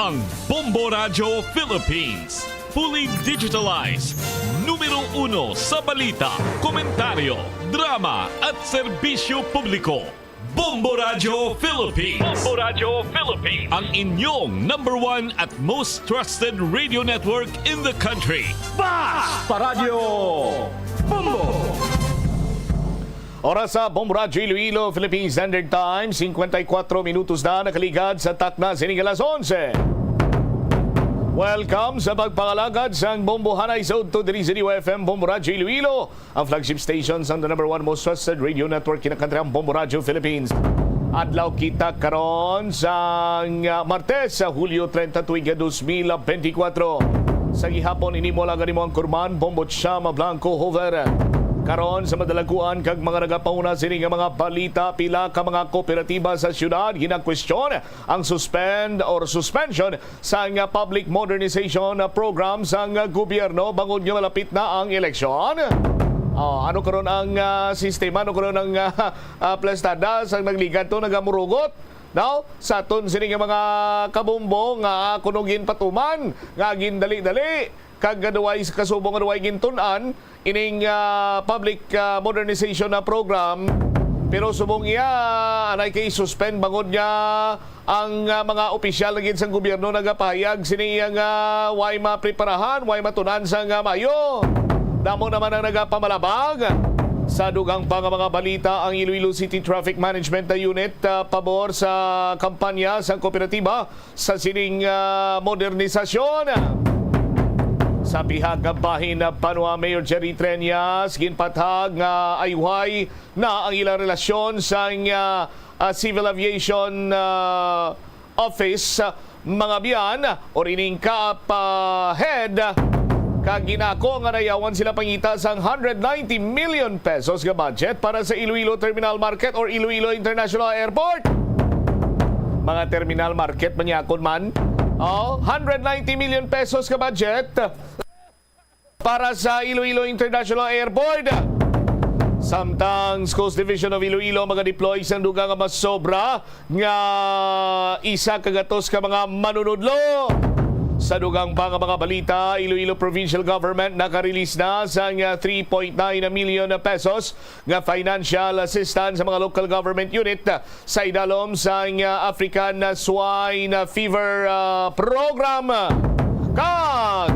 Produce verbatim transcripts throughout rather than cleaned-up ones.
Ang Bombo Radyo Philippines, fully digitalized, numero uno sa balita, komentaryo, drama, at serbisyo publiko. Bombo Radyo Philippines. Bombo Radyo Philippines. Ang inyong number one at most trusted radio network in the country. Basta Radyo Bombo! Oras sa Bombo Radyo Iloilo, Philippine Standard Time, singkwenta y kuwatro minutos na nakaligad sa takna sining alas onse. Welcome sa pagpangalagad sang Bombohanay sa udto diri sa D Y F M Bombo Radyo Iloilo, ang flagship station sang the number one most trusted radio network in the country, ang Bombo Radyo Philippines. Adlaw kita karon sang, ah, Martes, sa Hulyo treinta, tuig dos mil benti kuwatro. Sa gihapon, ini mo lang ang imong kurman, Bombo Chama Blanco Hover. Karon sa madalaguan kag mga nagapauna sini nga mga balita, pila ka mga kooperatiba sa siyudad ginakwestiyon ang suspend or suspension sang, ah, public modernization, ah, program sang, ah, gobyerno bangod nga malapit na ang eleksyon. Ah, ano karon ang, ah, sistema? Ano karon ang, ah, ah, plastada sang nagligad to, nagamurugot? Now, sa aton sini nga mga kabombo nga, ah, kuno ginpatuman, nga gindali-dali, kag nga duway kasubong nga duway gintun-an ining, ah, public, ah, modernization na program. Pero subong iya, anay kay suspend bangod nga ang, ah, mga opisyal na gid sang gobyerno nagapahayag sini iya nga way mapreparahan, way matunan sang, ah, maayo. Damo naman ang nagapamalabag. Sa dugang pa nga mga balita, ang Iloilo City Traffic Management Unit, ah, pabor sa kampanya sang kooperatiba sa sining, ah, modernisasyon. Sa pihak nga bahin, ah, banwa, Mayor Jerry Treñas ginpatag nga ayuhay na ang ilang relasyon sang, ah, ah, Civil Aviation, ah, Office, ah, mga biyan, or ining CAAP, ah, head, kag ginako nga nayawan sila pangita sang hundred ninety million pesos nga budget para sa Iloilo Terminal Market or Iloilo International Airport. Mga terminal market man yakon man. Oh, hundred ninety million pesos ka budget para sa Iloilo International Airport. Samtang Schools Division of Iloilo maga-deploy sang dugang nga mas sobra nga isa ka gatos ka mga manunudlo. Sa dugang pa nga mga balita, Iloilo Provincial Government naka-release na sang three point nine million pesos nga financial assistance sa mga local government unit sa idalom sang, ah, African Swine Fever, ah, Program. Kag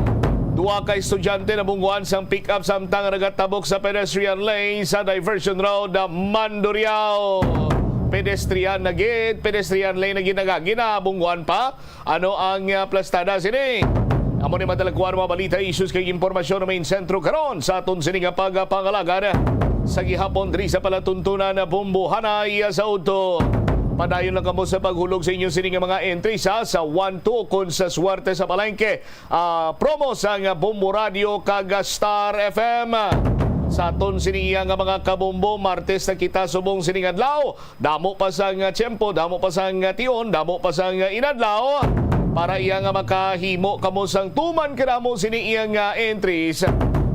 duha ka estudyante nabungguan sang pick-up samtang nagatabok sa pedestrian lane sa Diversion Road, ah, Mandurriao. Pedestrian na gid, pedestrian lane na gid, nagagi na, bungguan pa. Ano ang, ah, plastada sini? Amo ni madalaguan mga balita, issues kag impormasyon na main sentro karon sa aton sini nga pagpangalagad sa gihapon diri sa palatuntunan na Bombohanay sa udto. Padayon lang kamo sa paghulog sa inyo sini nga mga entries, ha, sa one two, kon sa Swerte sa Palengke, ah, promo sang Bombo Radio kag Star F M. Sa aton sini iya nga mga kabombo, Martes na kita subong sining adlaw. Damo pa sang, ah, tiyempo, damo pa sang, ah, tion, damo pa sang, ah, inadlaw para iya nga makahimo kamo sang tuman kadamo sini iya nga entries,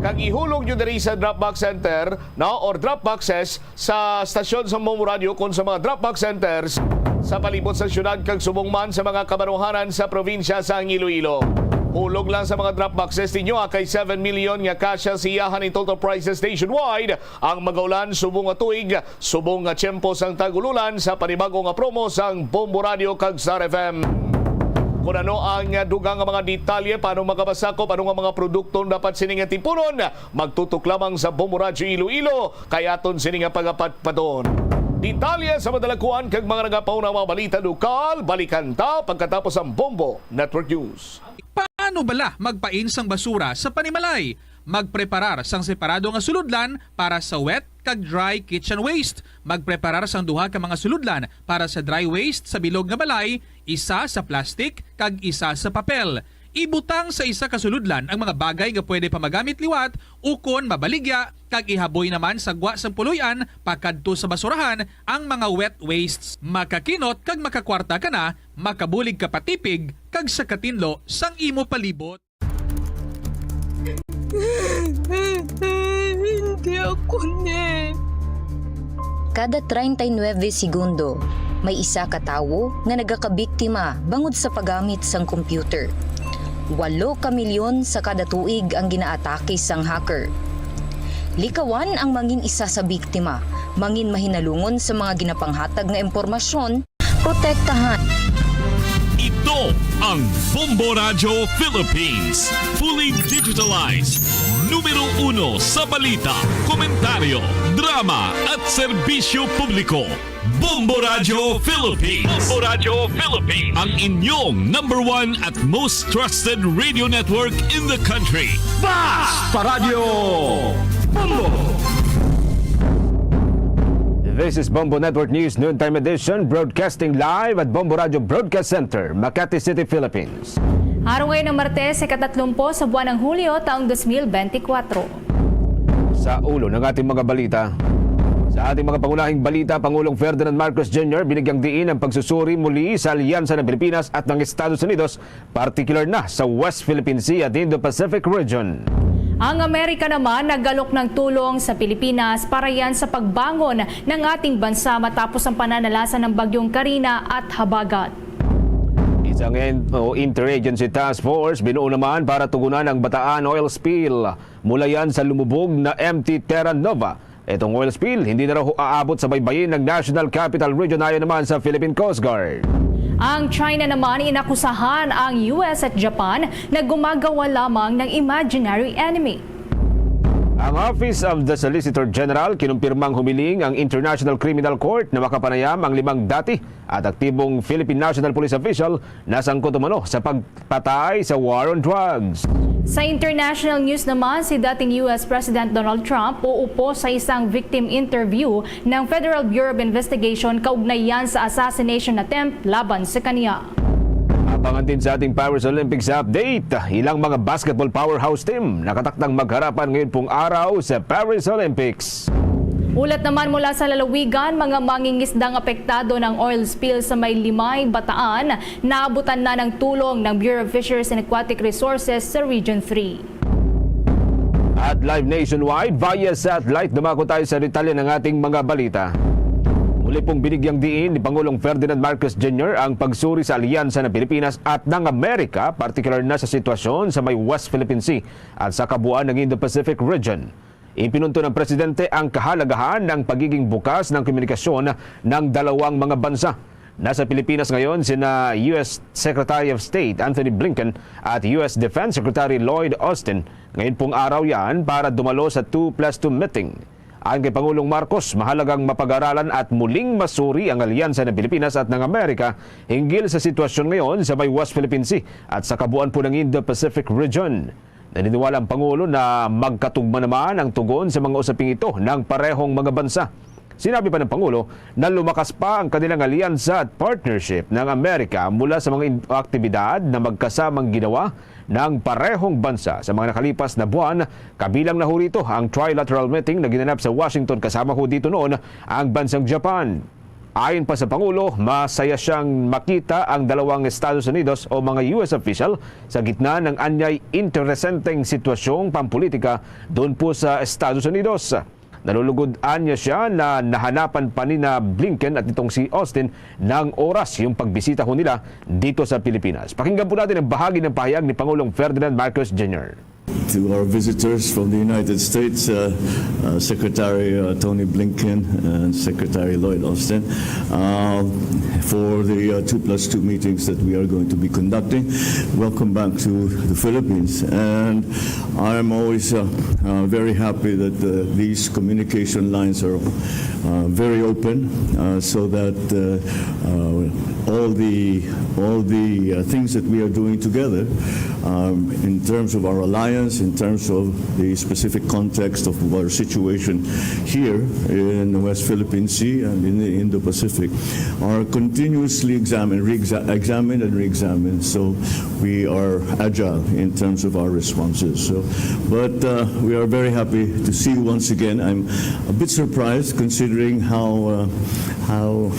kag ihulog nyo diri sa drop box center, no, or drop boxes sa stasyon sa Bombo Radio kon sa mga drop box centers sa palibot sa syudad kag subong man sa mga kabaruhanan sa probinsya sang Iloilo. Hulog lang sa mga drop boxes ninyo, ah, kay seven million nga kasya siyahan in total prizes nationwide ang magaulan subong nga tuig, subong nga tiyempo sang tag-ululan sa panibag-o nga promo sang Bombo Radio kag Star F M. Kung ano ang dugang nga mga detalye, paano makabasakop, ano nga mga produkto ang dapat sini nga tipunon, magtutok lamang sa Bombo Radyo Iloilo, kay aton sini nga pagapatpaton. Detalye sa madalakuan kag mga nagapauna nga mga balita lokal, balikan ta pagkatapos ang Bombo Network News. Paano bala magpain sang basura sa panimalay? Magpreparar sang separado nga sulodlan para sa wet kag dry kitchen waste. Magpreparar sang duha ka mga sulodlan para sa dry waste sa bilog nga balay, isa sa plastic kag isa sa papel. Ibutang sa isa ka sulodlan ang mga bagay nga pwede pa magamit liwat ukon mabaligya, kag ihaboy naman sa gwa sang puloy-an pakadto sa basurahan ang mga wet wastes. Makakinot kag makakwarta ka na, makabulig ka pa tipig kag sa katinlo sang imo palibot. Hindi ako ni. Kada treinta y nueve segundo, May isa ka tawo nga nagakabiktima bangod sa paggamit sang computer. Walo ka milyon sa kada tuig ang ginaatake sang hacker. Likawan ang mangin isa sa biktima, mangin mahinalungon sa mga ginapanghatag nga impormasyon, protektahan. Ito ang Bombo Radyo Philippines, fully digitalized, numero uno sa balita, komentaryo, drama at serbisyo publiko. Bombo Radyo Philippines. Bombo Radyo Philippines. Ang inyong number one at most trusted radio network in the country. Basta Radyo Bombo! This is Bombo Network News Noontime Edition, broadcasting live at Bombo Radyo Broadcast Center, Makati City, Philippines. Araw ngayon ng Martes, ikatatlumput sa buwan ng Hulyo, taong dos mil benti kwatro. Sa ulo ng ating mga balita. Sa ating mga pangunahing balita, Pangulong Ferdinand Marcos Junior binigyang diin ang pagsusuri muli sa alyansa ng Pilipinas at ng Estados Unidos, partikular na sa West Philippine Sea at Indo-Pacific region. Ang Amerika naman nag-alok ng tulong sa Pilipinas para yan sa pagbangon ng ating bansa matapos ang pananalasa ng Bagyong Karina at Habagat. Isang in-, o interagency task force binuo naman para tugunan ang Bataan oil spill mula yan sa lumubog na M T Terra Nova. Itong oil spill hindi na raw aabot sa baybayin ng National Capital Region, ayon naman sa Philippine Coast Guard. Ang China naman inakusahan ang U S at Japan na gumagawa lamang ng imaginary enemy. Ang Office of the Solicitor General kinumpirmang humiling ang International Criminal Court na makapanayam ang limang dati at aktibong Philippine National Police official na sangkot umano sa pagpatay sa war on drugs. Sa international news naman, si dating U S President Donald Trump uupos sa isang victim interview ng Federal Bureau of Investigation kaugnay yan sa assassination attempt laban sa kaniya. Abangan din sa ating Paris Olympics update, ilang mga basketball powerhouse team nakatakdang magharapan ngayon pong araw sa Paris Olympics. Ulat naman mula sa lalawigan, mga mangingisdang apektado ng oil spill sa may Limay, Bataan, naabutan na ng tulong ng Bureau of Fisheries and Aquatic Resources sa Region three. At live nationwide via satellite, dumako tayo sa detalye ng ating mga balita. Muli pong binigyang diin ni Pangulong Ferdinand Marcos Junior ang pagsuri sa alyansa ng Pilipinas at ng Amerika, partikular na sa sitwasyon sa may West Philippine Sea at sa kabuuan ng Indo-Pacific region. Ipinunto ng Presidente ang kahalagahan ng pagiging bukas ng komunikasyon ng dalawang mga bansa. Nasa Pilipinas ngayon sina U S Secretary of State Antony Blinken at U S Defense Secretary Lloyd Austin. Ngayon pong araw yan para dumalo sa two plus two meeting. Ayon kay Pangulong Marcos, mahalagang mapag-aralan at muling masuri ang alyansa ng Pilipinas at ng Amerika hinggil sa sitwasyon ngayon sa may West Philippine Sea at sa kabuuan po ng Indo-Pacific region. Naniniwala ang Pangulo na magkatugma naman ang tugon sa mga usaping ito ng parehong mga bansa. Sinabi pa ng Pangulo na lumakas pa ang kanilang alyansa at partnership ng Amerika mula sa mga in-, aktibidad na magkasamang ginawa ng parehong bansa sa mga nakalipas na buwan, kabilang na ho rito ang trilateral meeting na ginanap sa Washington, kasama ho dito noon ang bansang Japan. Ayon pa sa Pangulo, masaya siyang makita ang dalawang Estados Unidos o mga U S official sa gitna ng anyay interesenteng sitwasyong pampolitika doon po sa Estados Unidos. Nalulugod anya siya na nahanapan pa ni na Blinken at nitong si Austin ng oras yung pagbisita ho nila dito sa Pilipinas. Pakinggan po natin ang bahagi ng pahayag ni Pangulong Ferdinand Marcos Junior. To our visitors from the United States, uh, uh, Secretary, uh, Tony Blinken and Secretary Lloyd Austin, uh, for the, uh, two plus two meetings that we are going to be conducting. Welcome back to the Philippines. And I'm always, uh, uh, very happy that, uh, these communication lines are, uh, very open, uh, so that, uh, uh, all the, all the, uh, things that we are doing together, um, in terms of our alliance, in terms of the specific context of our situation here in the West Philippine Sea and in the Indo-Pacific, are continuously examined, re-exa-, examined and re-examined. So we are agile in terms of our responses. So, but, uh, we are very happy to see you once again. I'm a bit surprised considering how, uh, how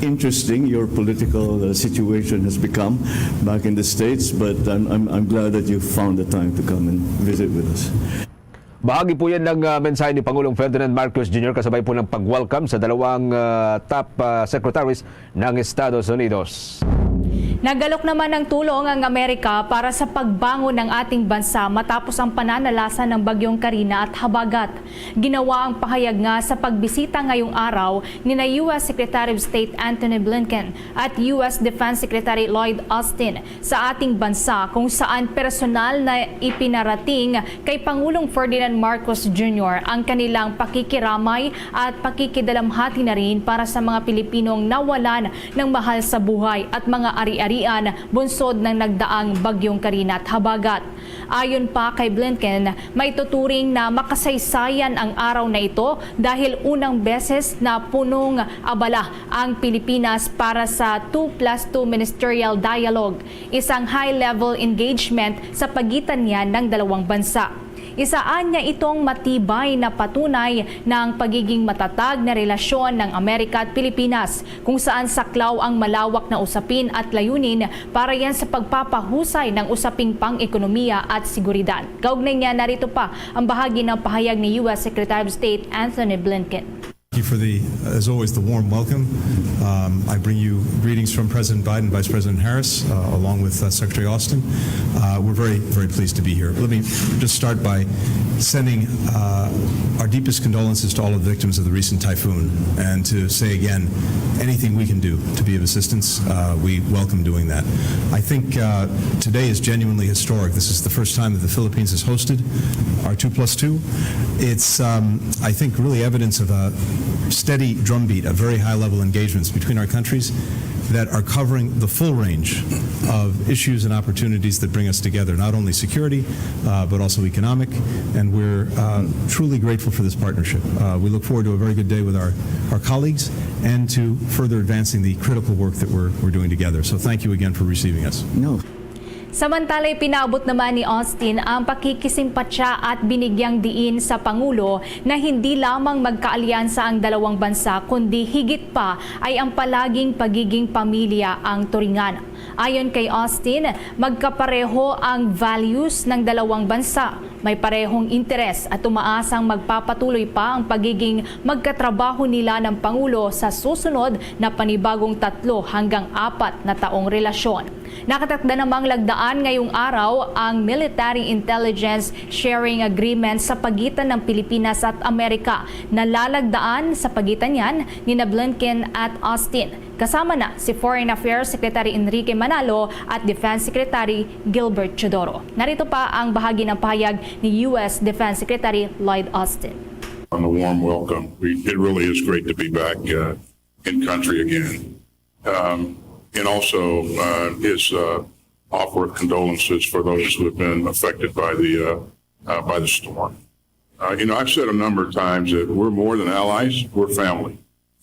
interesting your political, uh, situation has become back in the States, but I'm, I'm, I'm glad that you found the time to come and visit with us. Bahagi po yan ng, ah, mensahe ni Pangulong Ferdinand Marcos Junior kasabay po ng pag-welcome sa dalawang, ah, top, ah, secretaries ng Estados Unidos. Nagalok naman ng tulong ang Amerika para sa pagbangon ng ating bansa matapos ang pananalasa ng Bagyong Karina at Habagat. Ginawa ang pahayag nga sa pagbisita ngayong araw ni na U S Secretary of State Anthony Blinken at U S Defense Secretary Lloyd Austin sa ating bansa, kung saan personal na ipinarating kay Pangulong Ferdinand Marcos Junior ang kanilang pakikiramay at pakikidalamhati na rin para sa mga Pilipinong nawalan ng mahal sa buhay at mga ari-arian bunsod ng nagdaang Bagyong Karina at Habagat. Ayon pa kay Blinken, maituturing na makasaysayan ang araw na ito dahil unang beses na punong abala ang Pilipinas para sa two plus two Ministerial Dialogue, isang high-level engagement sa pagitan niya ng dalawang bansa. Isa anya itong matibay na patunay ng pagiging matatag na relasyon ng Amerika at Pilipinas, kung saan saklaw ang malawak na usapin at layunin para yan sa pagpapahusay ng usaping pang-ekonomiya at seguridad. Kaugnay niya, narito pa ang bahagi ng pahayag ni U S Secretary of State Anthony Blinken. Thank you for the, as always, the warm welcome. Um, I bring you greetings from President Biden, Vice President Harris, uh, along with uh, Secretary Austin. Uh, we're very, very pleased to be here. Let me just start by sending uh, our deepest condolences to all of the victims of the recent typhoon, and to say again, anything we can do to be of assistance, uh, we welcome doing that. I think uh, today is genuinely historic. This is the first time that the Philippines has hosted our two plus two. It's, um, I think, really evidence of a steady drumbeat of very high-level engagements between our countries that are covering the full range of issues and opportunities that bring us together, not only security, uh, but also economic. And we're uh, truly grateful for this partnership. Uh, we look forward to a very good day with our, our colleagues and to further advancing the critical work that we're, we're doing together. So thank you again for receiving us. No. Samantala, ipinaabot naman ni Austin ang pakikisimpatya at binigyang diin sa Pangulo na hindi lamang magkaalyansa ang dalawang bansa, kundi higit pa ay ang palaging pagiging pamilya ang turingan. Ayon kay Austin, magkapareho ang values ng dalawang bansa, may parehong interes at umaasang magpapatuloy pa ang pagiging magkatrabaho nila ng Pangulo sa susunod na panibagong tatlo hanggang apat na taong relasyon. Nakatakda namang lagdaan ngayong araw ang Military Intelligence Sharing Agreement sa pagitan ng Pilipinas at Amerika. Nalalagdaan sa pagitan niyan ni na Blinken at Austin. Kasama na si Foreign Affairs Secretary Enrique Manalo at Defense Secretary Gilbert Teodoro. Narito pa ang bahagi ng pahayag ni U S Defense Secretary Lloyd Austin. On a warm welcome. We, it really is great to be back uh, in country again. Um, and also uh, his uh, offer of condolences for those who have been affected by the uh, uh, by the storm. Uh, you know, I've said a number of times that we're more than allies; we're family,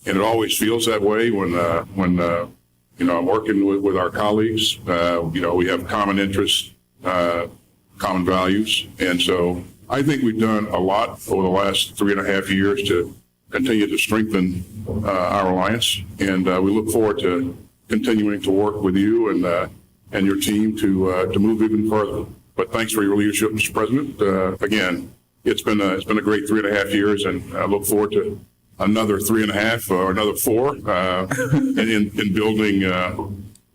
and it always feels that way when uh, when uh, you know I'm working with, with our colleagues. Uh, you know, we have common interests, uh, common values, and so I think we've done a lot over the last three and a half years to continue to strengthen uh, our alliance, and uh, we look forward to continuing to work with you and uh, and your team to uh, to move even further. But thanks for your leadership, Mister President. Uh, again, it's been a, it's been a great three and a half years, and I look forward to another three and a half or another four uh, in, in building uh,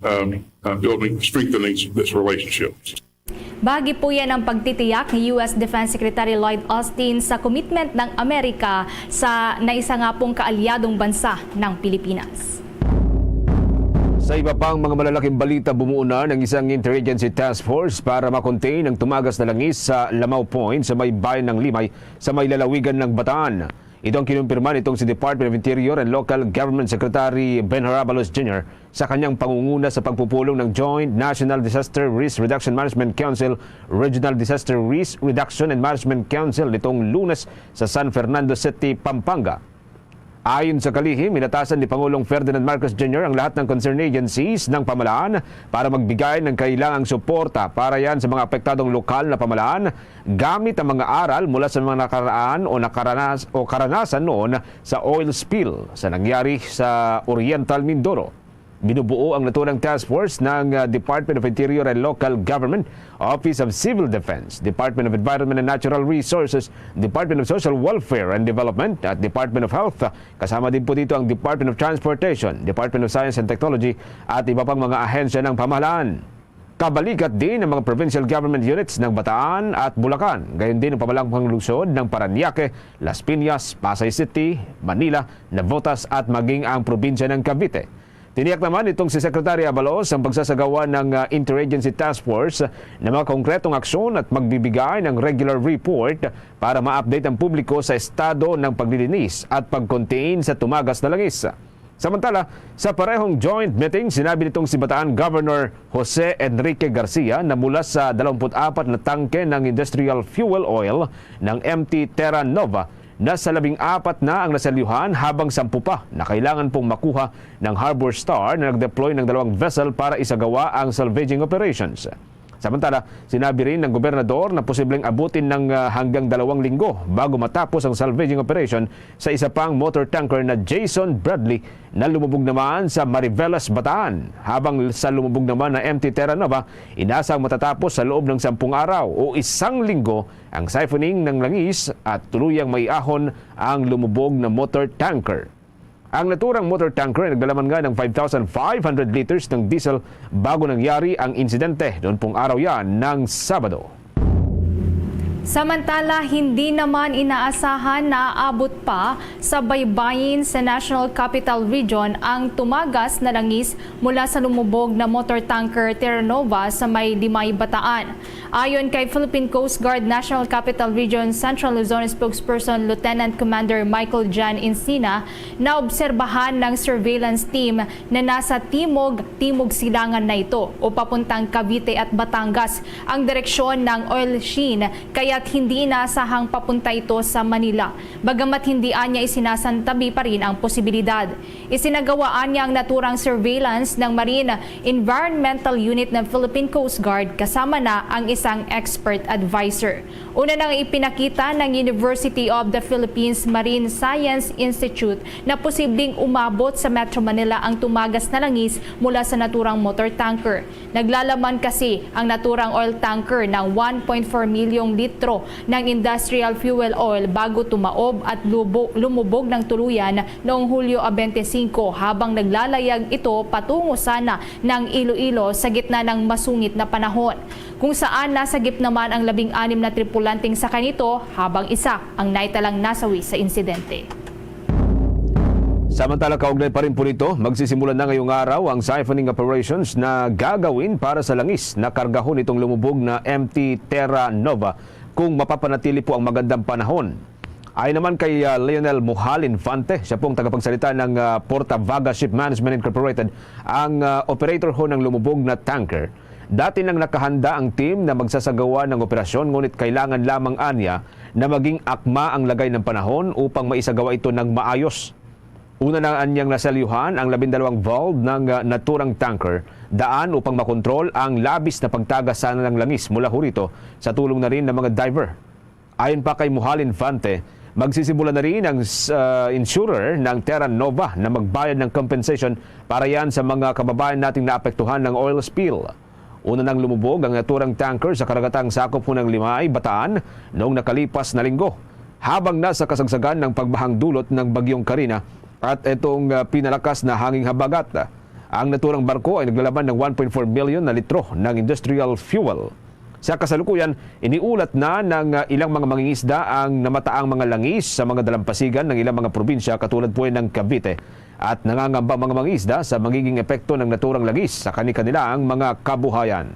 um, uh, building strengthening this relationship. Bahagi po yan ng pagtitiyak ni U S Defense Secretary Lloyd Austin sa commitment ng Amerika sa na isa nga pong kaalyadong bansa ng Pilipinas. Sa iba pang mga malalaking balita, bumuo na ng isang interagency task force para makontain ang tumagas na langis sa Lamao Point sa may bayan ng Limay sa may lalawigan ng Bataan. Ito ang kinumpirma nitong si Department of Interior and Local Government Secretary Ben Harabalos Junior sa kanyang pangunguna sa pagpupulong ng Joint National Disaster Risk Reduction Management Council, Regional Disaster Risk Reduction and Management Council nitong Lunes sa San Fernando City, Pampanga. Ayon sa kalihim, inatasan ni Pangulong Ferdinand Marcos Junior ang lahat ng concerned agencies ng pamalaan para magbigay ng kailangang suporta para yan sa mga apektadong lokal na pamalaan gamit ang mga aral mula sa mga nakaraan o nakaranas o karanasan noon sa oil spill sa nangyari sa Oriental Mindoro. Binubuo ang naturang task force ng, ah, Department of Interior and Local Government, Office of Civil Defense, Department of Environment and Natural Resources, Department of Social Welfare and Development, at Department of Health. Kasama din po dito ang Department of Transportation, Department of Science and Technology, at iba pang mga ahensya ng pamahalaan. Kabalikat din ang mga provincial government units ng Bataan at Bulacan, gayon din ang pamalampang lungsod ng Parañaque, Las Piñas, Pasay City, Manila, Navotas at maging ang probinsya ng Cavite. Tiniyak naman itong si Secretary Abalos ang pagsasagawa ng, ah, Interagency Task Force ng mga konkretong aksyon at magbibigay ng regular report para ma-update ang publiko sa estado ng paglilinis at pag-contain sa tumagas na langis. Samantala, sa parehong joint meeting, sinabi nitong si Bataan Governor Jose Enrique Garcia na mula sa dalawampu't apat na tangke ng industrial fuel oil ng M T Terra Nova, nasa labing apat na ang naselyuhan, habang sampu pa na kailangan pong makuha ng Harbor Star na nag-deploy ng dalawang vessel para isagawa ang salvaging operations. Samantala, sinabi rin ng gobernador na posibleng abutin ng, ah, hanggang dalawang linggo bago matapos ang salvaging operation sa isa pang motor tanker na Jason Bradley na lumubog naman sa Mariveles, Bataan. Habang sa lumubog naman na M T Terra Nova, inasang matatapos sa loob ng sampung araw o isang linggo ang siphoning ng langis at tuluyang maiahon ang lumubog na motor tanker. Ang naturang motor tanker ay naglalaman nga ng five thousand five hundred liters ng diesel bago nangyari ang insidente. Noon pong araw yan ng Sabado. Samantala, hindi naman inaasahan na aabot pa sa baybayin sa National Capital Region ang tumagas na langis mula sa lumubog na motor tanker Terra Nova sa may Limay, Bataan. Ayon kay Philippine Coast Guard National Capital Region Central Luzon spokesperson Lieutenant Commander Michael Jan Encina, naobserbahan ng surveillance team na nasa timog, timog silangan na ito o papuntang Cavite at Batangas ang direksyon ng oil sheen, kaya't hindi inaasahang papunta ito sa Manila, bagamat hindi anya isinasantabi pa rin ang posibilidad. Isinagawaan niya ang naturang surveillance ng Marine Environmental Unit ng Philippine Coast Guard, kasama na ang isang expert advisor. Una nang ipinakita ng University of the Philippines Marine Science Institute na posibleng umabot sa Metro Manila ang tumagas na langis mula sa naturang motor tanker. Naglalaman kasi ang naturang oil tanker ng one point four milyong litro ng industrial fuel oil bago tumaob at lubo-, lumubog ng tuluyan noong Hulyo a twenty-five, habang naglalayag ito patungo sana ng Iloilo sa gitna ng masungit na panahon, kung saan nasagip naman ang labing-anim na tripulanteng sakay nito, habang isa ang naitalang nasawi sa insidente. Samantala, kaugnay pa rin po nito, magsisimula na ngayong araw ang siphoning operations na gagawin para sa langis na kargahon nitong lumubog na M T Terra Nova kung mapapanatili po ang magandang panahon. Ayon naman kay, ah, Lionel Mohal Infante, siya pong tagapagsalita ng, ah, Porta Vaga Ship Management Incorporated, ang, ah, operator ho ng lumubog na tanker. Dati nang nakahanda ang team na magsasagawa ng operasyon, ngunit kailangan lamang anya na maging akma ang lagay ng panahon upang maisagawa ito ng maayos. Una na anyang naselyuhan ang labindalawang valve ng, ah, naturang tanker daan upang makontrol ang labis na pagtagas sana ng langis mula ho rito, sa tulong na rin ng mga diver. Ayon pa kay Mohal Infante, magsisimula na rin ang, ah, insurer ng Terra Nova na magbayad ng compensation para yan sa mga kababayan nating naapektuhan ng oil spill. Una nang lumubog ang naturang tanker sa karagatang sakop ho ng Limay, Bataan, noong nakalipas na linggo, habang nasa kasagsagan ng pagbahang dulot ng Bagyong Karina at itong, ah, pinalakas na hanging habagat. Ang naturang barko ay naglalaman ng one point four million na litro ng industrial fuel. Sa kasalukuyan, iniulat na ng, ah, ilang mga mangingisda ang namataang mga langis sa mga dalampasigan ng ilang mga probinsya, katulad po ng Cavite. At nangangamba ang mga mangingisda sa magiging epekto ng naturang langis sa kani-kanilang mga kabuhayan.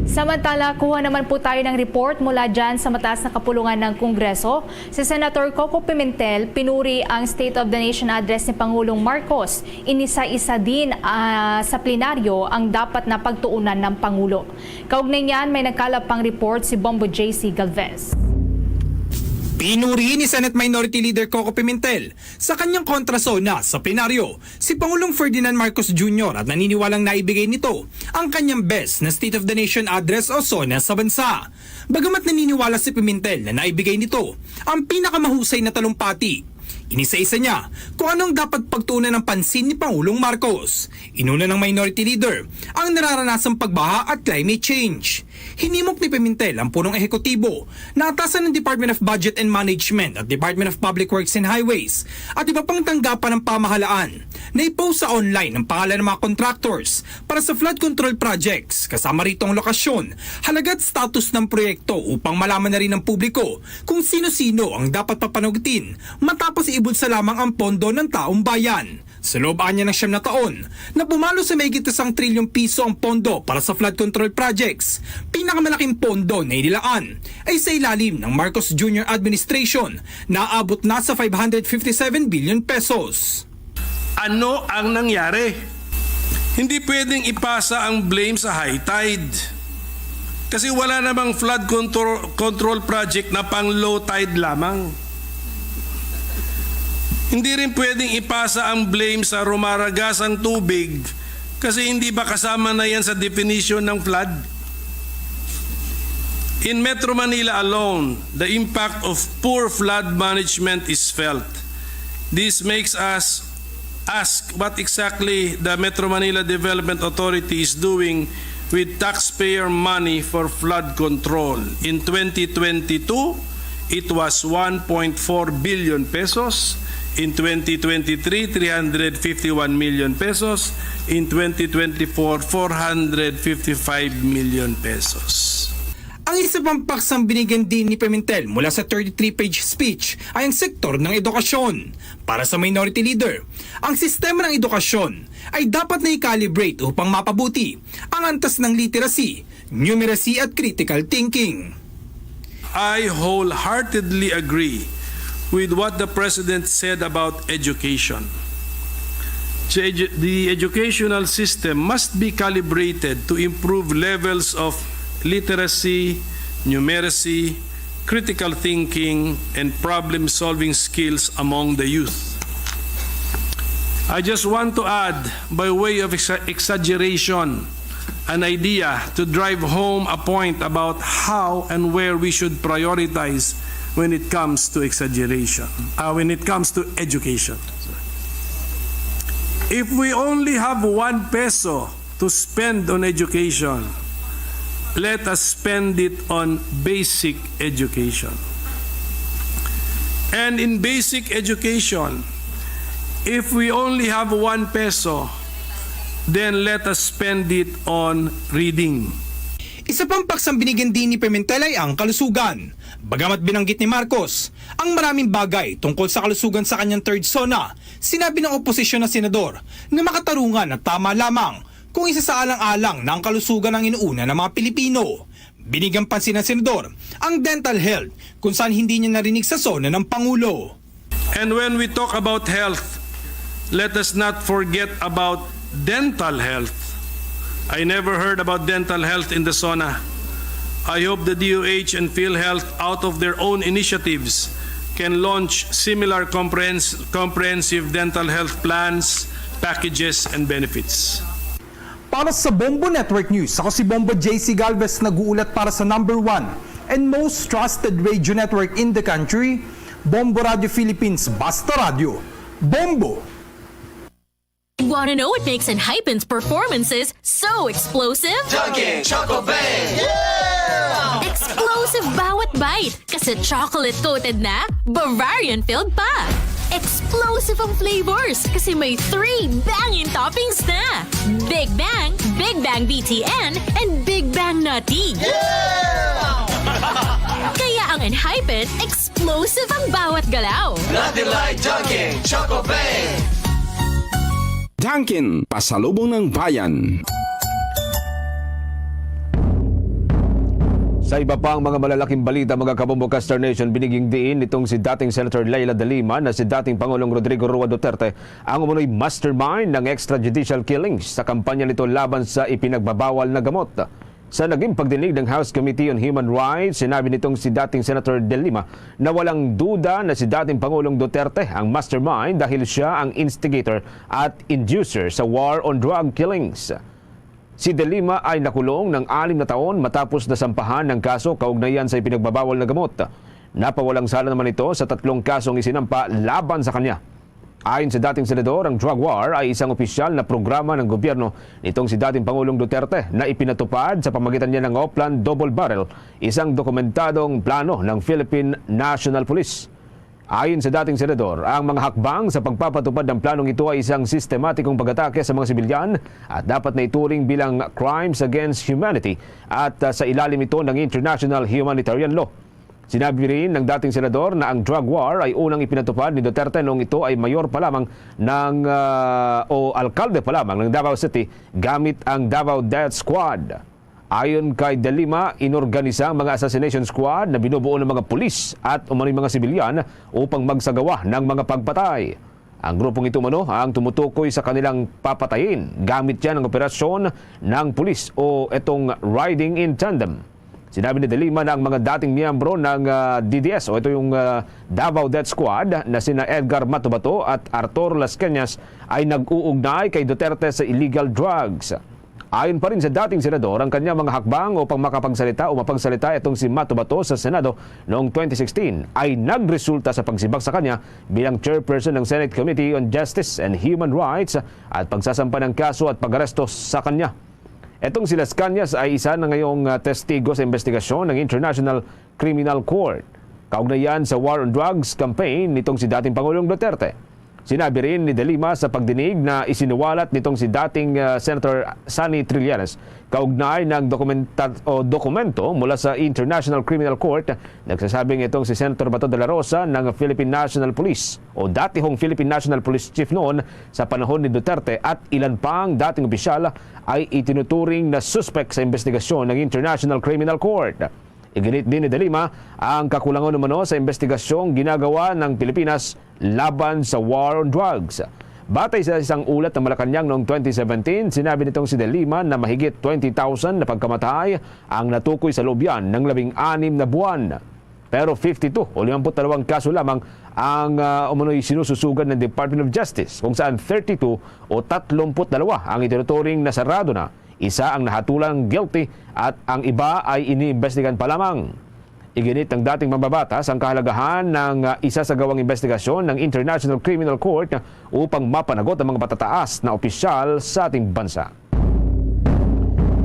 Samantala, kuha naman po tayo ng report mula dyan sa mataas na kapulungan ng Kongreso. Si Senator Coco Pimentel pinuri ang State of the Nation Address ni Pangulong Marcos. Inisa-isa din, ah, sa plenaryo ang dapat na pagtuunan ng Pangulo. Kaugnay niyan, may nagkalap pang report si Bombo J C Galvez. Pinuri ni Senate Minority Leader Coco Pimentel sa kanyang kontrasona sa plenaryo si Pangulong Ferdinand Marcos Junior at naniniwalang naibigay nito ang kanyang best na State of the Nation Address o SONA sa bansa. Bagamat naniniwala si Pimentel na naibigay nito ang pinakamahusay na talumpati, Inisa-isa niya kung ano ang dapat pagtuunan ng pansin ni Pangulong Marcos. Inuna ng Minority Leader ang nararanasang pagbaha at climate change. Hinimok ni Pimentel ang punong ehekutibo na atasan ng Department of Budget and Management at Department of Public Works and Highways at iba pang tanggapan ng pamahalaan na i-post sa online ang pangalan ng mga contractors para sa flood control projects, kasama rito ang lokasyon, halaga at status ng proyekto, upang malaman na rin ng publiko kung sino-sino ang dapat papanugtin matapos ibulsa lamang ang pondo ng taong bayan. Sa loob anya ng siyam na taon na pumalo sa mahigit isang trilyong piso ang pondo para sa flood control projects, pinakamalaking pondo na inilaan ay sa ilalim ng Marcos Junior Administration na aabot na sa five hundred fifty-seven billion pesos. Ano ang nangyari? Hindi pwedeng ipasa ang blame sa high tide. Kasi wala namang flood control, control project na pang low tide lamang. Hindi rin pwedeng ipasa ang blame sa rumaragas ang tubig kasi hindi ba kasama na yan sa definition ng flood? In Metro Manila alone, the impact of poor flood management is felt. This makes us ask what exactly the Metro Manila Development Authority is doing with taxpayer money for flood control. In twenty twenty-two, it was one point four billion pesos. In twenty twenty-three, three hundred fifty-one million pesos. In twenty twenty-four, four hundred fifty-five million pesos. Ang isa pang paksang binigyan din ni Pimentel mula sa thirty-three page speech ay ang sektor ng edukasyon. Para sa Minority Leader, ang sistema ng edukasyon ay dapat na i-calibrate upang mapabuti ang antas ng literacy, numeracy at critical thinking. I wholeheartedly agree with what the President said about education. The edu-, the educational system must be calibrated to improve levels of literacy, numeracy, critical thinking, and problem-solving skills among the youth. I just want to add, by way of exa-, exaggeration, an idea to drive home a point about how and where we should prioritize when it comes to exaggeration, uh, when it comes to education. If we only have one peso to spend on education, let us spend it on basic education. And in basic education, if we only have one peso, then let us spend it on reading. Isa pang paksang binigyan din ni Pimentel ay ang kalusugan. Bagamat binanggit ni Marcos ang maraming bagay tungkol sa kalusugan sa kanyang third SONA, sinabi ng oposisyon na senador na makatarungan at tama lamang kung isasaalang-alang na ang kalusugan ang inuuna ng mga Pilipino. Binigyan pansin ng senador ang dental health, kung saan hindi niya narinig sa SONA ng Pangulo. And when we talk about health, let us not forget about dental health. I never heard about dental health in the SONA. I hope the D O H and PhilHealth, out of their own initiatives, can launch similar comprehens-, comprehensive dental health plans, packages, and benefits. Para sa Bombo Network News, ako si Bombo J C Galvez, nag-uulat para sa number one and most trusted radio network in the country, Bombo Radio Philippines, Basta Radio. Bombo! Wanna know what makes Enhypen's performances so explosive? Dunkin' Choco Bang! Explosive bawat bite! Kasi chocolate-coated na, Bavarian-filled pa. Explosive ang flavors kasi may three banging toppings na. Big Bang, Big Bang B T N, and Big Bang Nutty. Kaya ang Enhypen, explosive ang bawat galaw. Nutty Light Dunkin' Choco Bang! Dunkin', pasalubong ng bayan. Sa iba pang mga malalaking balita, mga kabombo, Star Nation, binigyang diin nitong si dating Senator Leila de Lima na si dating Pangulong Rodrigo Roa Duterte ang umunoy mastermind ng extrajudicial killings sa kampanya nito laban sa ipinagbabawal na gamot. Sa naging pagdinig ng House Committee on Human Rights, sinabi nitong si dating Senator de Lima na walang duda na si dating Pangulong Duterte ang mastermind dahil siya ang instigator at inducer sa war on drug killings. Si De Lima ay nakulong ng anim na taon matapos nasampahan ng kaso kaugnayan sa ipinagbabawal na gamot. Napawalang sala naman ito sa tatlong kasong isinampa laban sa kanya. Ayon sa dating senador, ang drug war ay isang opisyal na programa ng gobyerno nitong si dating Pangulong Duterte na ipinatupad sa pamagitan niya ng Oplan Double Barrel, isang dokumentadong plano ng Philippine National Police. Ayon sa dating senador, ang mga hakbang sa pagpapatupad ng planong ito ay isang sistematikong pag-atake sa mga sibilyan at dapat na ituring bilang crimes against humanity at, ah, sa ilalim ito ng international humanitarian law. Sinabi rin ng dating senador na ang drug war ay unang ipinatupad ni Duterte noong ito ay mayor pa lamang ng, ah, o alkalde pa lamang ng Davao City gamit ang Davao Death Squad. Ayon kay De Lima, inorganisa ang mga assassination squad na binubuo ng mga pulis at umano'y mga sibilyan upang magsagawa ng mga pagpatay. Ang grupong ito umano ang tumutukoy sa kanilang papatayin gamit yan ang operasyon ng pulis o itong riding in tandem. Sinabi ni De Lima na ang mga dating miyembro ng, ah, D D S o ito yung, ah, Davao Death Squad na sina Edgar Matubato at Arthur Las Cañas ay nag-uugnay kay Duterte sa illegal drugs. Ayon pa rin sa dating senador, ang kanyang mga hakbang upang makapagsalita o mapagsalita itong si Matubato sa Senado noong twenty sixteen ay nagresulta sa pagsibak sa kanya bilang chairperson ng Senate Committee on Justice and Human Rights at pagsasampa ng kaso at pag-aresto sa kanya. Itong si Las Cañas ay isa na ngayong, ah, testigo sa investigasyon ng International Criminal Court kaugnayan sa war on drugs campaign nitong si dating Pangulong Duterte. Sinabi rin ni De Lima sa pagdinig na isinuwalat nitong si dating, ah, Senator Sonny Trillanes kaugnay ng dokumenta-, o dokumento mula sa International Criminal Court, nagsasabing itong si Senator Bato de la Rosa ng Philippine National Police o datihong Philippine National Police Chief noon sa panahon ni Duterte at ilan pang dating opisyal ay itinuturing na suspek sa investigasyon ng International Criminal Court. Iginit din ni De Lima ang kakulangon umano sa investigasyong ginagawa ng Pilipinas laban sa war on drugs. Batay sa isang ulat ng Malacañang noong twenty seventeen, sinabi nitong si De Lima na mahigit twenty thousand na pagkamatay ang natukoy sa loob yan ng labing anim na buwan. Pero fifty-two o limampu't dalawang kaso lamang ang, ah, umano'y sinususugan ng Department of Justice, kung saan thirty-two o tatlumpu't dalawa ang itinuturing na sarado na, isa ang nahatulang guilty at ang iba ay iniimbestigahan pa lamang. Iginit ng dating mambabatas ang kahalagahan ng, ah, isasagawang investigasyon ng International Criminal Court upang mapanagot ang mga matataas na opisyal sa ating bansa.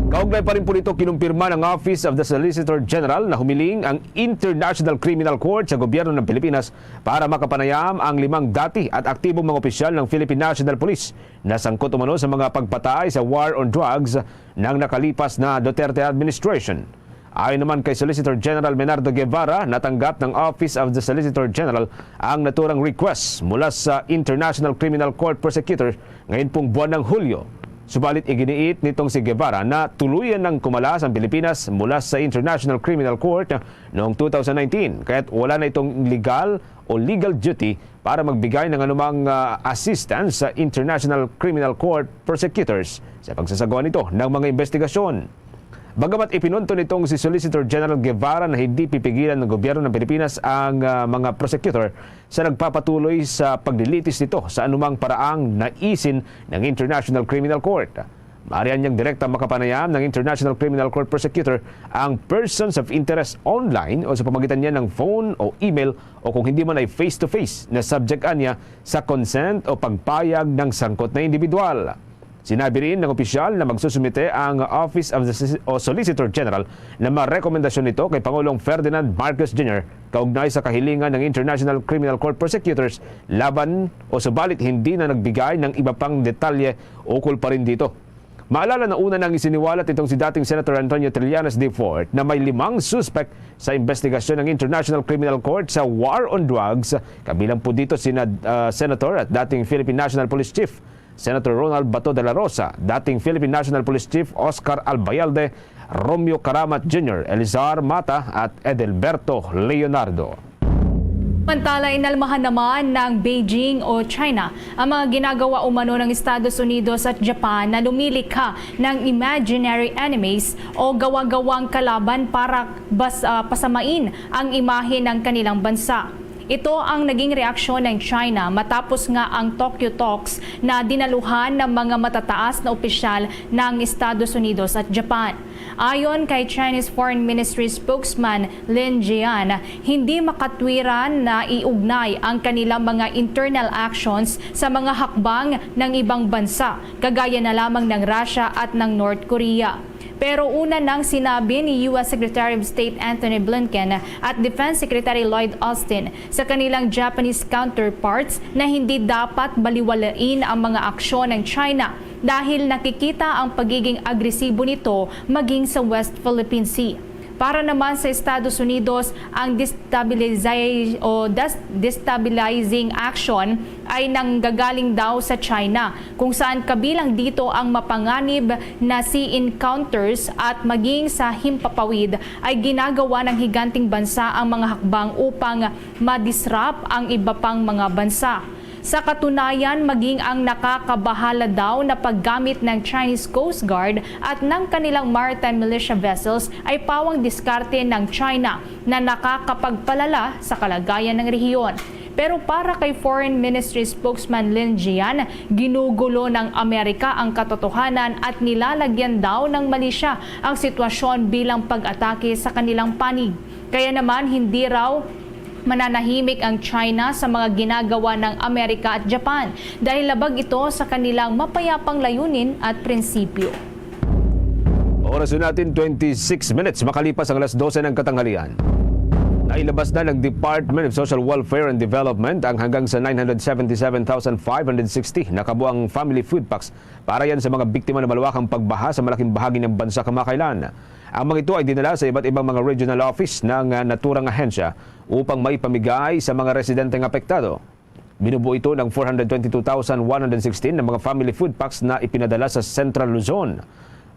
Kaugnay pa rin po nito, kinumpirma ng Office of the Solicitor General na humiling ang International Criminal Court sa gobyerno ng Pilipinas para makapanayam ang limang dati at aktibong mga opisyal ng Philippine National Police na sangkot umano sa mga pagpatay sa war on drugs ng nakalipas na Duterte administration. Ayon naman kay Solicitor General Menardo Guevara, natanggap ng Office of the Solicitor General ang naturang request mula sa International Criminal Court Prosecutor ngayon pong buwan ng Hulyo. Subalit iginiit nitong si Guevara na tuluyan ng kumalas ang Pilipinas mula sa International Criminal Court noong two thousand nineteen, kaya't wala na itong legal o legal duty para magbigay ng anumang, ah, assistance sa International Criminal Court prosecutors sa pagsasagawa nito ng mga investigasyon. Bagamat ipinunto nitong si Solicitor General Guevara na hindi pipigilan ng gobyerno ng Pilipinas ang, ah, mga prosecutor sa nagpapatuloy sa paglilitis nito sa anumang paraang naisin ng International Criminal Court. Maaari anyang direkta makapanayam ng International Criminal Court Prosecutor ang persons of interest online o sa pamamagitan niya ng phone o email o kung hindi man ay face-to-face na subject anya sa consent o pagpayag ng sangkot na individual. Sinabi rin ng opisyal na magsusumite ang Office of the Soci-, o Solicitor General na mga rekomendasyon nito kay Pangulong Ferdinand Marcos Junior kaugnay sa kahilingan ng International Criminal Court prosecutors laban o subalit hindi na nagbigay ng iba pang detalye ukol pa rin dito. Maalala na una nang isiniwalat itong si dating Senator Antonio Trillanes the fourth na may limang suspek sa investigasyon ng International Criminal Court sa war on drugs, kabilang po dito sina, ah, Senator at dating Philippine National Police Chief Senator Ronald Bato de la Rosa, dating Philippine National Police Chief Oscar Albayalde, Romeo Caramat Junior, Elizar Mata at Edelberto Leonardo. Samantala, inalmahan naman ng Beijing o China ang mga ginagawa umano ng Estados Unidos at Japan na lumilikha ng imaginary enemies o gawa-gawang kalaban para bas-, ah, pasamain ang imahe ng kanilang bansa. Ito ang naging reaksyon ng China matapos nga ang Tokyo talks na dinaluhan ng mga matataas na opisyal ng Estados Unidos at Japan. Ayon kay Chinese Foreign Ministry spokesman Lin Jian, hindi makatwiran na iugnay ang kanilang mga internal actions sa mga hakbang ng ibang bansa, kagaya na lamang ng Russia at ng North Korea. Pero una nang sinabi ni U S Secretary of State Antony Blinken at Defense Secretary Lloyd Austin sa kanilang Japanese counterparts na hindi dapat baliwalain ang mga aksyon ng China dahil nakikita ang pagiging agresibo nito maging sa West Philippine Sea. Para naman sa Estados Unidos, ang destabilize o des- destabilizing action ay nanggagaling daw sa China, kung saan kabilang dito ang mapanganib na sea encounters at maging sa himpapawid ay ginagawa ng higanting bansa ang mga hakbang upang ma-disrupt ang iba pang mga bansa. Sa katunayan, maging ang nakakabahala daw na paggamit ng Chinese Coast Guard at ng kanilang maritime militia vessels ay pawang diskarte ng China na nakakapagpalala sa kalagayan ng rehiyon. Pero para kay Foreign Ministry spokesman Lin Jian, ginugulo ng Amerika ang katotohanan at nilalagyan daw ng mali siya ang sitwasyon bilang pag-atake sa kanilang panig. Kaya naman, hindi raw mananahimik ang China sa mga ginagawa ng Amerika at Japan dahil labag ito sa kanilang mapayapang layunin at prinsipyo. Oras na natin, twenty-six minutes makalipas ang alas dose ng katanghalian. Nailabas na ng Department of Social Welfare and Development ang hanggang sa nine hundred seventy-seven thousand five hundred sixty na kabuang family food packs para yan sa mga biktima ng malawakang pagbaha sa malaking bahagi ng bansa kamakailan. Ang mga ito ay dinala sa iba't ibang mga regional office ng ah, naturang ahensya upang maipamigay sa mga residenteng apektado. Binubuo ito ng four hundred twenty-two thousand one hundred sixteen na mga family food packs na ipinadala sa Central Luzon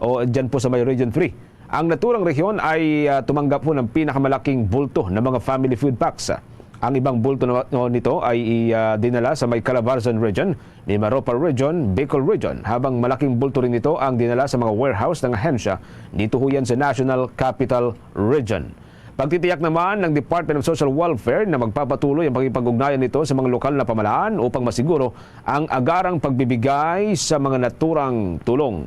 o dyan po sa may Region three. Ang naturang rehiyon ay ah, tumanggap po ng pinakamalaking bulto ng mga family food packs. Ang ibang bulto na, no, nito ay i- ah, dinala sa may Calabarzon Region, Mimaropa Region, Bicol Region, habang malaking bulto rin nito ang dinala sa mga warehouse ng ahensya dito ho yan sa National Capital Region. Pagtitiyak naman ng Department of Social Welfare na magpapatuloy ang pakikipag-ugnayan nito sa mga lokal na pamahalaan upang masiguro ang agarang pagbibigay sa mga naturang tulong.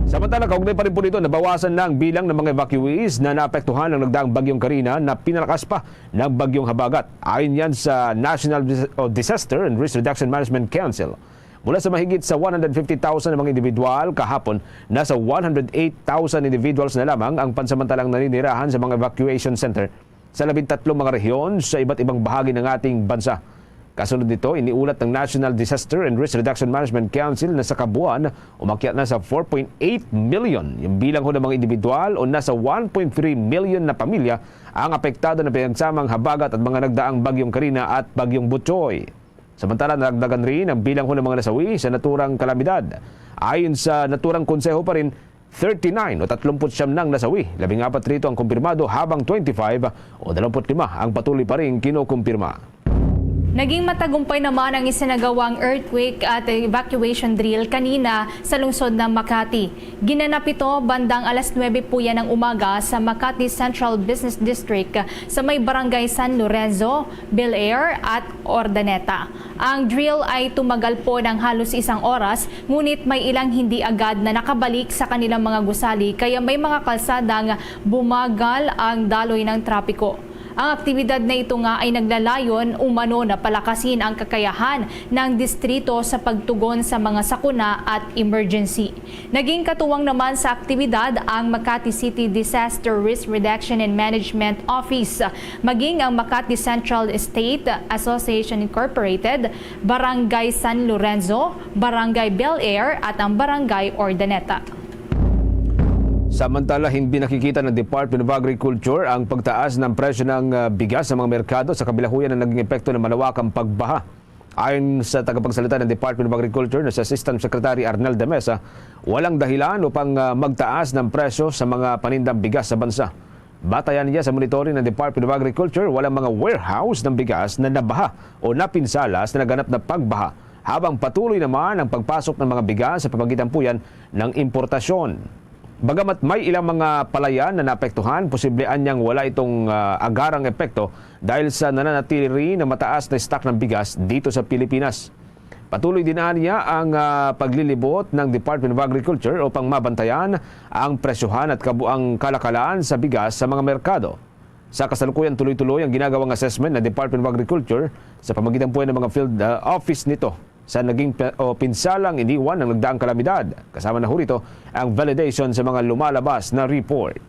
Samantala, kaugnay pa rin po nito, nabawasan na ang bilang ng mga evacuees na naapektuhan ng nagdaang Bagyong Karina na pinalakas pa ng Bagyong Habagat. Ayon yan sa National Dis- o Disaster and Risk Reduction Management Council. Mula sa mahigit sa one hundred fifty thousand na mga individual kahapon, nasa one hundred eight thousand individuals na lamang ang pansamantalang naninirahan sa mga evacuation center sa labing tatlong mga rehiyon sa iba't ibang bahagi ng ating bansa. Kasunod nito, iniulat ng National Disaster and Risk Reduction Management Council na sa kabuuan, umakyat na sa four point eight million yung bilang ho ng mga individual o nasa one point three million na pamilya ang apektado ng pinagsamang habagat at mga nagdaang Bagyong Karina at Bagyong Butchoy. Samantala, nadagdagan rin ang bilang ho ng mga nasawi sa naturang kalamidad. Ayon sa naturang konseho pa rin, thirty-nine o thirty-nine nang nasawi, labing apat rito ang kumpirmado, habang twenty-five o dalawampu't lima ang patuloy pa rin kinukumpirma. Naging matagumpay naman ang isinagawang earthquake at evacuation drill kanina sa lungsod ng Makati. Ginanap ito bandang alas nuwebe puya ng umaga sa Makati Central Business District sa may Barangay San Lorenzo, Bel Air at Urdaneta. Ang drill ay tumagal po ng halos isang oras, ngunit may ilang hindi agad na nakabalik sa kanilang mga gusali, kaya may mga kalsadang bumagal ang daloy ng trapiko. Ang aktibidad na ito nga ay naglalayon umano na palakasin ang kakayahan ng distrito sa pagtugon sa mga sakuna at emergency. Naging katuwang naman sa aktibidad ang Makati City Disaster Risk Reduction and Management Office, maging ang Makati Central State Association Incorporated, Barangay San Lorenzo, Barangay Bel Air at ang Barangay Urdaneta. Samantala, hindi nakikita ng Department of Agriculture ang pagtaas ng presyo ng ah, bigas sa mga merkado sa kabilahuyan ng naging epekto ng malawakang pagbaha. Ayon sa tagapagsalita ng Department of Agriculture na si Assistant Secretary Arnel de Mesa, walang dahilan upang ah, magtaas ng presyo sa mga panindang bigas sa bansa. Batayan niya sa monitoring ng Department of Agriculture, walang mga warehouse ng bigas na nabaha o napinsala sa naganap na pagbaha, habang patuloy naman ang pagpasok ng mga bigas sa pamagitan po yan ng importasyon. Bagamat may ilang mga palayan na naapektuhan, posible anyang wala itong, ah, agarang epekto dahil sa nananatili na mataas na stock ng bigas dito sa Pilipinas. Patuloy din aniya ang, ah, paglilibot ng Department of Agriculture upang mabantayan ang presyohan at kabuang kalakalan sa bigas sa mga merkado. Sa kasalukuyan, tuloy-tuloy ang ginagawang assessment ng Department of Agriculture sa pamagitan po ng mga field, ah, office nito sa naging pe-, o pinsalang iniwan ng nagdaang kalamidad. Kasama na ho rito ang validation sa mga lumalabas na report.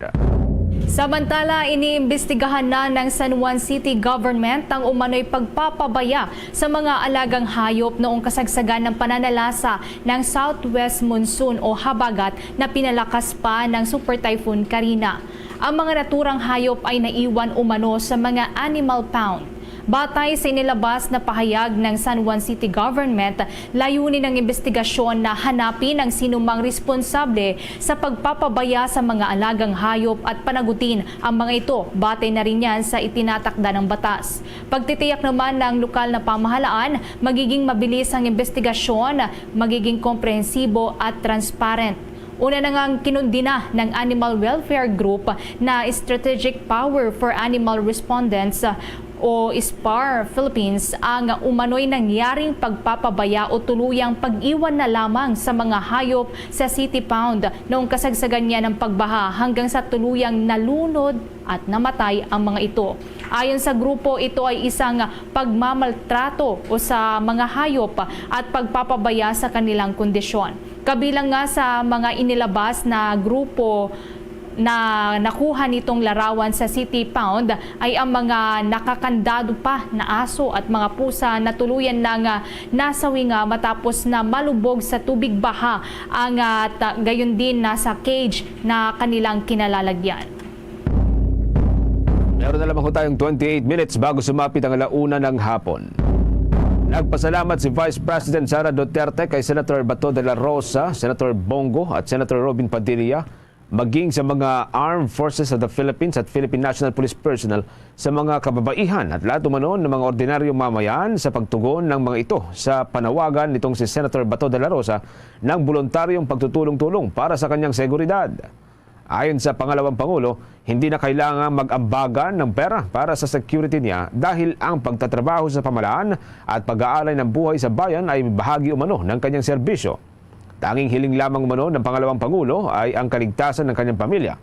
Samantala, iniimbestigahan na ng San Juan City Government ang umano'y pagpapabaya sa mga alagang hayop noong kasagsagan ng pananalasa ng southwest monsoon o habagat na pinalakas pa ng Super Typhoon Karina. Ang mga naturang hayop ay naiwan umano sa mga animal pound. Batay sa inilabas na pahayag ng San Juan City Government, layunin ng imbestigasyon na hanapin ang sinumang responsable sa pagpapabaya sa mga alagang hayop at panagutin ang mga ito batay na rin yan sa itinatakda ng batas. Pagtitiyak naman ng lokal na pamahalaan, magiging mabilis ang imbestigasyon, magiging komprehensibo at transparent. Una na ngang kinundina ng Animal Welfare Group na Strategic Power for Animal Respondents o SPAR Philippines ang umano'y nangyaring pagpapabaya o tuluyang pag-iwan na lamang sa mga hayop sa City Pound noong kasagsagan niya ng pagbaha hanggang sa tuluyang nalunod at namatay ang mga ito. Ayon sa grupo, ito ay isang pagmamaltrato o sa mga hayop at pagpapabaya sa kanilang kondisyon. Kabilang nga sa mga inilabas na grupo na nakuha nitong larawan sa City Pound ay ang mga nakakandado pa na aso at mga pusa na tuluyan na nga nasawi nga matapos na malubog sa tubig baha ang, ah, ta-, gayon din nasa cage na kanilang kinalalagyan. Meron na lamang ho tayong twenty-eight minutes bago sumapit ang ala-una ng hapon. Nagpasalamat si Vice President Sara Duterte kay Senator Bato de la Rosa, Senator Bong Go at Senator Robin Padilla, maging sa mga Armed Forces of the Philippines at Philippine National Police personnel sa mga kababaihan at lahat umano ng mga ordinaryong mamayan sa pagtugon ng mga ito sa panawagan nitong si Senator Bato de la Rosa ng boluntaryong pagtutulong-tulong para sa kanyang seguridad. Ayon sa pangalawang pangulo, hindi na kailangan mag-ambagan ng pera para sa security niya dahil ang pagtatrabaho sa pamahalaan at pag-aalay ng buhay sa bayan ay bahagi umano ng kanyang serbisyo. Tanging hiling lamang umano ng pangalawang pangulo ay ang kaligtasan ng kanyang pamilya.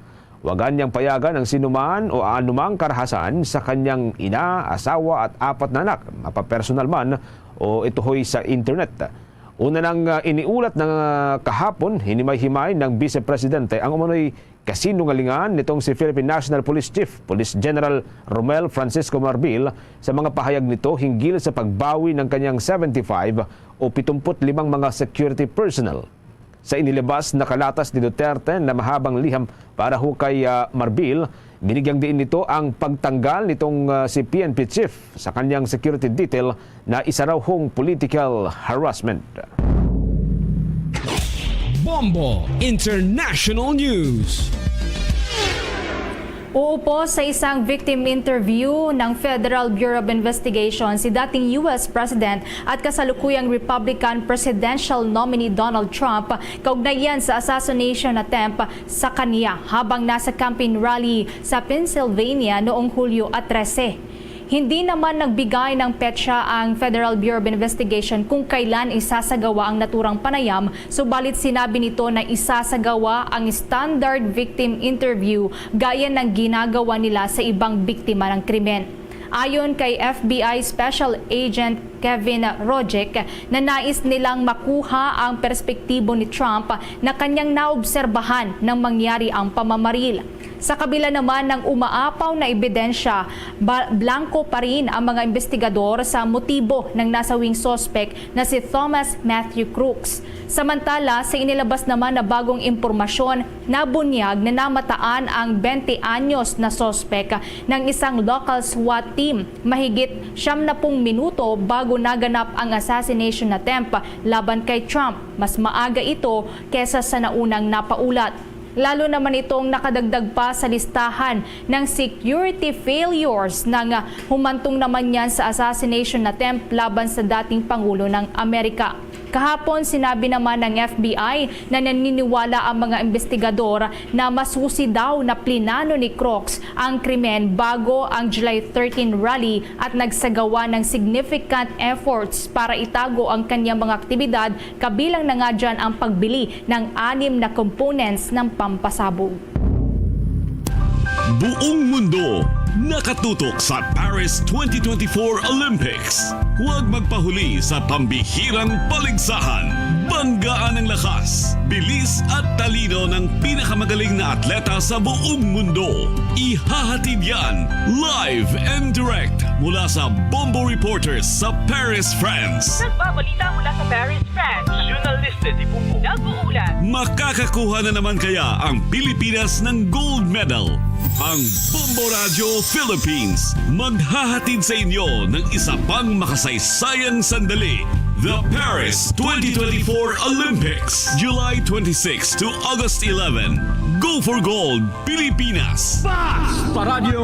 Wag niyang payagan ang sinuman o anumang karahasan sa kanyang ina, asawa at apat na anak, mapapersonal man o ituhoy sa internet. Una nang, ah, iniulat ng, ah, kahapon, hinimay-himay ng Vice Presidente ang umano'y kasinungalingan nitong si Philippine National Police Chief, Police General Romel Francisco Marbil, sa mga pahayag nito hinggil sa pagbawi ng kanyang seventy-five o pitungput limang mga security personnel. Sa inilabas na kalatas ni Duterte na mahabang liham para ho kay, ah, Marbil, binigyang diin nito ang pagtanggal nitong, ah, si P N P chief sa kanyang security detail na isa raw hong political harassment. Bombo International News. Uupos sa isang victim interview ng Federal Bureau of Investigation si dating U S President at kasalukuyang Republican presidential nominee Donald Trump kaugnay sa assassination attempt sa kaniya habang nasa campaign rally sa Pennsylvania noong Hulyo trese. Hindi naman nagbigay ng petsa ang Federal Bureau of Investigation kung kailan isasagawa ang naturang panayam, subalit sinabi nito na isasagawa ang standard victim interview gaya ng ginagawa nila sa ibang biktima ng krimen. Ayon kay F B I Special Agent Kevin Rojek, na nais nilang makuha ang perspektibo ni Trump na kanyang naobserbahan nang mangyari ang pamamaril. Sa kabila naman ng umaapaw na ebidensya, ba-, blanko pa rin ang mga investigador sa motibo ng nasawing suspek na si Thomas Matthew Crooks. Samantala, sa inilabas naman na bagong impormasyon, nabunyag na namataan ang bente anyos na suspek ng isang local SWAT team mahigit siyam na pung minuto bago naganap ang assassination attempt laban kay Trump. Mas maaga ito kesa sa naunang napaulat. Lalo naman itong nakadagdag pa sa listahan ng security failures nang humantong naman yan sa assassination attempt laban sa dating Pangulo ng Amerika. Kahapon, sinabi naman ng F B I na naniniwala ang mga investigador na masusi daw na plinano ni Crooks ang krimen bago ang July thirteen rally at nagsagawa ng significant efforts para itago ang kanyang mga aktibidad, kabilang na nga dyan ang pagbili ng anim na components ng pampasabog. Buong mundo nakatutok sa Paris twenty twenty-four Olympics. Huwag magpahuli sa pambihirang paligsahan. Banggaan ang lakas, bilis at talino ng pinakamagaling na atleta sa buong mundo. Ihahatid yan live and direct mula sa Bombo Reporters sa Paris, France. Nagbabalita mula sa Paris, France. Journalista de Bombo. Nag-uulat. Makakakuha na naman kaya ang Pilipinas ng gold medal? Ang Bombo Radio Philippines maghahatid sa inyo ng isa pang makasaysayang sandali, the Paris twenty twenty-four Olympics, July twenty-six to August eleven. Go for Gold, Pilipinas! Paradyo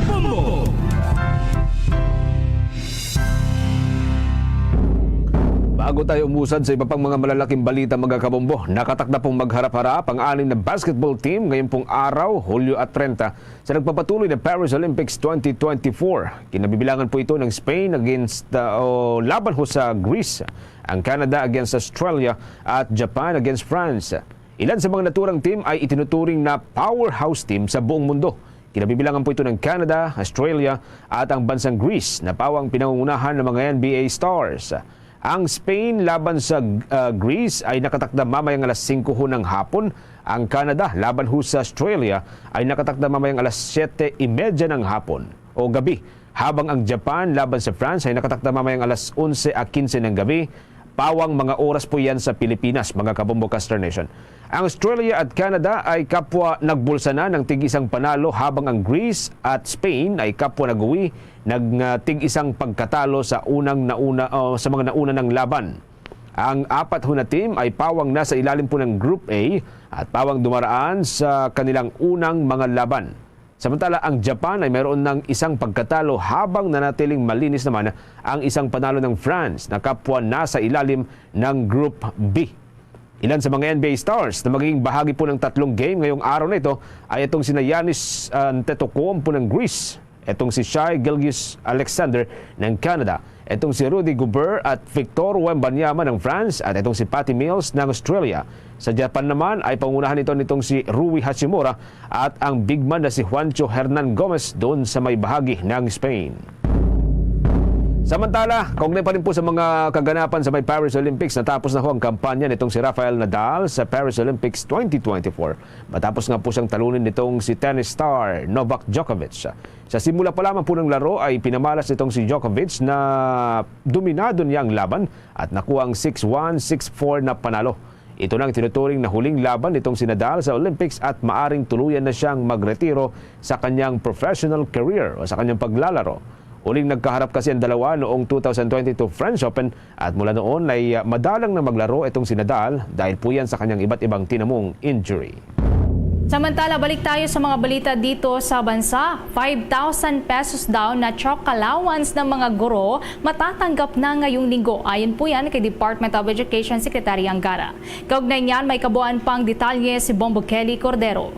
Bombo! Bago tayo umusad sa iba pang mga malalaking balita, mga kabombo, nakatakda pong magharap-harap ang anim na basketball team ngayon pong araw, Hulyo at treinta, sa nagpapatuloy na Paris Olympics twenty twenty-four. Kinabibilangan po ito ng Spain against uh, o laban ho sa Greece, ang Canada against Australia at Japan against France. Ilan sa mga naturang team ay itinuturing na powerhouse team sa buong mundo. Kinabibilangan po ito ng Canada, Australia at ang bansang Greece na pawang pinangungunahan ng mga N B A stars. Ang Spain laban sa uh, Greece ay nakatakda mamayang alas singko ho ng hapon. Ang Canada laban ho sa Australia ay nakatakda mamayang alas siyete y media ng hapon o gabi. Habang ang Japan laban sa France ay nakatakda mamayang alas onse a kinse ng gabi, pawang mga oras po yan sa Pilipinas, mga kabombo Caster Nation. Ang Australia at Canada ay kapwa nagbulsa na ng tig-isang panalo, habang ang Greece at Spain ay kapwa nag-uwi ng ah, tig-isang pagkatalo sa unang nauna o sa mga nauna ng laban. Ang apat ho na team ay pawang nasa ilalim po ng Group A at pawang dumaraan sa kanilang unang mga laban. Samantala, ang Japan ay mayroon ng isang pagkatalo, habang nanatiling malinis naman ang isang panalo ng France na kapwa nasa ilalim ng Group B. Ilan sa mga N B A stars na magiging bahagi po ng tatlong game ngayong araw na ito ay itong sina Giannis Antetokounmpo ng Greece, itong si Shai Gilgeous-Alexander ng Canada, itong si Rudy Gobert at Victor Wembanyama ng France, at itong si Patty Mills ng Australia. Sa Japan naman ay pangunahan ito nitong si Rui Hachimura at ang big man na si Juancho Hernan Gomez doon sa may bahagi ng Spain. Samantala, kaugnay pa rin po sa mga kaganapan sa may Paris Olympics, natapos na ho ang kampanya nitong si Rafael Nadal sa Paris Olympics twenty twenty-four. Matapos nga po siyang talunin nitong si tennis star Novak Djokovic. Sa simula pa lamang po ng laro ay pinamalas nitong si Djokovic na dominado niya ang laban at nakuha ang six one, six four na panalo. Ito na ang tinuturing na huling laban nitong si Nadal sa Olympics at maaring tuluyan na siyang magretiro sa kanyang professional career o sa kanyang paglalaro. Huling nagkaharap kasi ang dalawa noong two thousand twenty-two French Open at mula noon ay ah, madalang na maglaro itong si Nadal dahil po yan sa kanyang iba't ibang tinamong injury. Samantala, balik tayo sa mga balita dito sa bansa. Five thousand pesos daw na chalk allowance ng mga guro matatanggap na ngayong linggo. Ayon po yan kay Department of Education Secretary Angara. Kaugnay niyan, may kabuuan pang detalye si Bombo Kelly Cordero.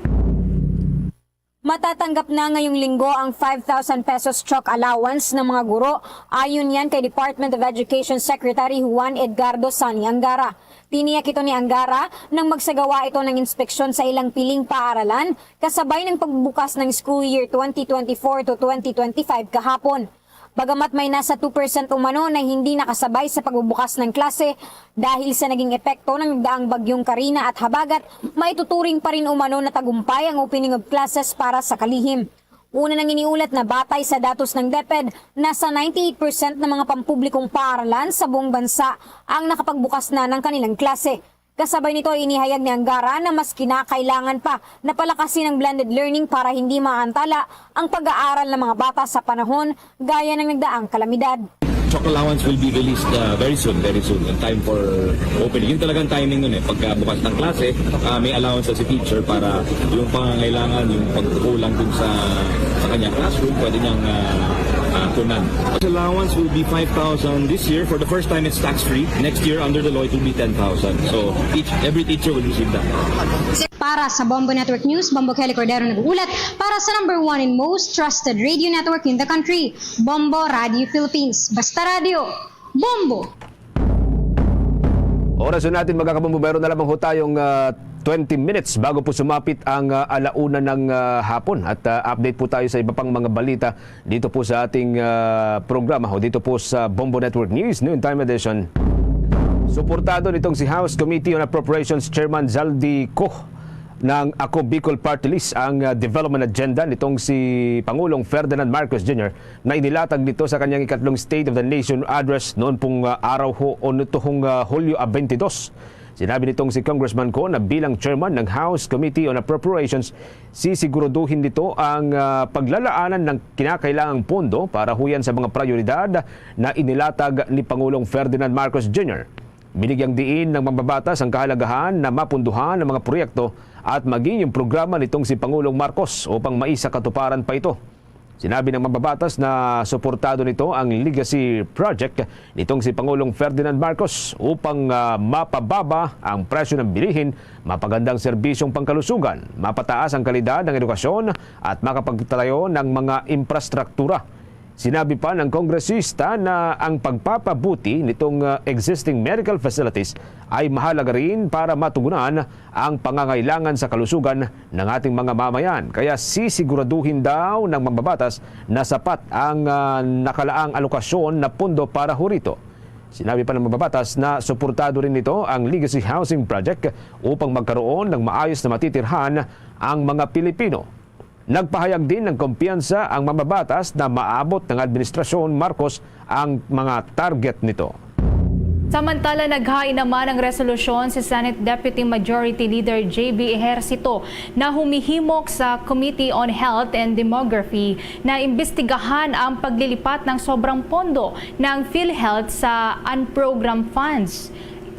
Matatanggap na ngayong linggo ang five thousand pesos chalk allowance ng mga guro, ayon yan kay Department of Education Secretary Juan Edgardo Sani Angara. Tiniyak ito ni Angara nang magsagawa ito ng inspeksyon sa ilang piling paaralan kasabay ng pagbubukas ng school year twenty twenty-four to twenty twenty-five kahapon. Bagamat may nasa two percent umano na hindi nakasabay sa pagbubukas ng klase dahil sa naging epekto ng nagdaang bagyong Karina at habagat, maituturing pa rin umano na tagumpay ang opening of classes para sa kalihim. Una nang iniulat na batay sa datos ng DepEd, nasa ninety-eight percent ng mga pampublikong paaralan sa buong bansa ang nakapagbukas na ng kanilang klase. Kasabay nito, inihayag ni Angara na mas kinakailangan pa na palakasin ang blended learning para hindi maantala ang pag-aaral ng mga bata sa panahon gaya ng nagdaang kalamidad. Chalk allowance will be released uh, very soon, very soon, in time for opening. Yun talagang timing nun eh. Pagka bukas ng klase, uh, may allowance sa si teacher para yung pangangailangan, yung pagkukulang dun sa, sa kanyang classroom, pwede niyang uh, Kunan. Allowance will be five thousand this year. For the first time, it's tax-free. Next year, under the law, it will be ten thousand. So, each, every teacher will receive that. Para sa Bombo Network News, Bombo Kelly Cordero nag-uulat para sa number one and most trusted radio network in the country, Bombo Radio Philippines. Basta Radio, Bombo! Oras na natin, mga kabombo, meron na lamang ho tayong, ah, twenty minutes bago po sumapit ang, ah, alauna ng, ah, hapon. At, ah, update po tayo sa iba pang mga balita dito po sa ating, ah, programa o dito po sa Bombo Network News Noontime Edition. Suportado nitong si House Committee on Appropriations Chairman Zaldy Co ng Ako Bicol Party List ang, ah, development agenda nitong si Pangulong Ferdinand Marcos Junior na inilatag nito sa kanyang ikatlong State of the Nation Address noon pong, ah, araw ho o nituhong, ah, Hulyo, ah, twenty-two. Sinabi nitong si Congressman Co na bilang chairman ng House Committee on Appropriations, sisiguraduhin nito ang, ah, paglalaanan ng kinakailangang pondo para huyan sa mga prioridad na inilatag ni Pangulong Ferdinand Marcos Junior. Binigyang diin ng mambabatas ang kahalagahan na mapunduhan ang mga proyekto at maging yung programa nitong si Pangulong Marcos upang maisakatuparan pa ito. Sinabi ng mambabatas na suportado nito ang legacy project nitong si Pangulong Ferdinand Marcos upang, ah, mapababa ang presyo ng bilihin, mapaganda ang serbisyong pangkalusugan, mapataas ang kalidad ng edukasyon at makapagtayo ng mga infrastruktura. Sinabi pa ng kongresista na ang pagpapabuti nitong, ah, existing medical facilities ay mahalaga rin para matugunan ang pangangailangan sa kalusugan ng ating mga mamayan. Kaya sisiguraduhin daw ng mambabatas na sapat ang, ah, nakalaang alokasyon na pondo para ho rito. Sinabi pa ng mambabatas na suportado rin nito ang Legacy Housing Project upang magkaroon ng maayos na matitirhan ang mga Pilipino. Nagpahayag din ng kumpiyansa ang mambabatas na maabot ng Administrasyon Marcos ang mga target nito. Samantala, naghain naman ang resolusyon si Senate Deputy Majority Leader J B Ejercito na humihimok sa Committee on Health and Demography na imbestigahan ang paglilipat ng sobrang pondo ng PhilHealth sa unprogrammed funds.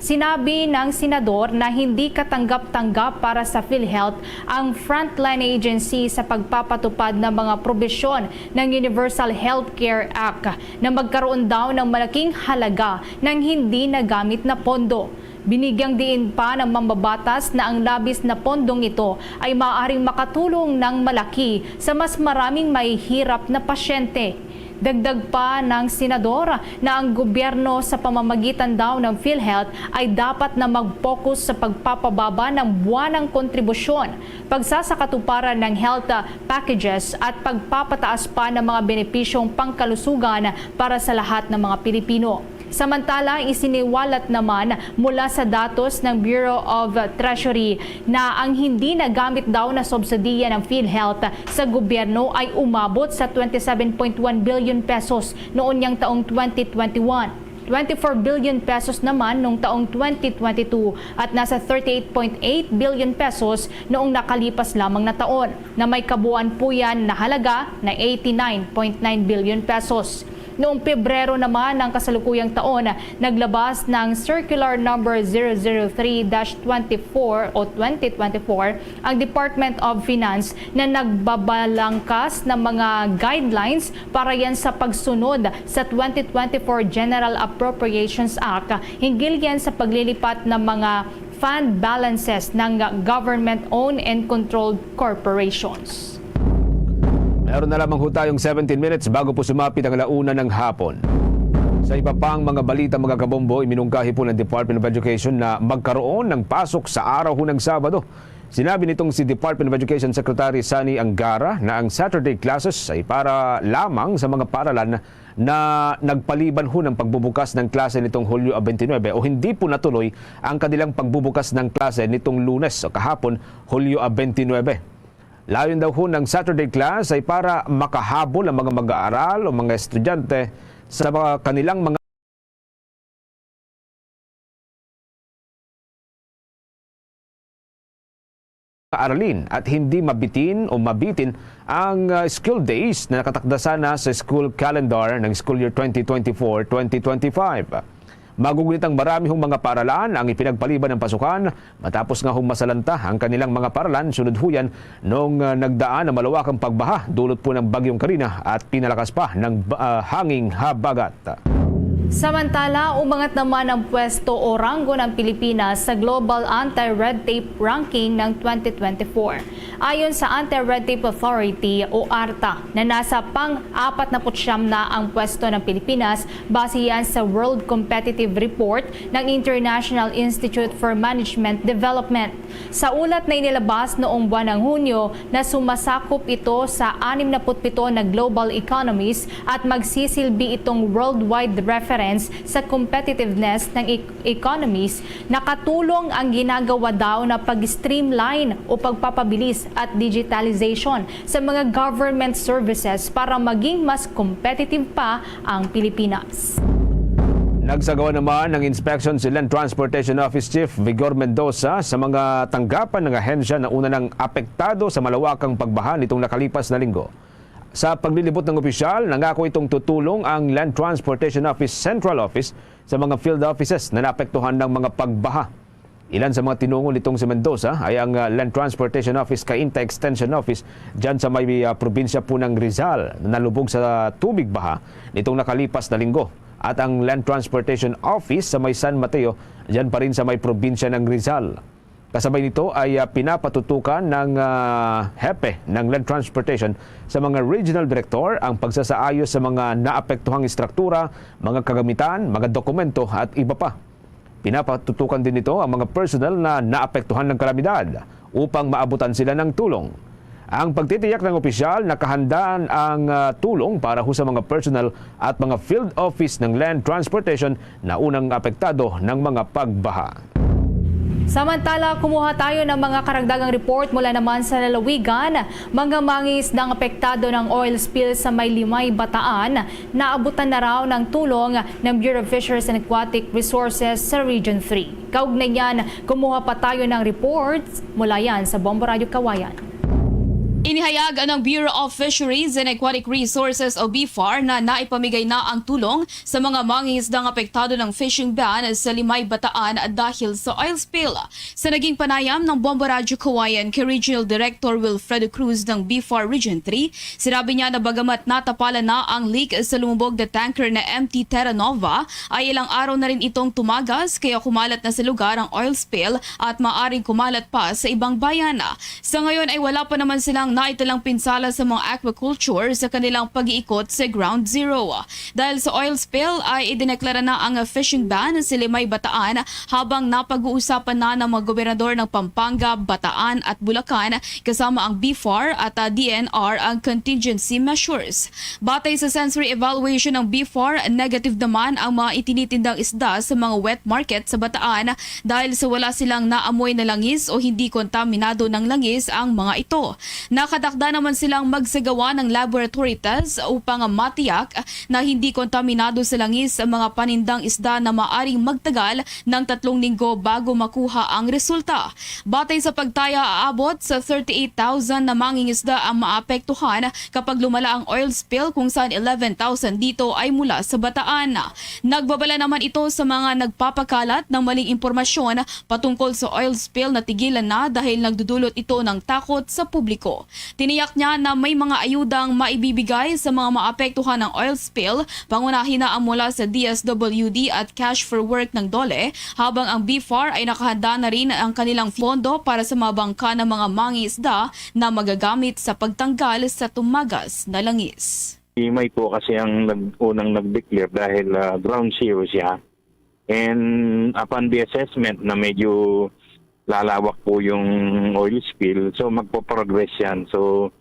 Sinabi ng senador na hindi katanggap-tanggap para sa PhilHealth ang frontline agency sa pagpapatupad ng mga probisyon ng Universal Health Care Act na magkaroon daw ng malaking halaga ng hindi nagamit na pondo. Binigyang diin pa ng mambabatas na ang labis na pondong ito ay maaaring makatulong ng malaki sa mas maraming mahihirap na pasyente. Dagdag pa ng senador na ang gobyerno sa pamamagitan daw ng PhilHealth ay dapat na mag-focus sa pagpapababa ng buwanang kontribusyon, pagsasakatuparan ng health, ah, packages at pagpapataas pa ng mga benepisyong pangkalusugan para sa lahat ng mga Pilipino. Samantala, isiniwalat naman mula sa datos ng Bureau of Treasury na ang hindi nagamit daw na subsidiya ng PhilHealth sa gobyerno ay umabot sa twenty-seven point one billion pesos noon niyang taong twenty twenty-one, twenty-four billion pesos naman noong taong twenty twenty-two at nasa thirty-eight point eight billion pesos noong nakalipas lamang na taon, na may kabuuan po yan na halaga na eighty-nine point nine billion pesos. Noong Pebrero naman ng kasalukuyang taon, naglabas ng Circular Number zero zero three dash twenty-four o twenty twenty-four ang Department of Finance na nagbabalangkas ng mga guidelines para yan sa pagsunod sa twenty twenty-four General Appropriations Act, hinggil yan sa paglilipat ng mga fund balances ng government-owned and controlled corporations. Meron na lamang ho tayong seventeen minutes bago po sumapit ang alauna ng hapon. Sa iba pang mga balita, mga kabombo, iminungkahi po ng Department of Education na magkaroon ng pasok sa araw ho ng Sabado. Sinabi nitong si Department of Education Secretary Sonny Angara na ang Saturday classes ay para lamang sa mga paaralan na nagpaliban ho ng pagbubukas ng klase nitong Hulyo twenty-nine o hindi po natuloy ang kanilang pagbubukas ng klase nitong Lunes o kahapon, Hulyo twenty-nine. Layon daw ho ng Saturday class ay para makahabol ang mga mag-aaral o mga estudyante sa mga kanilang mga aralin at hindi mabitin o mabitin ang, ah, school days na nakatakda sana sa school calendar ng school year twenty twenty-four twenty twenty-five. Magugunit ang marami hong mga paaralan ang ipinagpaliban ng pasukan matapos nga humasalanta ang kanilang mga paaralan sunod huyan noong, ah, nagdaan na malawakang pagbaha dulot po ng Bagyong Karina at pinalakas pa ng ba-, ah, hanging habagat. Samantala, umangat naman ang pwesto o ranggo ng Pilipinas sa Global Anti-Red Tape Ranking ng twenty twenty-four. Ayon sa Anti-Red Tape Authority o ARTA, na nasa pang-apat na putsyam na ang pwesto ng Pilipinas base yan sa World Competitive Report ng International Institute for Management Development. Sa ulat na inilabas noong buwan ng Hunyo na sumasakop ito sa anim na putpito na global economies at magsisilbi itong worldwide reference sa competitiveness ng e-, economies, nakatulong ang ginagawa daw na pag-streamline o pagpapabilis at digitalization sa mga government services para maging mas competitive pa ang Pilipinas. Nagsagawa naman ng inspection si Land Transportation Office Chief Vigor Mendoza sa mga tanggapan ng ahensya na una nang apektado sa malawakang pagbaha nitong nakalipas na linggo. Sa paglilibot ng opisyal, nangako itong tutulong ang Land Transportation Office Central Office sa mga field offices na naapektuhan ng mga pagbaha. Ilan sa mga tinungo nitong si Mendoza ay ang, ah, Land Transportation Office Cainta Extension Office dyan sa may, ah, probinsya po ng Rizal na nalubog sa tubig baha nitong nakalipas na linggo, at ang Land Transportation Office sa may San Mateo, dyan pa rin sa may probinsya ng Rizal. Kasabay nito ay, ah, pinapatutukan ng, ah, hepe ng Land Transportation sa mga regional director ang pagsasaayos sa mga naapektuhang istruktura, mga kagamitan, mga dokumento at iba pa. Pinapatutukan din nito ang mga personnel na naapektuhan ng kalamidad upang maabutan sila ng tulong. Ang pagtitiyak ng opisyal, nakahandaan ang, ah, tulong para ho sa mga personnel at mga field office ng Land Transportation na unang apektado ng mga pagbaha. Samantala, kumuha tayo ng mga karagdagang report mula naman sa lalawigan. Mga mangisdang apektado ng oil spill sa may Limay, Bataan, naabutan na raw ng tulong ng Bureau of Fisheries and Aquatic Resources sa Region three. Kaugnay niyan, kumuha pa tayo ng reports mula yan sa Bombo Radyo Kawayan. Inihayag ng Bureau of Fisheries and Aquatic Resources o BFAR na naipamigay na ang tulong sa mga mangingisdang apektado ng fishing ban sa Limay, Bataan dahil sa oil spill. Sa naging panayam ng Bombo Radyo Kawayan kay Regional Director Wilfredo Cruz ng BFAR Region three, sinabi niya na bagamat natapalan na ang leak sa lumubog na tanker na M T Terra Nova, ay ilang araw na rin itong tumagas, kaya kumalat na sa lugar ang oil spill at maaring kumalat pa sa ibang bayan. Sa ngayon ay wala pa naman silang naitalang pinsala sa mga aquaculture sa kanilang pag-iikot sa Ground Zero. Dahil sa oil spill ay idineklara na ang fishing ban sa Limay, Bataan, habang napag-uusapan na ng mga gobernador ng Pampanga, Bataan at Bulacan kasama ang BFAR at, ah, DENR ang contingency measures. Batay sa sensory evaluation ng BFAR, negative naman ang mga itinitindang isda sa mga wet market sa Bataan dahil sa wala silang naamoy na langis o hindi kontaminado ng langis ang mga ito. Nakatakda naman silang magsagawa ng laboratory test upang matiyak na hindi kontaminado sa langis ang mga panindang isda na maaring magtagal ng tatlong linggo bago makuha ang resulta. Batay sa pagtaya, aabot sa thirty-eight thousand na mangingisda ang maapektuhan kapag lumala ang oil spill, kung saan eleven thousand dito ay mula sa Bataan. Nagbabala naman ito sa mga nagpapakalat ng maling impormasyon patungkol sa oil spill na tigilan na dahil nagdudulot ito ng takot sa publiko. Tiniyak niya na may mga ayudang maibibigay sa mga maapektuhan ng oil spill, pangunahin na ang mula sa D S W D at Cash for Work ng DOLE, habang ang BFAR ay nakahanda na rin ang kanilang pondo para sa mga bangka ng mga mangingisda na magagamit sa pagtanggal sa tumagas na langis. Limay po kasi ang nag-, unang nag-declare dahil, ah, ground zero siya. And upon the assessment na medyo lalawak po yung oil spill, so magpo-progress yan. So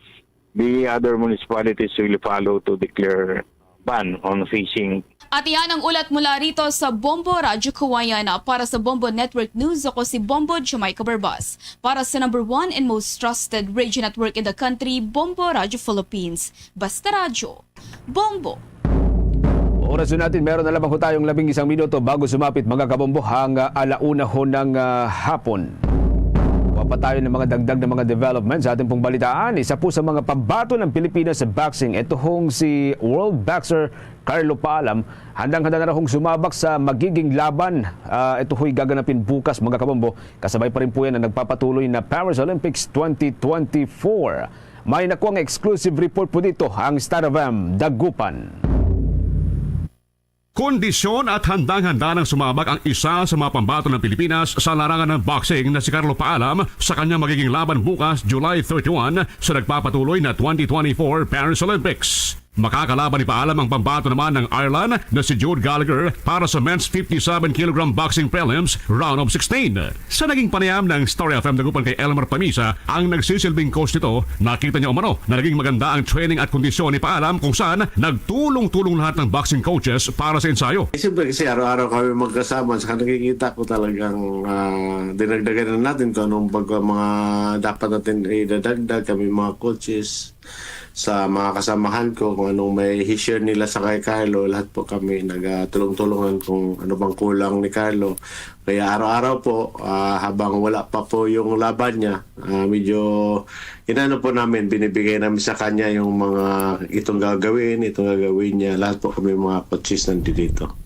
the other municipalities will follow to declare ban on fishing. At iyan ang ulat mula rito sa Bombo Radyo Kawayan. Para sa Bombo Network News, ako si Bombo Jamaica Barbas. Para sa number one and most trusted radio network in the country, Bombo Radyo Philippines. Basta radyo, Bombo. Oras na natin, meron na lamang ho tayong labing isang minuto bago sumapit, mga kabombo, ang, ah, alauna ho ng, ah, hapon. Pa tayo ng mga dagdag na mga development sa ating pong balitaan. Isa po sa mga pambato ng Pilipinas sa boxing, ito hong si World Boxer Carlo Paalam. Handang-handa na raw hong sumabak sa magiging laban. Ah, ito ho'y gaganapin bukas, mga kabombo. Kasabay pa rin po yan ang nagpapatuloy na Paris Olympics twenty twenty-four. May nakuha ang exclusive report po dito ang Star F M Dagupan. Kondisyon at handang-handa ng sumabak ang isa sa mga pambato ng Pilipinas sa larangan ng boxing na si Carlo Paalam sa kanyang magiging laban bukas, July thirty-one, sa nagpapatuloy na twenty twenty-four Paris Olympics. Makakalaban ni Paalam ang pambato naman ng Ireland na si Jude Gallagher para sa men's fifty-seven kilogram boxing prelims round of sixteen. Sa naging panayam ng Star F M Dagupan kay Elmer Pamisa, ang nagsisilbing coach nito, nakita niya umano na naging maganda ang training at kondisyon ni Paalam, kung saan nagtulong-tulong lahat ng boxing coaches para sa ensayo. Eh, siyempre kasi araw-araw kami magkasama, saka nakikita ko talagang, ah, dinagdagan na natin kung anong pag-, mga dapat natin idadagdag, kami mga coaches, sa mga kasamahan ko, kung anong may share nila sa kay Carlo. Lahat po kami nagtulong-tulungan kung ano bang kulang ni Carlo. Kaya araw-araw po, ah, habang wala pa po yung laban niya, ah, medyo inano po namin, binibigay namin sa kanya yung mga itong gagawin, itong gagawin niya. Lahat po kami mga coaches nandito.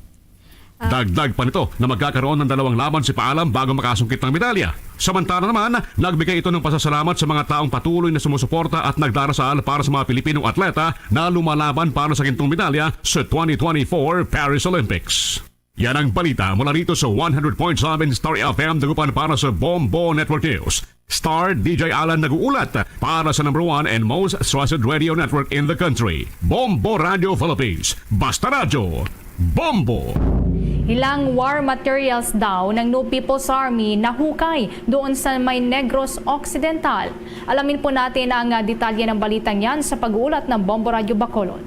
Ah. Dagdag pa nito na magkakaroon ng dalawang laban si Paalam bago makasungkit ng medalya. Samantala naman, nagbigay ito ng pasasalamat sa mga taong patuloy na sumusuporta at nagdarasal para sa mga Pilipinong atleta na lumalaban para sa gintong medalya sa twenty twenty-four Paris Olympics. Yan ang balita mula rito sa one hundred point seven Star F M Dagupan para sa Bombo Network News. Star D J Alan nag-uulat para sa number one and most trusted radio network in the country, Bombo Radio Philippines. Basta Radyo, Bombo! Ilang war materials daw ng New People's Army nahukay doon sa may Negros Occidental. Alamin po natin ang, ah, detalye ng balitang yan sa pag-uulat ng Bombo Radyo Bacolod.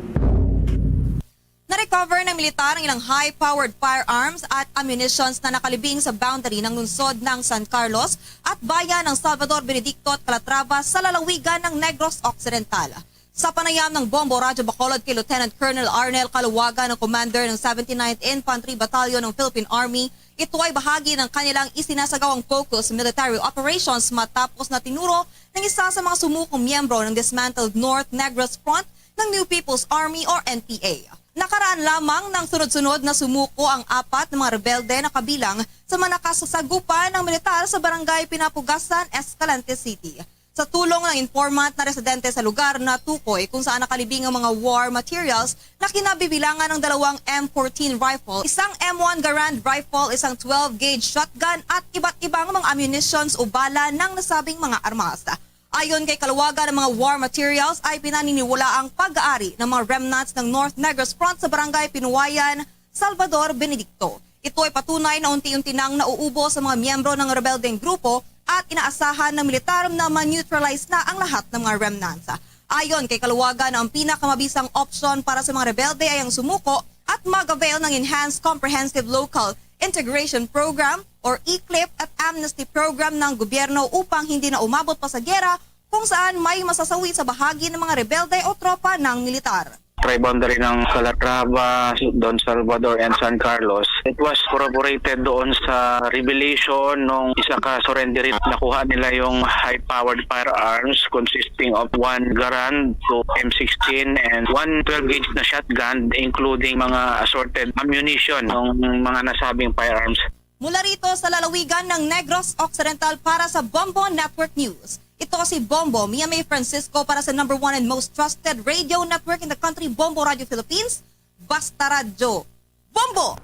Na-recover ng militar ang ilang high-powered firearms at ammunitions na nakalibing sa boundary ng lungsod ng San Carlos at bayan ng Salvador Benedicto at Calatrava sa lalawigan ng Negros Occidental. Sa panayam ng Bombo Radyo Bacolod kay Lieutenant Colonel Arnel Calawagan, ang commander ng seventy-ninth Infantry Battalion ng Philippine Army, ito ay bahagi ng kanilang isinasagawang focus military operations matapos na tinuro ng isa sa mga sumukong miyembro ng dismantled North Negros Front ng New People's Army or N P A. Nakaraan lamang ng sunod-sunod na sumuko ang apat na mga rebelde na kabilang sa mga nakasasagupan ng militar sa barangay Pinapugasan, Escalante City. Sa tulong ng informant na residente sa lugar, natukoy kung saan nakalibing ang mga war materials na kinabibilangan ng dalawang M fourteen rifle, isang M one Garand rifle, isang twelve gauge shotgun at iba't ibang mga ammunitions o bala ng nasabing mga armas. Ayon kay Calawagan, ang mga war materials ay pinaniniwalaang pag-aari ng mga remnants ng North Negros Front sa Barangay Pinuwayan, Salvador Benedicto. Ito ay patunay na unti-unti nang nauubos ang mga miyembro ng rebeldeng grupo at inaasahan ng militar na ma-neutralize na ang lahat ng mga remnants. Ayon kay Calawagan, ang pinakamabisang opsyon para sa mga rebelde ay ang sumuko at mag-avail ng Enhanced Comprehensive Local Integration Program or ECLIP at Amnesty Program ng gobyerno upang hindi na umabot pa sa giyera kung saan may masasawi sa bahagi ng mga rebelde o tropa ng militar. Tri-boundary ng Calatrava, Don Salvador, and San Carlos. It was corroborated doon sa revelation nung isa ka surrenderee. Nakuha nila yung high-powered firearms consisting of one Garand, two M sixteen, and one twelve gauge na shotgun, including mga assorted ammunition ng mga nasabing firearms. Mula rito sa lalawigan ng Negros Occidental para sa Bombo Network News, ito si Bombo Mia May Francisco para sa number one and most trusted radio network in the country, Bombo Radio Philippines, Basta Radyo. Bombo!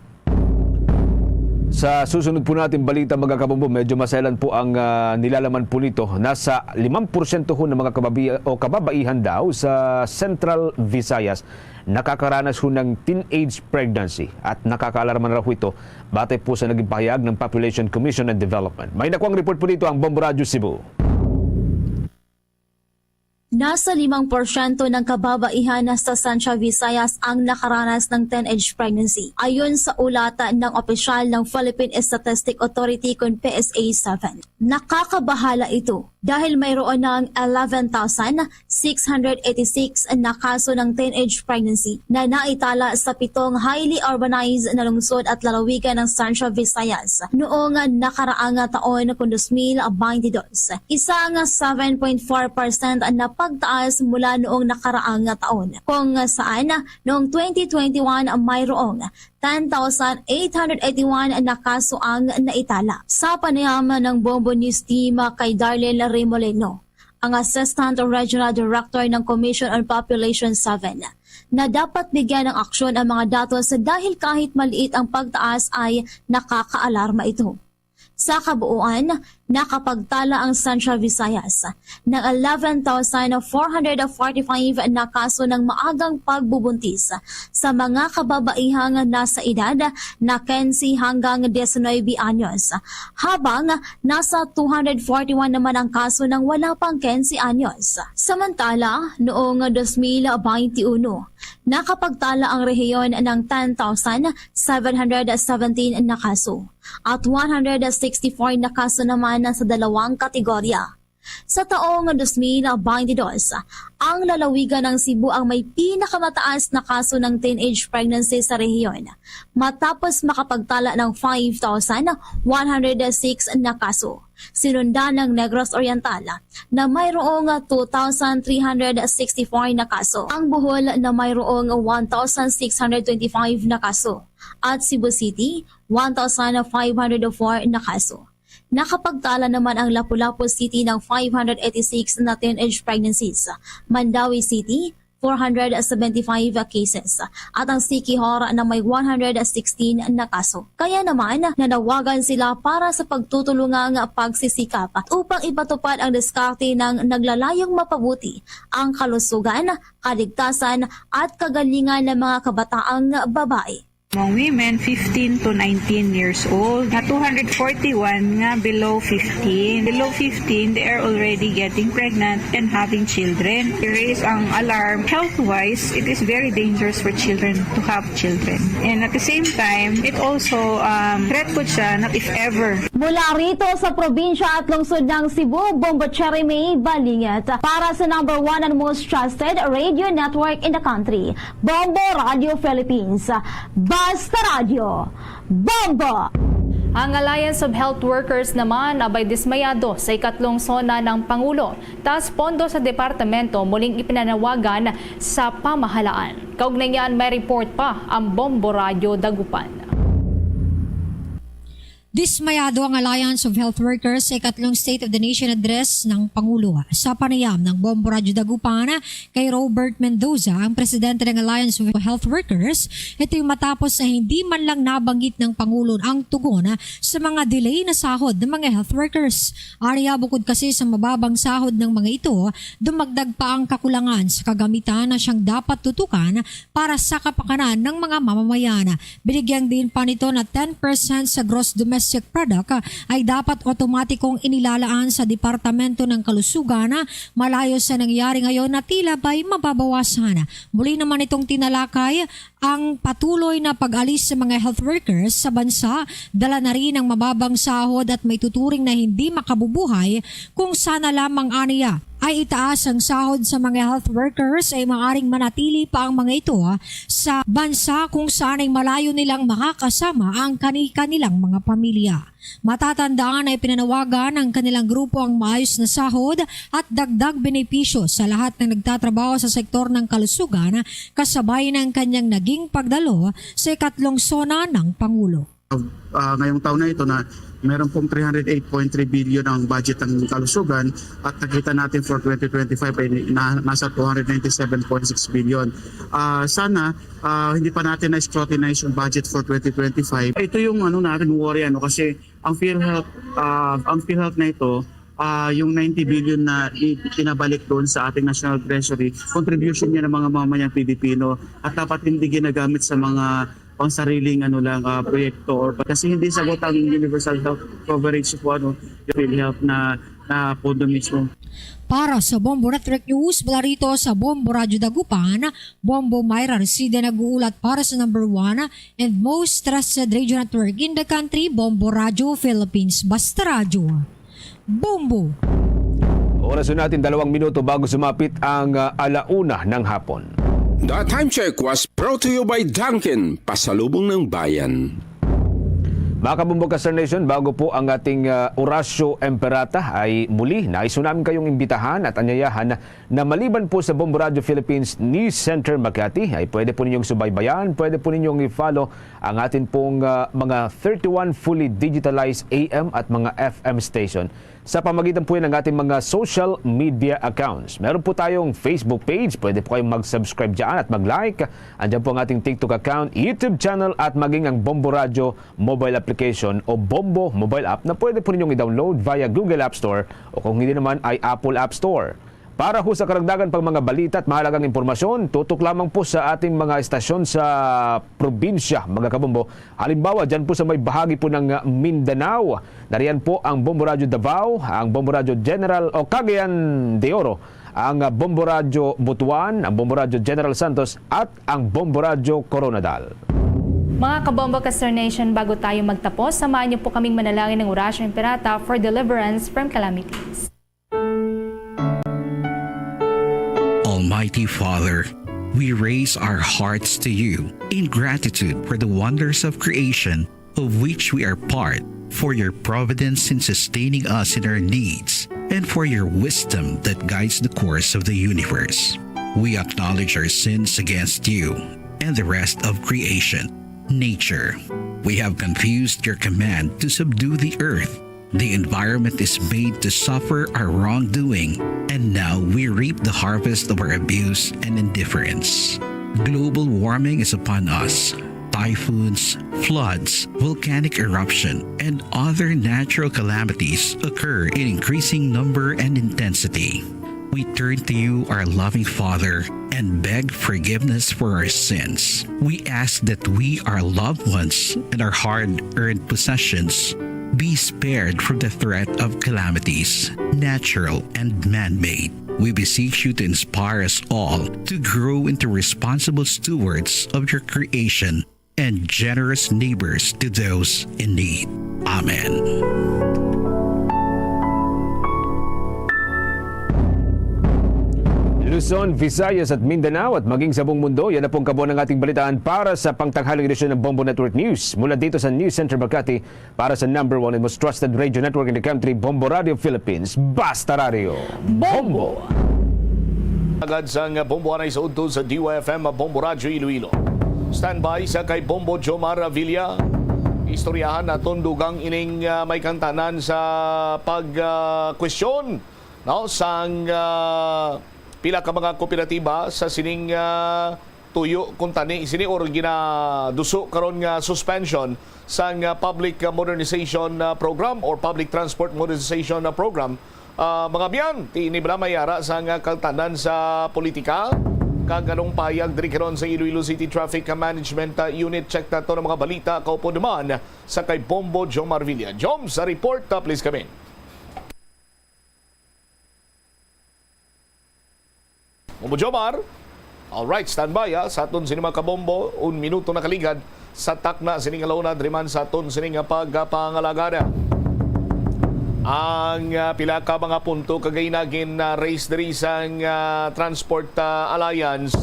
Sa susunod po natin balita, mga kabombo, medyo maselan po ang, ah, nilalaman po nito. Nasa limang porsyento ho ng mga kababi-, o kababaihan daw sa Central Visayas nakakaranas ho ng teenage pregnancy at nakakaalarma na raw ito batay po sa naging pahayag ng Population Commission and Development. May nakuang report po dito ang Bombo Radyo Cebu. Nasa limang porsyento ng kababaihan na sa Central Visayas ang nakaranas ng teenage pregnancy, ayon sa ulatan ng opisyal ng Philippine Statistic Authority, kun P S A seven. Nakakabahala ito Dahil mayroon ng eleven thousand six hundred eighty-six na kaso ng teenage pregnancy na naitala sa pitong highly urbanized na lungsod at lalawigan ng Central Visayas noong nakaraang taon kung twenty twenty-two, isang seven point four percent na pagtaas mula noong nakaraang taon, kung saan noong twenty twenty-one mayroong ten thousand eight hundred eighty-one na kaso ang naitala. Sa panayam ng Bombo News Team kay Darlene Remolino, ang Assistant Regional Director ng Commission on Population seven, na dapat bigyan ng aksyon ang mga datos dahil kahit maliit ang pagtaas ay nakakaalarma ito. Sa kabuuan, nakapagtala ang Central Visayas ng eleven thousand four hundred forty-five na kaso ng maagang pagbubuntis sa mga kababaihang nasa edad na quince hanggang diecinuebe anyos, habang nasa two hundred forty-one naman ang kaso ng wala pang quince anyos. Samantala, noong twenty twenty-one, nakapagtala ang rehiyon ng ten thousand seven hundred seventeen na kaso at one hundred sixty-four na kaso naman sa dalawang kategorya. Sa taong twenty twenty-two, ang lalawigan ng Cebu ang may pinakamataas na kaso ng teenage pregnancy sa rehiyon, matapos makapagtala ng five thousand one hundred six na kaso. Sinundan ng Negros Oriental na mayroong two thousand three hundred sixty-four na kaso, ang Bohol na mayroong one thousand six hundred twenty-five na kaso, at Cebu City, one thousand five hundred four na kaso. Nakapagtala naman ang Lapu-Lapu City ng five hundred eighty-six na teenage pregnancies, Mandaue City, four hundred seventy-five cases, at ang Siquijor na may one hundred sixteen na kaso. Kaya naman, nanawagan sila para sa pagtutulungang pagsisikap upang ipatupad ang diskarte ng naglalayong mapabuti ang kalusugan, kaligtasan, at kagalingan ng mga kabataang babae. Among women fifteen to nineteen years old, nga two hundred forty-one nga below fifteen. Below fifteen, they are already getting pregnant and having children. They raise ang alarm. Health-wise, it is very dangerous for children to have children. And at the same time, it also, um, threat po siya na if ever. Mula rito sa probinsya at lungsod ng Cebu, Bombo Cherry May Balingit para sa number one and most trusted radio network in the country, Bombo Radio Philippines. Basta Radyo, Bombo! Ang Alliance of Health Workers naman abay dismayado sa ikatlong SONA ng Pangulo. Taas pondo sa departamento muling ipinanawagan sa pamahalaan. Kaugnay niyan, may report pa ang Bombo Radyo Dagupan. Dismayado ang Alliance of Health Workers sa ikatlong State of the Nation Address ng Pangulo. Sa panayam ng Bombo Radyo Dagupan kay Robert Mendoza, ang presidente ng Alliance of Health Workers, ito'y matapos na hindi man lang nabanggit ng Pangulo ang tugon sa mga delay na sahod ng mga health workers. Aniya, bukod kasi sa mababang sahod ng mga ito, dumagdag pa ang kakulangan sa kagamitan na siyang dapat tutukan para sa kapakanan ng mga mamamayan. Binigyan din pa nito na ten percent sa gross domestic product ay dapat otomatikong inilalaan sa Departamento ng Kalusugan, malayo sa nangyari ngayon na tila ba'y mababawasan. Muli naman itong tinalakay ang patuloy na pag-alis sa mga health workers sa bansa, dala na rin ang mababang sahod at may tuturing na hindi makabubuhay kung sana lamang aniya ay itaas ang sahod sa mga health workers, ay maaring manatili pa ang mga ito sa bansa kung saan ay malayo nilang makakasama ang kani-kanilang mga pamilya. Matatandaan na ipinanawagan ng kanilang grupo ang maayos na sahod at dagdag benepisyo sa lahat ng nagtatrabaho sa sektor ng kalusugan, kasabay ng kanyang naging pagdalo sa ikatlong SONA ng Pangulo. Ah, ngayong taon na ito na meron pong three hundred eight point three billion ang budget ng kalusugan at nakita natin for twenty twenty-five ay na, nasa two hundred ninety-seven point six billion. Ah, sana, ah, hindi pa natin na-scrutinize yung budget for twenty twenty-five. Ito yung ano natin worry, ano, kasi ang PhilHealth, ah, ang PhilHealth na ito, ah, yung ninety billion na i-, pinabalik doon sa ating National Treasury, contribution niya ng mga mamamayang Pilipino at dapat hindi ginagamit sa mga pang sariling ano lang, ah, proyekto or kasi hindi sagot ang universal health coverage po, ano, yung PhilHealth na, na pondo mismo. Para sa Bombo Network News, mula rito sa Bombo Radyo Dagupan, Bombo Myra Reside nag-uulat para sa number one and most trusted radio network in the country, Bombo Radyo Philippines. Basta Radyo, Bombo! Oras na natin, dalawang minuto bago sumapit ang, ah, alauna ng hapon. The Time Check was brought to you by Dunkin, pasalubong ng bayan. Mga kabombo ka Star Nation, bago po ang ating, ah, Orasyo Emperata ay muli, nais namin kayong imbitahan at anyayahan na maliban po sa Bombo Radio Philippines News Center Makati, ay pwede po ninyong subaybayan, pwede po ninyong i-follow ang atin pong, ah, mga thirty-one fully digitalized A M at mga F M station sa pamagitan po yan ng ating mga social media accounts. Meron po tayong Facebook page, pwede po kayong mag-subscribe dyan at mag-like. Andyan po ang ating TikTok account, YouTube channel at maging ang Bombo Radio mobile application o Bombo mobile app na pwede po ninyong i-download via Google App Store o kung hindi naman ay Apple App Store. Para ho sa karagdagan pang mga balita at mahalagang impormasyon, tutok lamang po sa ating mga estasyon sa probinsya, mga kabombo. Halimbawa, dyan po sa may bahagi po ng, ah, Mindanao, nariyan po ang Bombo Radyo Davao, ang Bombo Radyo General o Cagayan de Oro, ang, ah, Bombo Radyo Butuan, ang Bombo Radyo General Santos, at ang Bombo Radyo Koronadal. Mga kabombo ka Star Nation, bago tayo magtapos, samahan niyo po kaming manalangin ng Orasyo Imperata for deliverance from calamities. Almighty Father, we raise our hearts to you in gratitude for the wonders of creation of which we are part, for your providence in sustaining us in our needs, and for your wisdom that guides the course of the universe. We acknowledge our sins against you and the rest of creation, nature. We have confused your command to subdue the earth. The environment is made to suffer our wrongdoing, and now we reap the harvest of our abuse and indifference. Global warming is upon us. Typhoons, floods, volcanic eruption, and other natural calamities occur in increasing number and intensity. We turn to you, our loving Father, and beg forgiveness for our sins. We ask that we, our loved ones, and our hard-earned possessions be spared from the threat of calamities, natural and man-made. We beseech you to inspire us all to grow into responsible stewards of your creation and generous neighbors to those in need. Amen. Luzon, Visayas at Mindanao at maging sa buong mundo, yan na pong kabuuan ng ating balitaan para sa pangtanghaling edisyon ng Bombo Network News. Mula dito sa News Center Makati, para sa number one and most trusted radio network in the country, Bombo Radio Philippines, Basta Radio. Bombo! Agad sang Bombo anay sa udto sa D Y F M Bombo Radyo Iloilo. Standby sa kay Bombo Jomar Avila. Istoryahan naton dugang ining, ah, may kangtanan sa pag, ah, kwestiyon, no, sang, ah, pila ka mga kooperatiba sa sining, ah, tuyo kuntani sini or ginaduso karon nga suspension sang, ah, Public, ah, Modernization, ah, Program or Public Transport Modernization, ah, Program. Ah, mga biyan, ti ini bala may ara sang, ah, kangtanan sa politika? Kag anong pahayag diri karon sa Iloilo City Traffic Management, ah, Unit? Check nato ang mga balita kaupo naman sa kay Bombo Jomar Villa. Jom, sa report, ah, please come in. Bombo Jomar. Alright, standby, ha, sa aton sini mga kabombo. Un minuto na kaligad sa takna sini nga launa, diri man sa aton sini nga pagpangalagada. Ang, ah, pila ka mga punto kagaina gin, ah, raise diri sang, ah, Transport, ah, Alliance.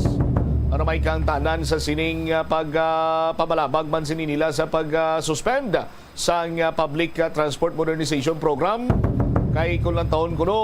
Ano may kangtanan sa sining, ah, pag, ah, pamalabag man sini nila sa pag, ah, suspend sang, ah, Public, ah, Transport Modernization Program. Kay kung lantawon kuno,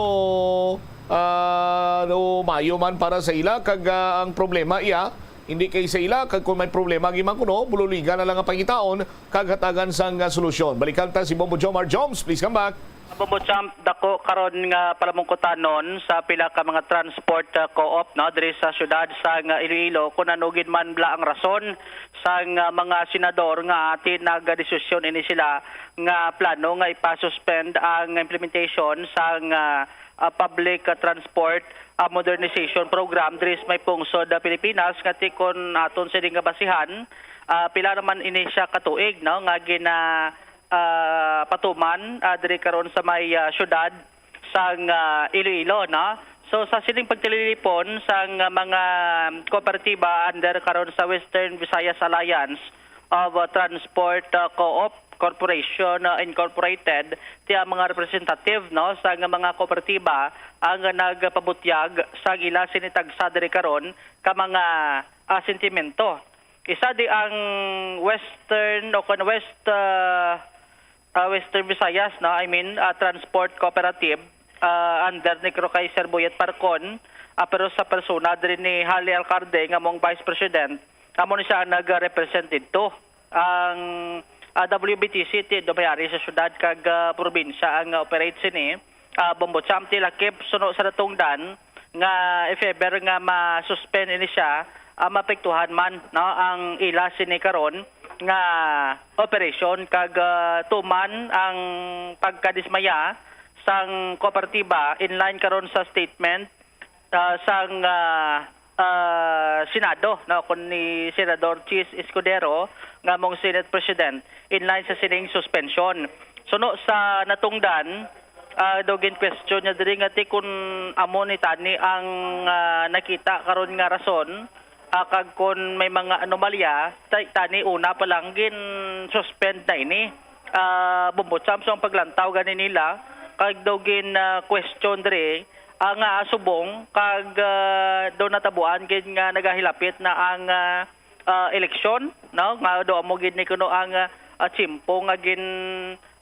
ah, no, maayo man para sa ila, kag, ah, ang problema iya, hindi kay sa ila, kag kung may problema giman kuno, bululigan na lang ang pangitaon, kag hatagan sang, ah, solusyon. Balikan ta si Bombo Jomar. Joms, please come back. Bombo Champ, dako karon nga palamungkutanon sa pila ka mga transport, ah, co-op, no, diri sa siyudad sang, ah, Iloilo, kung ano gid man bala ang rason sang, ah, mga senador nga ti nagdesisyon ini sila nga plano nga ipasuspend ang implementation sang, ah, ah, Public, ah, Transport, ah, Modernization Program diri sa may pungsod, ah, Pilipinas, nga ti kon aton sini nga basihan, ah, pila naman ini siya ka tuig, no, nga gina, ah, patuman, ah, diri karon sa may, ah, siyudad sang, ah, Iloilo, no? So, sa sining pagtililipon sang, ah, mga kooperatiba under karon sa Western Visayas Alliance of, ah, Transport, ah, Co-op, Corporation, uh, Incorporated, ti ang mga representative, no, sa nga mga kooperatiba ang nagpabutyag sa ila sini tagsa diri karon ka mga, ah, sentimento. Isa di ang Western o kon West, ah, ah, Western Visayas, no, I mean, ah, Transport Cooperative, ah, under ni Kay Sir Boyet Parcon, ah, pero sa persona diri ni Harley Alcalde nga mong Vice President, amo ni siya ang nag-represent didto. Ang, ah, W B T C ti do may ari sa syudad kag, ah, probinsya ang, ah, operate sini. Ah, Bombo Champ, ti lakip suno sa natungdan nga if ever nga ma-suspend ini siya, ah, maapektuhan man, no, ang ila sini karon nga operasyon kag, ah, tuman ang pagkadismaya sang kooperatiba in line karon sa statement, ah, sang, ah, ah, Senado, no, kun ni Senador Chiz Escudero nga mong Senate President in line sa sining suspension. Suno sa natungdan, ah, daw gin-question niya diri nga ti kun amo ni tani ang, ah, nakita karon nga rason, ah, kag kun may mga anomalya, tay-, tani una pa lang gin-suspend na ini. Ah, Bombo Champ, so ang paglantaw gani nila, kag daw gin, ah, question diri, ah, nga subong, kag, ah, daw natabuan gid nga nagahilapit na ang, ah, ah, eleksyon, no? Nga daw amo gid ni kuno ang, ah, ah, tiyempo nga gin,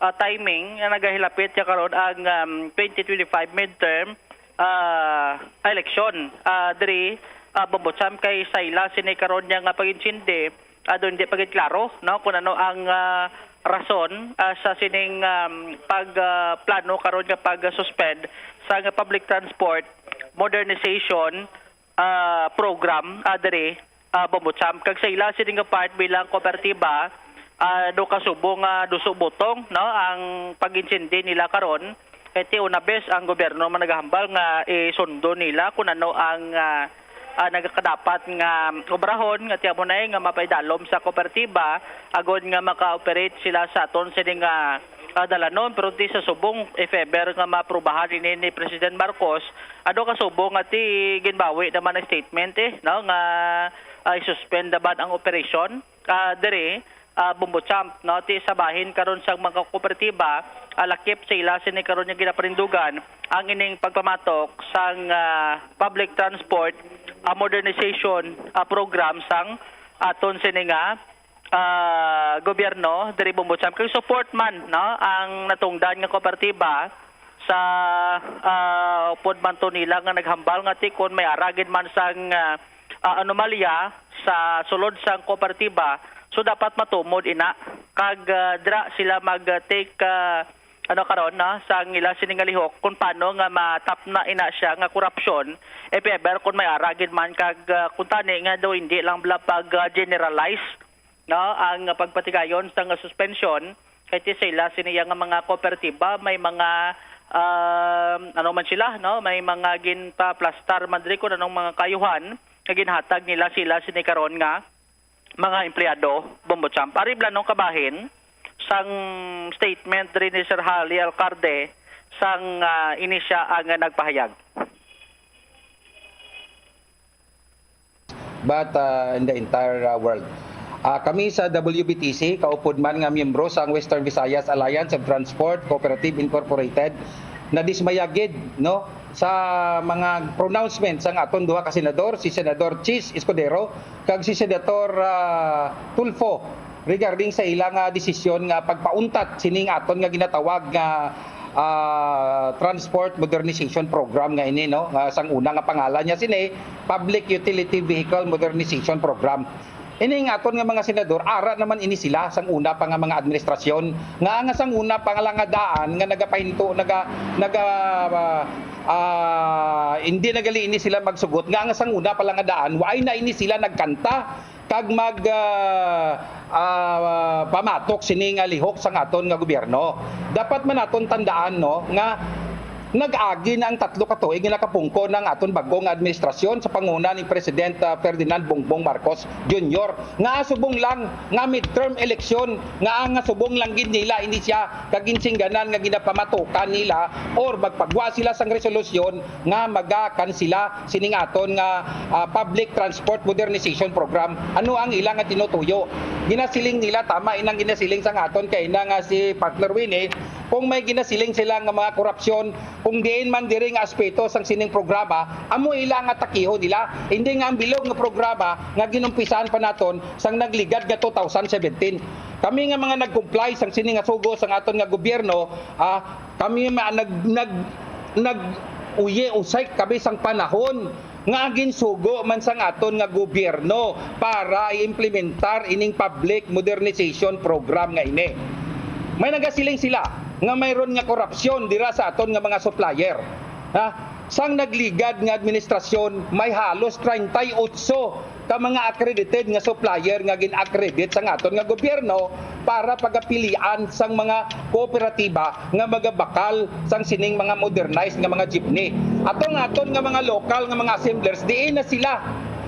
ah, timing nga nagahilapit siya karon ang, um, twenty twenty-five midterm, ah, election, ah, diri, ah, Bombo Champ, kay sa ila sini karon niya nga pag-intindi, ah, daw hindi pa gid klaro, no, kung ano ang, ah, rason, ah, sa sining, um, pag, ah, plano karon nga pag-suspend sa nga public transport modernization, ah, program, ah, diri, ah, Bombo Champ. Kag sa ila sini nga part bilang kooperatiba, ah, do kasubo nga duso butong, no, ang pag-intindi nila karon. Kay ti una bes ang gobyerno man nagahambal nga isundo nila kung ano ang, ah, ah, nagakadapat nga obrahon, nga ti amo na nga mapaidalom sa kooperatiba agod nga maka-operate sila sa aton sini nga, ah, dalanon. Pero ti sa subong, if ever nga maaprubahan ini ni President Marcos, ado ka subong nga ti ginbawi naman ang statement, eh, no, nga, ah, i-suspend naman ang operasyon, ah, diri, ah, Bombo Champ, no, ti sa bahin karon sang mga kooperatiba, ah, lakip sa ila sini karon nga ginaparindugan ang ining pagpamatok sang, ah, public transport, ah, modernization, ah, program sang aton sini nga, ah, gobyerno diri, Bombo Champ. Kay support man, no, ang natungdan nga kooperatiba sa, ah, upod man to nila nga naghambal nga ti kon may ara gid man sang, ah, ah, anomalya sa sulod sang kooperatiba, so dapat matumod ina. Kag, ah, dira sila mag, ah, take, ah, ano karon, no, sang ila sini nga lihok kung paano nga matapna ina siya nga korupsyon, if ever kung may ara gid man kag, ah, kung tani nga daw hindi lang bala pag, ah, generalize, no, ang pagpatigayon sa nga suspensyon, kay ti sa ila sini nga mga kooperatiba may mga, ah, ano man sila, no, may mga ginpaplastar man diri kung anong mga kaayuhan nga ginhatag nila sila sini karon nga mga empleyado, Bombo Champ. Ari bala nung kabahin sang statement diri ni Sir Harley Alcalde sang, ah, ini siya ang nagpahayag. But, uh, in the entire, uh, world. Ah, kami sa W B T C, kaupod man nga miyembro sang Western Visayas Alliance of Transport Cooperative Incorporated, nadismaya gid, no, sa mga pronouncement sang aton duha ka senador, si Senador Chiz Escudero kag si Senator, ah, Tulfo, regarding sa ila nga desisyon nga pagpauntat sining aton nga ginatawag nga, ah, Transport Modernization Program nga ini, no? Nga sang una nga pangalan niya sini, Public Utility Vehicle Modernization Program. Ini nga aton nga mga senador, ara naman ini sila sang una pa nga mga administrasyon, nga, nga sang una pa nga lang nga daan nga nagapahinto, naga, naga, ah, ah, hindi na gali ini sila magsugot, nga, nga sang una pa lang nga daan, waay na ini sila nagkanta kag mag, ah, ah, pamatok sini nga lihok sang aton nga gobyerno. Dapat man naton tandaan, no, nga Nag-agi na ang tatlo ka tuig nga nakapungko na ang aton bag-o nga administrasyon sa panguna ni President, ah, Ferdinand Bongbong Marcos Junior, nga subong lang nga midterm election, nga ang subong lang gid nila ini siya, kag ginsingganan nga ginapamatukan nila or magpagwa sila sang resolusyon nga magakansela sining aton nga, ah, public transport modernization program. Ano ang ila nga tinutuyo? Ginasiling nila, tama inang ginasiling sang aton kaina nga si Partner Winnie, kung may ginasiling sila nga mga korupsyon, kung diin man diri nga aspeto sang sining programa, amo ila nga takihon nila. Hindi nga ang bilog nga programa nga ginumpisahan pa naton sang nagligad nga two thousand seventeen. Kami nga mga nag-comply sang sini nga sugo sang aton nga gobyerno, ah, kami ma-, nag-, nag-, nag-uyi-usay kami sang panahon nga ginsugo man sang aton nga gobyerno para i-implementar ining public modernization program nga ini. May nagasiling sila nga mayroon nga korupsyon dira sa aton nga mga supplier. Ha? Sang nagligad nga administrasyon, may halos treinta y ocho ka mga accredited nga supplier nga gin-accredit sang aton nga gobyerno para pagapilian sang mga kooperatiba nga magabakal sang sining mga modernized nga mga jeepney. Atong aton nga mga lokal nga mga assemblers, diin na sila.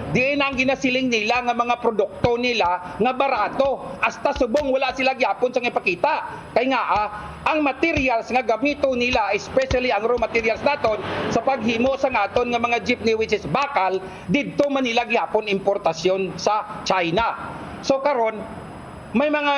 Diin na ang ginasiling nila nga mga produkto nila nga barato. Hasta subong wala sila gyapon sang ipakita. Kay nga, ah, ang materials nga gamito nila, especially ang raw materials naton sa paghimo sang aton nga mga jeepney, which is bakal, didto man nila gyapon importasyon sa China. So karon, may mga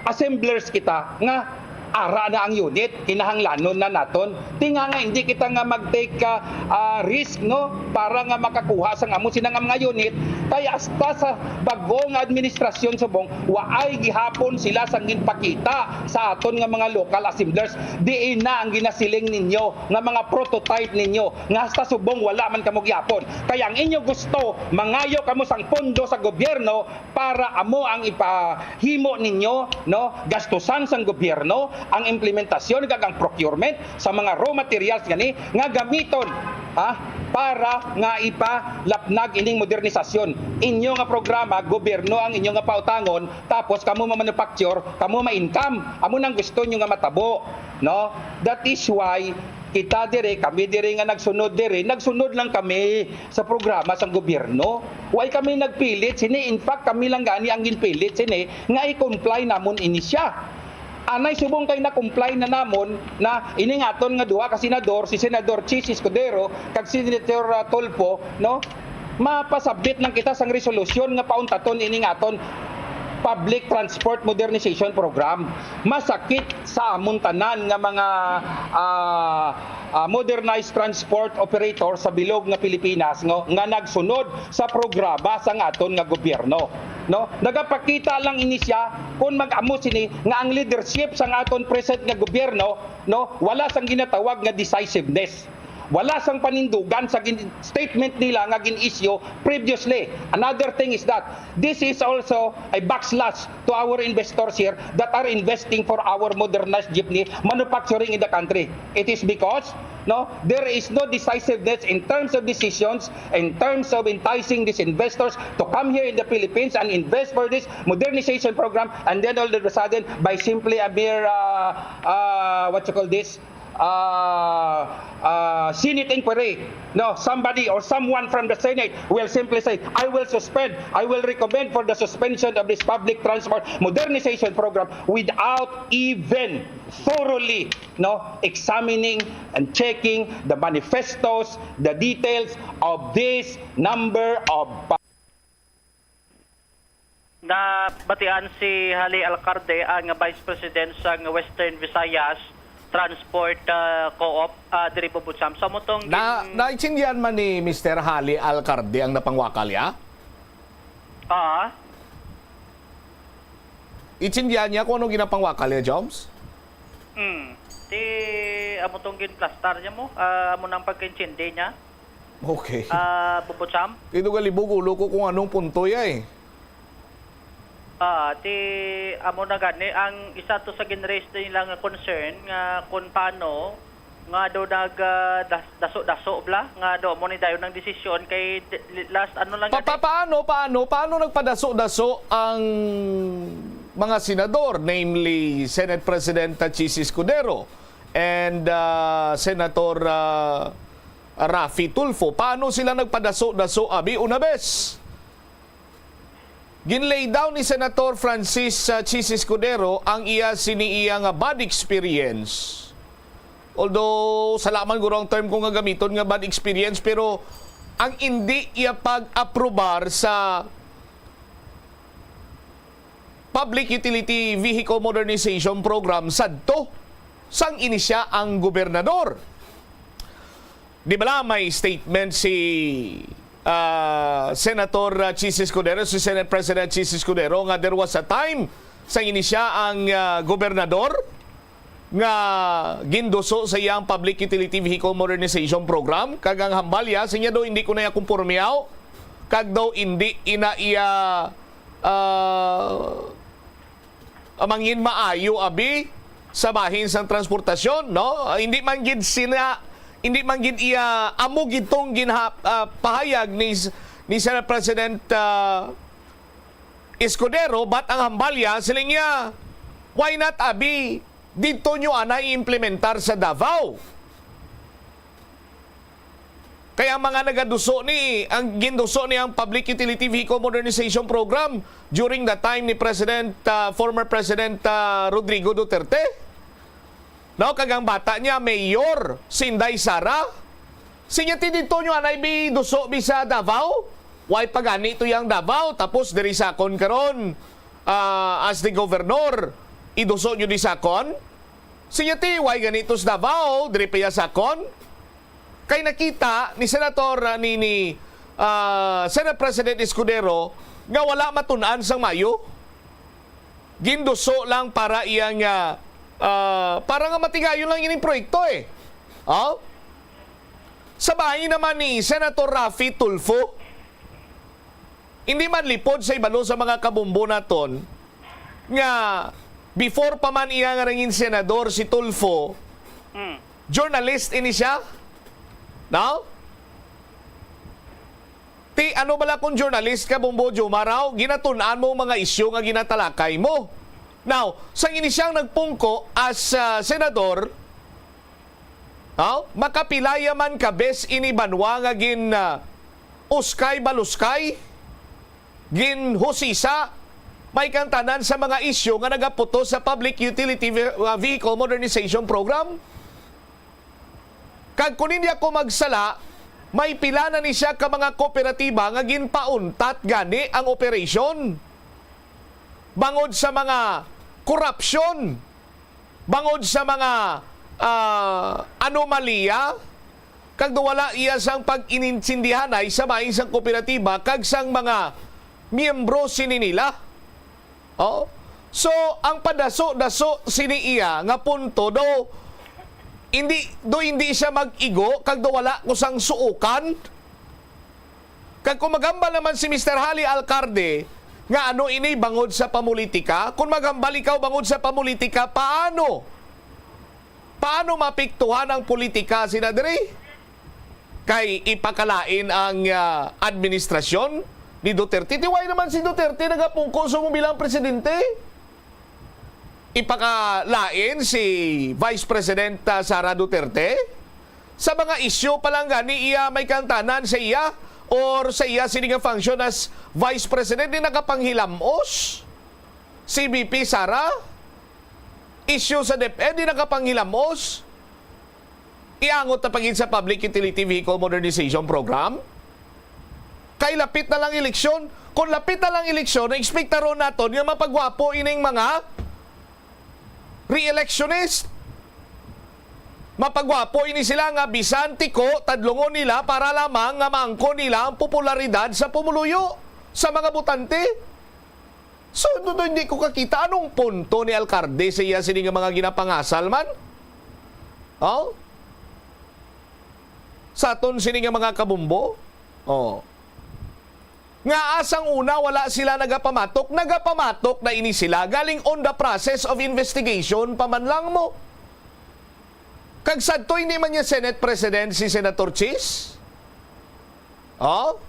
assemblers kita nga ara na ang unit, kinahanglanon na naton. Di nga nga hindi kita nga mag-take, ah, ah, risk, no, para nga makakuha sang amo sina nga mga unit, kay hasta sa bag-o nga administrasyon subong, waay gihapon sila sang ginpakita sa aton nga mga local assemblers. Diin na ang ginasiling ninyo nga mga prototype ninyo nga hasta subong wala man kamo gihapon. Kay ang inyo gusto, mangayo kamo sang pondo sa gobyerno para amo ang ipahimo ninyo, no? Gastusan sang gobyerno ang implementasyon kag ang procurement sa mga raw materials gani nga gamiton, ha, para nga ipalapnag ining modernisasyon. Inyo nga programa, gobyerno ang inyo nga pautangon, tapos kamo ma-manufacture, kamo ma-income. Amo nang gusto nyo nga matabo, no? That is why kita dire, kami dire nga nagsunod dire, nagsunod lang kami sa programa sang gobyerno. Way kami nagpilit sini. In fact, kami lang gani ang ginpilit sini nga i-comply namon ini siya. Anay subong kay na-comply na namon na ining aton nga duha ka senador, si Senador Chiz Escudero kag Senator, ah, Tulfo, no? Mapasabit lang kita sang resolusyon nga pauntaton ining aton public transport modernization program. Masakit sa amon tanan nga mga, ah, ah, modernized transport operator sa bilog nga Pilipinas, ngo, nga nagsunod sa programa sang aton nga gobyerno, no? Nagapakita lang ini siya kung mag-amo sini nga ang leadership sang aton present nga gobyerno, no, wala sang ginatawag nga decisiveness. Wala sang panindugan sa gin-, statement nila nga gin-issue previously. Another thing is that this is also a backslash to our investors here that are investing for our modernized jeepney manufacturing in the country. It is because, no, there is no decisiveness in terms of decisions, in terms of enticing these investors to come here in the Philippines and invest for this modernization program, and then all of a sudden, by simply a mere, uh, uh, what you call this, uh, uh, Senate inquiry, no, somebody or someone from the Senate will simply say, "I will suspend, I will recommend for the suspension of this public transport modernization program," without even thoroughly, no, examining and checking the manifestos, the details of this number of Nabatian si Hali Alcarte, ang Vice President sang Western Visayas Transport, ah, Co-op, ah, diri, Bobotsam. So, amo tong Na, gin- naintindihan man ni Mister Hali Alcarte ang napangwakal niya? Ah. Intindihan niya kung ano ginapangwakal niya, Joms? Hmm. Ti, amo tong ginplastar niya mo, ah, amo nang pagkaintindi niya. Okay. Ah, Bobotsam? Dito galibog ulo ko kung anong punto ya eh. Ah, ti, amo na gani, ang isa to sa gin-raise nila nga concern nga kung paano nga do nag, ah, das-, daso-daso bla, nga do mo ni dayon ang desisyon kay d-, last ano lang Pa-, gani. pa-, paano, paano, paano nagpadaso-daso ang mga senador, namely Senate President Chiz Escudero and, ah, Senator, ah, Raffy Tulfo. Paano sila nagpadaso-daso, abi, una bes? Ginlay down ni Senator Francis, ah, Chiz Escudero ang iya sini iya nga bad experience. Although, sala man guro ang term ko nga gamiton nga bad experience, pero ang indi iya pag-aprobar sa Public Utility Vehicle Modernization Program sadto sang ini siya ang gobernador. Di bala may statement si, ah, Senator, ah, Chiz Escudero, si Senate President Chiz Escudero, nga there was a time sang ini siya ang, ah, gobernador nga ginduso sa iyang Public Utility Vehicle Modernization Program, kag ang hambal iya, sinya daw hindi ko na iya kumpormiyaw, kag daw hindi ina iya, ah, mangin maayo abi sa bahin sang transportasyon, no? Ah, hindi man gid sina, hindi man gid iya amo gid tong ginha-, ah, pahayag ni s-, ni Senate President, ah, Escudero, but ang hambal iya, siling niya, "Why not abi didto nyo anay i-implementar sa Davao?" Kay ang mga nagaduso ni, ang ginduso ni ang Public Utility Vehicle Modernization Program during the time ni President, ah, former President, ah, Rodrigo Duterte. No, kag ang bata niya, mayor, si Inday Sara. Sinya ti dito nyo anay bi duso bi sa Davao? Why pa gani to yang Davao? Tapos diri sa akon karon, ah, as the governor, iduso nyo di sa akon? Sinya ti, why gani to sa Davao? Diri pa ya sa akon? Kay nakita ni Senator, ah, ni, ni, ah, Senate President Escudero nga wala matun-an sang mayo. Ginduso lang para iya nga, ah, para nga matigayon lang ining proyekto eh. Oh? Sa bahin naman ni Senator Raffy Tulfo, hindi man lipod sa ibalo sa mga kabumbo naton nga before pa man iya nga nangin senador si Tulfo, Mm. journalist ini siya. No? Ti, ano bala kung journalist ka, Bumbo Juma, raw? Ginatun-an mo mga isyu nga ginatalakay mo. Now, sang ini siyang nagpungko as, ah, senador, no? Makapilaya man ka bes ini banwa nga gin, ah, uskay baluskay, ginhusisa, may kantanan sa mga isyu nga nagaputos sa Public Utility Ve-, ah, Vehicle Modernization Program. Kag kung hindi ako magsala, may pila na ni siya ka mga kooperatiba nga ginpauntat gani ang operasyon bangod sa mga korupsyon, bangod sa mga, ah, anomalya, kag wala iya sang pag-inintindihanay sa bahin sang kooperatiba kag sang mga miyembro sini nila. Oh? So, ang padaso-daso sini iya nga punto, do hindi, do hindi siya mag-igo kag do wala ko sang suukan. Kag kung maghambal naman si Mister Hali Alcalde nga ano ini bangod sa pamulitika, kung maghambal ikaw bangod sa pamulitika, paano? Paano mapiktuhan ang politika sina diri? Kay ipakalain ang, ah, administrasyon ni Duterte. Ti why naman si Duterte nagapungko sa mo bilang presidente? Ipakalain si Vice President, ah, Sara Duterte? Sa mga isyu pa lang gani iya may kantanan sa iya or sa iya sini nga function as Vice President, di nakapanghilamos si V P Sara? Isyu sa DepEd, di nakapanghilamos? Iangot na pa gid sa Public Utility Vehicle Modernization Program? Kay lapit na lang eleksyon. Kung lapit na lang eleksyon, ekspektaron naton nga mapagwapo ining mga re-electionist. Mapagwapo ini sila nga bisan tiko, tadlungon nila para lamang nga maangkon nila ang popularidad sa pumuluyo, sa mga botante. So, ito, ito, hindi ko kakita anong punto ni Alcalde sa iya sini nga mga ginapangasal man. Oh? Sa aton sini nga mga kabumbo. Oh. Nga asang una wala sila nagapamatok, nagapamatok na ini sila. Galing on the process of investigation pa man lang mo. Kag sadto hindi man niya Senate President si Senator Chiz? Oh?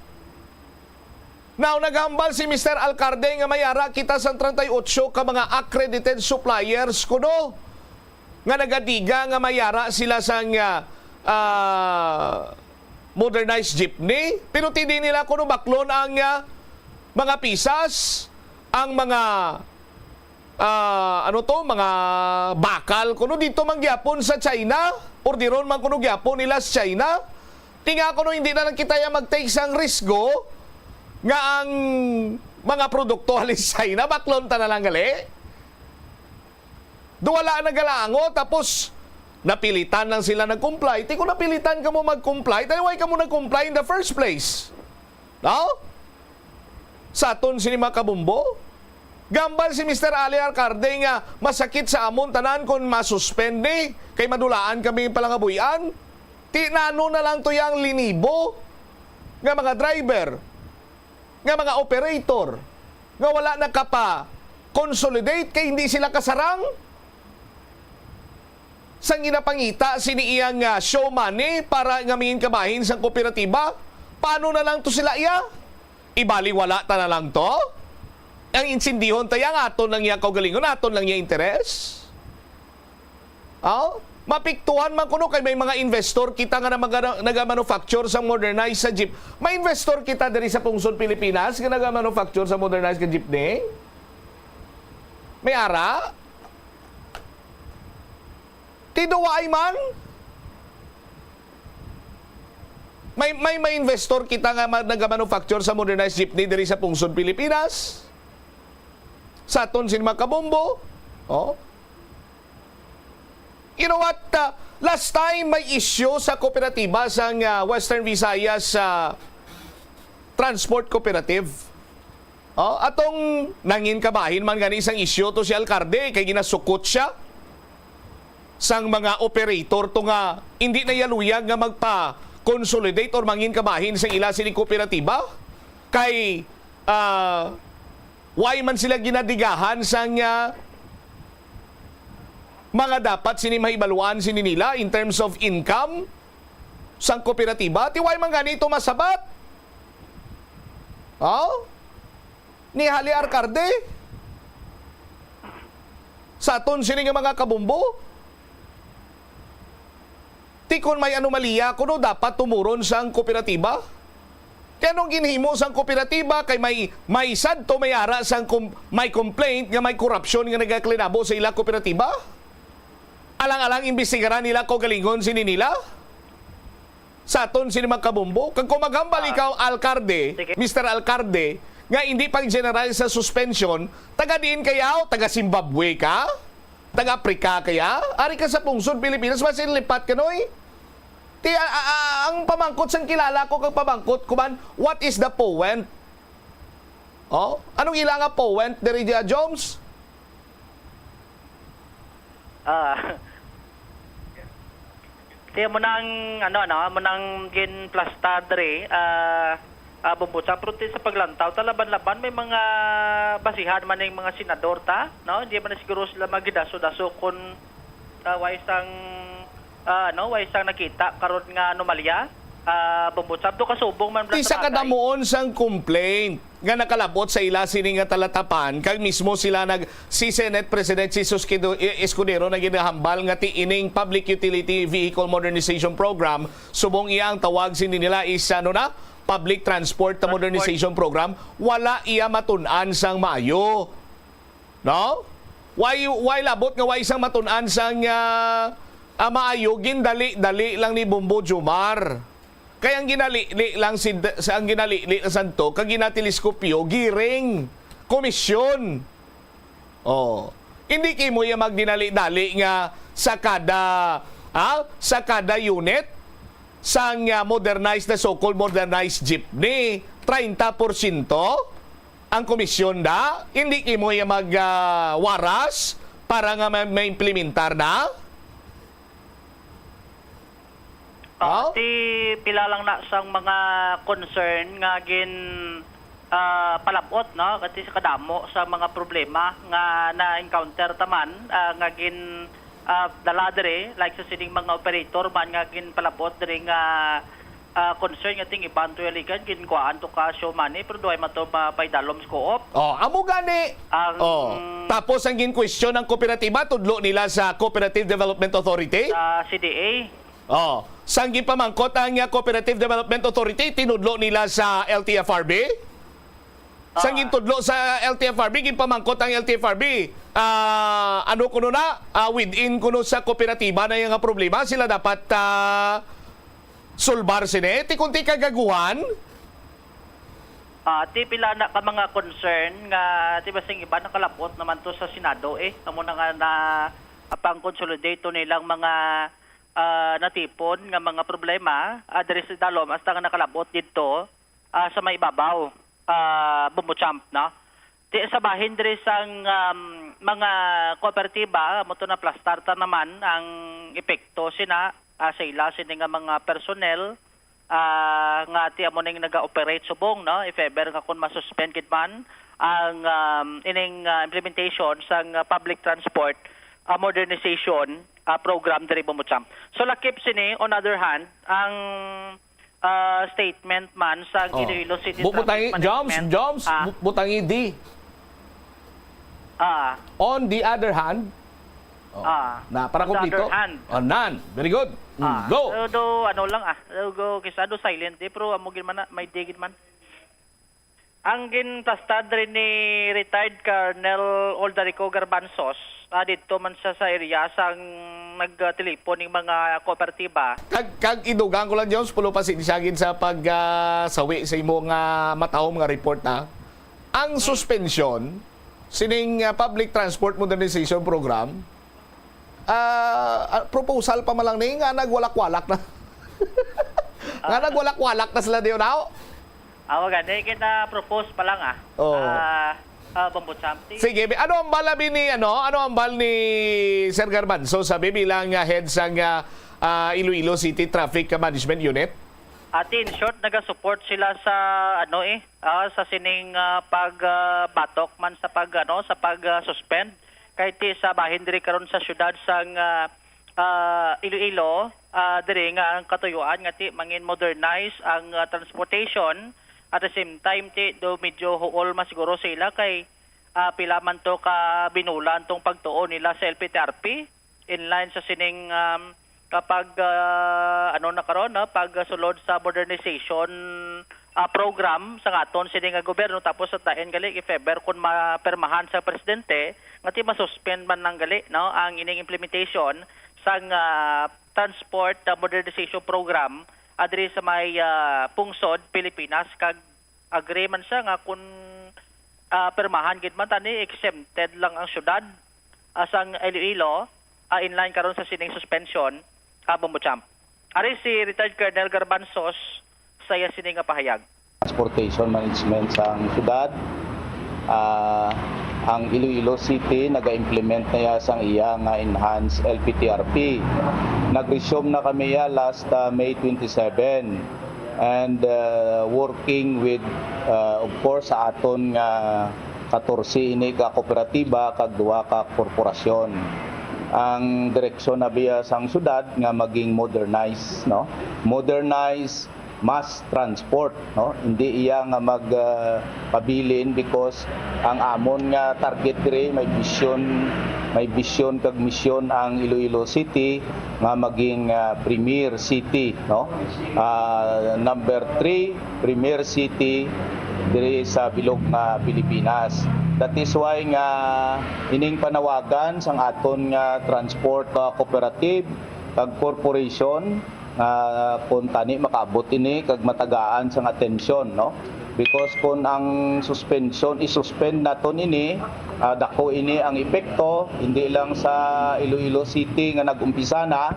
Now, naghambal si Mister Alcalde nga may ara kita sang treinta y ocho ka mga accredited suppliers kuno. nga nagadiga nga may ara sila sang, ah, ah, modernized jeepney, pero ti di nila kuno baklon ang, ah, mga pisas, ang mga, ah, ano to, mga bakal kuno dito man gyapon sa China, orderon man kuno gyapon nila sa China. Ti nga kuno hindi na lang kita ya mag-take sang risgo nga ang mga produkto halin sa China baklon ta na lang gali. Do wala na galango, tapos napilitan lang sila nag-comply. Ti kung napilitan kamo mag-comply, then why kamo nag-comply in the first place? No? Sa aton sini mga kabumbo, gambal si Mister Ali Alcalde nga masakit sa amon tanan kung masuspend ni, kay madulaan kami palangabuy-an. Ti nano na lang to yang linibo nga mga driver, nga mga operator, nga wala nakapa-consolidate kay hindi sila kasarang sang ginapangita sini iyang, ah, show money para nga mangin kabahin sang kooperatiba. Paano na lang to sila iya? Ibaliwala ta na lang to? Ang insindihon ta iya nga aton lang iya kaugalingon, aton lang iya interes? Oh? Mapiktuhan man kuno kay may mga investor kita nga namaga-, nagamanufacture sa modernized sa jeep. May investor kita diri sa pungsod Pilipinas nga nagamanufacture sa modernized nga jeepney? May ara? Ti do waay man? May, may, may investor kita nga ma-, nagamanufacture sa modernized jeepney diri sa pungsod Pilipinas? Sa aton sini mga kabumbo? Oh? You know what? Uh, last time may issue sa kooperatiba sang, uh, Western Visayas, uh, Transport Cooperative. Oh, atong nangin kabahin man gani sang issue to si Alcalde kay ginasukot siya sang mga operator to nga hindi na iya luyag nga magpa-consolidate or mangin kabahin sang ila sini kooperatiba kay, ah, why man sila ginadigahan sang, ah, mga dapat sini mahibaluan sini nila in terms of income sang kooperatiba. Ti why man gani ito masabat? Oh? Ni Hali Arcarde? Sa aton sini nga mga kabumbo? Ti kon may anomalya kuno dapat tumuron sang kooperatiba? Kay anong ginhimo sang kooperatiba kay may, may sadto may ara sang kom-, may complaint nga may korupsyon nga nagaklinabo sa ila kooperatiba? Alang-alang imbestigaran nila kaugalingon sini nila? Sa aton sini mga kabumbo, kag kung maghambal Ah. ikaw, Alcalde, Sige. Mister Alcalde, nga hindi pang general sa suspension, taga diin kayaw? Taga Zimbabwe ka? Taga Africa kaya? Ari ka sa pungsod Pilipinas, basin lipat ka, noy? Ti, a, a, a, ang pamangkot sang kilala ko kag pamangkot ko man, what is the point? Oh, anong ila nga point diri dia, Joms? Ah. Kaya mo nang, ano, ano, mo nang ginplasta diri, ah, ah, Bumbucha, pero ti sa paglantaw, talaban-laban, may mga basihan man ning mga senador ta, no? Hindi man siguro sila magidaso-daso kung, ah, way sang, ah, ano, way sang nakita karon nga anomalya, ah, Bumbucha, do kasubong man Ti sa lang sa kadamuon sang complaint nga nakalabot sa ila sini nga talatapan, kag mismo sila nag, si Senate President Jesus Escudo-, Escudero naghinahambal nga ti ining Public Utility Vehicle Modernization Program, subong iya ang tawag sini nila is, ano na, Public Transport Transport. Modernization Program, wala iya matun-an sang maayo. No? Why, why labot nga wala sang matun-an sang, ah, ah, maayo, gindali-dali lang ni Bombo Jomar. Kay ang ginalili lang si, sa, ang ginalili lang santo, kag ginateleskopyo, giring, komisyon. Oh. Hindi kay mo iya magdinali-dali nga sa kada, ah, sa kada unit sang, ah, modernized na, so-called modernized jeepney, treinta porsyento ang komisyon da. Hindi kay mo iya mag, ah, waras para nga ma-, ma-implementar na. Ah, Oh? ti pila lang na sang mga concern nga gin, ah, palabot, no? Kati sa kadamo sa mga problema nga na-encounter taman, ah, nga gin, ah, dala diri, like sa sining mga operator man nga ginpalabot diri nga, ah, concern nga ting iban to yaligan, ginkuhaan to ka show money, pero duhay man to mapaidalom sa co-op. Oh, amo gani. Ang Oh, tapos ang gin-question ang kooperatiba, tudlo nila sa Cooperative Development Authority. Sa C D A. Oh, sang ginpamangkot ang uh, Cooperative Development Authority, tinudlo nila sa L T F R B. Sang Ah. gintudlo sa L T F R B, ginpamangkot ang L T F R B. Ah, ano kuno na? Ah, within kuno sa kooperatiba na yung problema, sila dapat ah, sulbar sini. Ti kunti kagaguhan. Ah, ti pila na ka mga concern nga ti basing iba nakalabot naman to sa Senado eh. Amo na nga na pang-consolidate to nilang mga ah, natipon nga mga problema ah, diri sa dalom hasta nga nakalabot didto ah, sa may ibabaw ah, Bombo Champ, no? Ti sa bahin diri sang um, mga kooperatiba, mo to na plastar ta naman ang epekto sina ah, sa ila sini nga mga personnel ah, nga ti amo ning naga-operate subong, no? If ever nga kun masuspend gid man ang um, ining ah, implementation sang ah, public transport ah, modernization ah, program diri Bombo Champ. So lakip sini, on other hand, ang ah, statement man sa Oh. Iloilo City Bu- Traffic butangi, Joms, Management. Joms, Ah, bu- butangi di. ah, On the other hand, oh, Ah, na para on the kumpleto. other hand. Oh, nan. Very good. Mm, ah, go. So, do, ano lang ah, do, go, kisa do silent eh, pero amo gid man na, may di gid man. Ang ginpastad rin ni retired Colonel Oldarico Garbanzos, ah, dito man siya sa area sang nagtelipon ning mga kooperatiba. Kag, kag idugang ko lang, Jones, pulo pa si Siagin sa pag ah, sawi sa imo nga matahom nga report, ha? Ang suspension sining ah, public transport modernization program, ah, ah, proposal pa man lang ni nga nagwalak-walak na. Nga nagwalak-walak na sila diyo now. Awa gani, kita propose pa lang ah. Oo. Ah, ah, Bombo Champ. Ti- Sige, bi- ano ang bala bi ni ano? Ano ang bal ni Sir Garbanzo sabi bilang ah, head sang ah, ah, Iloilo City Traffic Management Unit? Ati, in short, nagasupport sila sa ano eh, ah, sa sining ah, pag ah, batok man sa pag ano, sa pag ah, suspend kay ti sa bahin diri karon sa syudad sang ah, ah, Iloilo, ah, diri nga ang katuyuan nga ti mangin modernize ang ah, transportation, at the same time ti do medyo huol man siguro sa ila kay ah, pila man to ka binulan tong pagtuo nila sa L P T R P. In line sa sining um, kapag ah, ano na karon, no, pag sulod sa modernization ah, program sa aton sini nga gobyerno, tapos sa tain gali if ever kun mapermahan sa presidente nga ti masuspend man lang gali, no, ang ining implementation sang ah, transport ah, modernization program adri sa may ah, pungsod Pilipinas, kag agree man siya nga kun ah, permahan gid man tani, exempted lang ang syudad ah, sang Iloilo, ah, in line karon sa sining suspension, ah, Bombo Champ. Ari si retired Colonel Garbanzos sa iya sini nga pahayag. Transportation management sang syudad. Ah, ang Iloilo City naga-implement na iya sang iya nga enhanced L P T R P. Nag-resume na kami iya last ah, May twenty-seven, and ah, working with ah, of course sa aton nga katorse ini ka kooperatiba kag duha ka korporasyon. Ang direksyon na biya sang syudad nga maging modernized, no? Modernized mass transport, no? Hindi iya nga mag ah, pabilin, because ang amon nga target diri may vision, may vision kag mission ang Iloilo City nga maging ah, premier city, no? Ah, number three, premier city diri sa bilog nga Pilipinas. That is why nga ining panawagan sang aton nga transport ah, cooperative kag corporation nga kun tani makaabot ini kag matagaan sang atensyon, no? Because kun ang suspension, i-suspend naton ini, ah, dako ini ang epekto, hindi lang sa Iloilo City nga nag-umpisa na,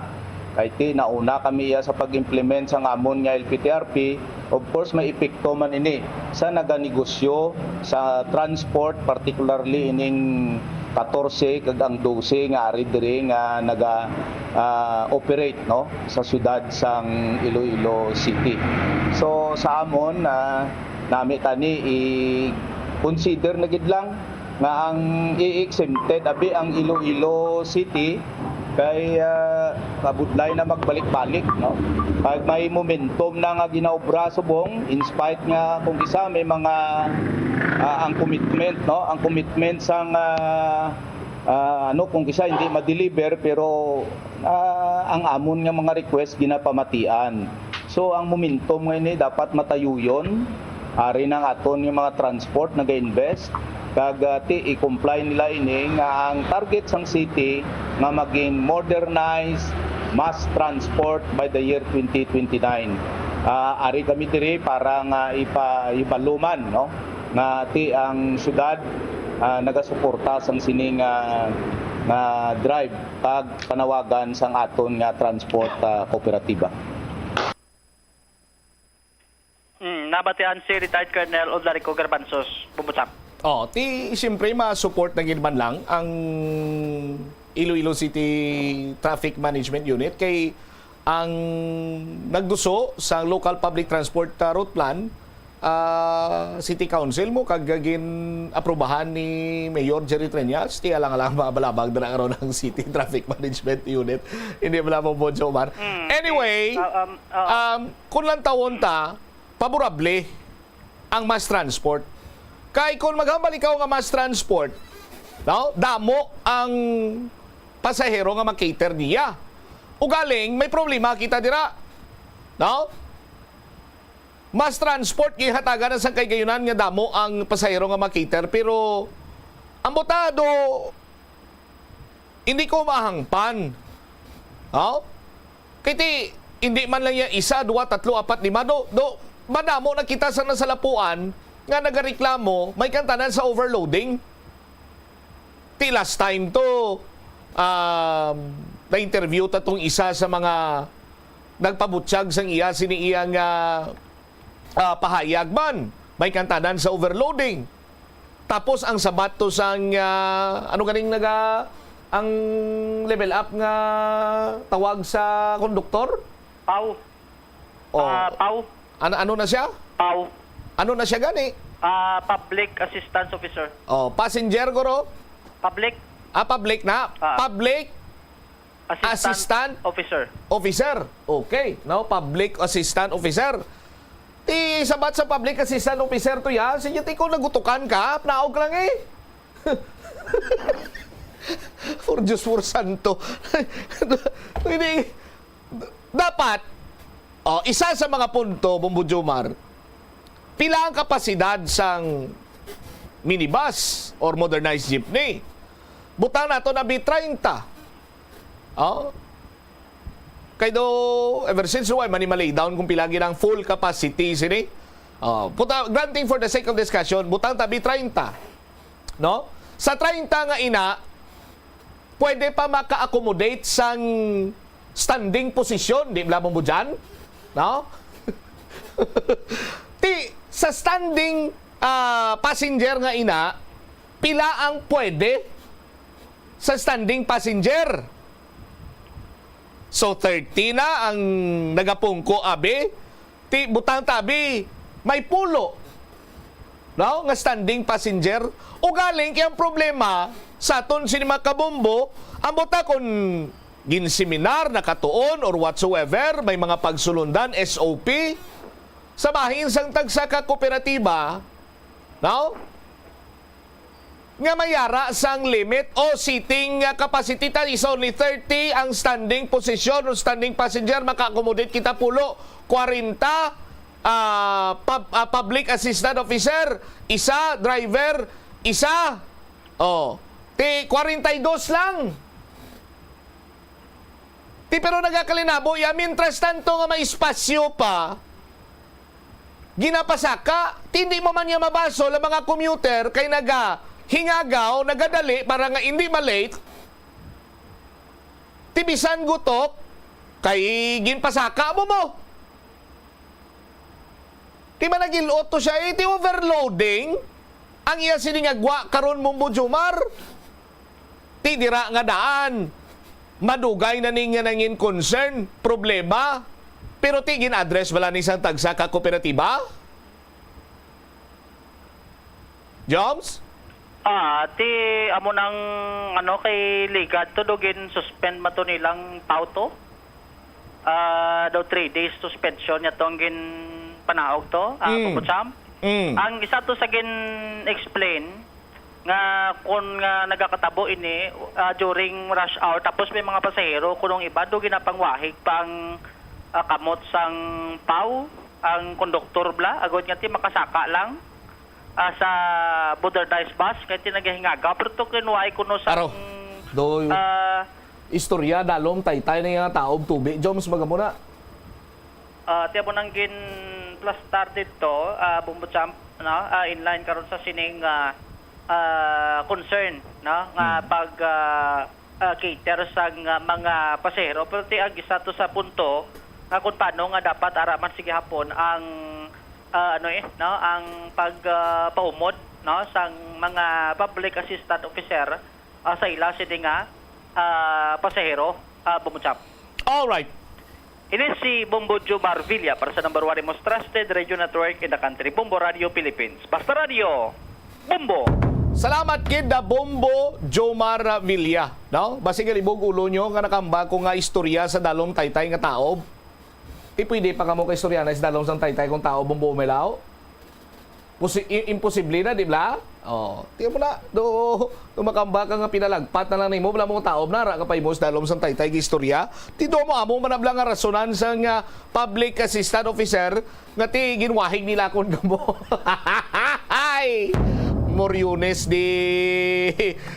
kay ti nauna kami iya sa pag-implement sang amon nga L P T R P. Of course, may epekto man ini sa naganegosyo sa transport, particularly ining katorse kag ang dose nga ari diri nga naga ah, operate, no, sa siyudad sang Iloilo City. So sa amon, ah, nami tani i-consider na gid lang nga ang i-exempted abi ang Iloilo City Kay, ah, kabudlay na magbalik-balik, no? Pag may momentum na nga ginaobra subong, in spite nga kung isa may mga, ah, ang commitment, no? Ang commitment sang, ah, ah, ano, kung isa hindi ma-deliver, pero, ah, ang amon nga mga request ginapamatian. So, ang momentum nga ini dapat matayuyon. Ari na ang aton nga mga transport nag-invest, kag, ah, ti i-comply nila ini nga ang target sang city nga maging modernized mass transport by the year twenty twenty-nine. Ah, ari kami diri para nga ipa-, ibaluman, no, nga ti ang syudad, ah, nagasuporta sang sining, ah, nga drive kag panawagan sang aton nga transport, ah, kooperatiba. Mm, nabatian si Retired Colonel Odlarico Garbanzos, Bubutang. Oh, ti siyempre ma-support na gid man lang ang Iloilo City Traffic Management Unit kay ang nagduso sa Local Public Transport, ah, Route Plan, ah, City Council mo kag gin-aprobahan ni Mayor Jerry Treñas, ti alang-alang mabalabag na karon ang City Traffic Management Unit. Hindi bala mo, Bonjo Omar. Mm. Anyway, Ah, um, ah, um, kung lantawon ta, favorable ang mass transport. Kay kung maghambal ikaw nga mass transport, no, damo ang pasahero nga makater niya. Ugaling may problema kita dira. No? Mass transport gihatagan na sang kahigayonan nga damo ang pasahero nga makater, pero ang botado hindi ko mahangpan. Oh? Kay ti, hindi man lang niya isa, duwa, tatlo, apat, lima, do, do, madamo na kita sa nasalapuan nga nagareklamo, may kantanan sa overloading. Ti last time to, um, na-interview ta tong isa sa mga nagpabutyag sang iya sini iya nga, ah, pahayag man. May kantanan sa overloading. Tapos ang sabat to sang, ah, ano ganing naga ang level up nga tawag sa konduktor? Pau. Oh, Ah, pau. ano, ano na siya? Pau. Ano na siya gani? Ah, public assistance officer. Oh, passenger guro? Public. Ah, public na. Ah. Public Assistant, Assistant? Officer. Officer. Okay, no? Public assistant officer. Ti sabat sa public assistant officer to ya, sige, ti kung nagutukan ka, naog lang eh. For Diyos, for santo. Hindi, dapat, oh, isa sa mga punto, Bombo Jomar, pila ang kapasidad sang minibus or modernized jeepney? Butang nato na B treinta. Oh. Kay do, ever since, why man ni ma-lay down kung pila gid ang full capacity sini? Oh, puta, granting for the sake of discussion, butang ta B treinta. No? Sa treinta nga ina, pwede pa maka-accommodate sang standing position, di ba mo dyan? No? Ti, sa standing, ah, passenger nga ina, pila ang pwede sa standing passenger? So, thirty na ang nagapungko, abi. Ti, butang ta, abi, may pulo, no, nga standing passenger. Ugaling kay ang problema sa aton sini mga kabombo, ang buta kon ginseminar, nakatuon, or whatsoever, may mga pagsulundan, S O P, sa bahin sang tagsa ka kooperatiba, no? Nga mayara sang limit o seating nga capacity ta is only thirty ang standing position o standing passenger, maka-accommodate kita pulo, kwarenta, ah, pub-, ah, public assistant officer, isa, driver, isa. Oh, ti kwarenta y dos lang. Ti pero nagakalinabo ya, mientras tanto nga may espasyo pa, ginapasaka, ti hindi mo man niya mabasol ang mga commuter kay naga hingagaw, nagadali para nga hindi ma-late. Ti bisan gutok, kay ginpasaka mo mo. Ti managil-ot to siya, eh, ti overloading ang iya sini nga gwa karon, Mumbo Jumar. Ti dira nga daan, madugay na ning nga nangin concern, problema. Pero ti gin-address bala ni sang tagsa ka kooperatiba? Joms? Ah, ti amo nang, ano, kay ligad to, do gin-suspend man to nilang PAO to. Ah, daw three days suspension niya to ang ginpanaog to, ah, Mm. Kuko Cham. Mm. Ang isa to sa gin-explain nga kun nga nagakatabo ini, ah, during rush hour, tapos may mga pasahero, kunong iba do ginapangwahig pa ang, ah, kamot sang PAO, ang konduktor bala, agod nga ti makasaka lang, ah, sa modernized bus, kay ti nagahingaga. Pero to kinuha kuno sa, Aro. Do, ah, istorya, dalom, taytay na nga taob tubi. Joms, baga mo na. Ah, ti amo nang gin-plastar dito, ah, Bombo Champ, no? Ah, in line karon sa sining, ah, ah, concern, no? Nga Hmm. pag, ah, ah, cater sa nga mga pasahero. Pero ti ang isa to sa punto nga kung paano nga dapat ara man sige hapon ang, ah, ano eh, no? Ang pag, ah, paumod, no? Sang mga public assistant officer, ah, sa ila sini nga, ah, pasahero, ah, Bombo Champ. Alright. Ini si Bombo Jomar Villa para sa number one most trusted radio network in the country, Bombo Radio Philippines. Basta Radio, Bombo! Salamat kid na Bombo Jomar Villa, no? Basig galibog ulo nyo nga nakamba ko nga istorya sa dalom taytay nga taob. Ti pwede pa kamo ka istorya na sa dalom sang taytay kung taob, Bombo Umelaw? Posi-, i-, imposible na, di ba? Oh, tingnan mo na. Do, do makamba ka nga pinalagpat na lang nimo, wala mo taob na, ra ka pa imos dalom sang taytay nga istorya. Ti do mo amo man na bala nga rasonan sang, ah, public assistant officer nga ti ginwahig nila kon kamo. Ay! Moriones di,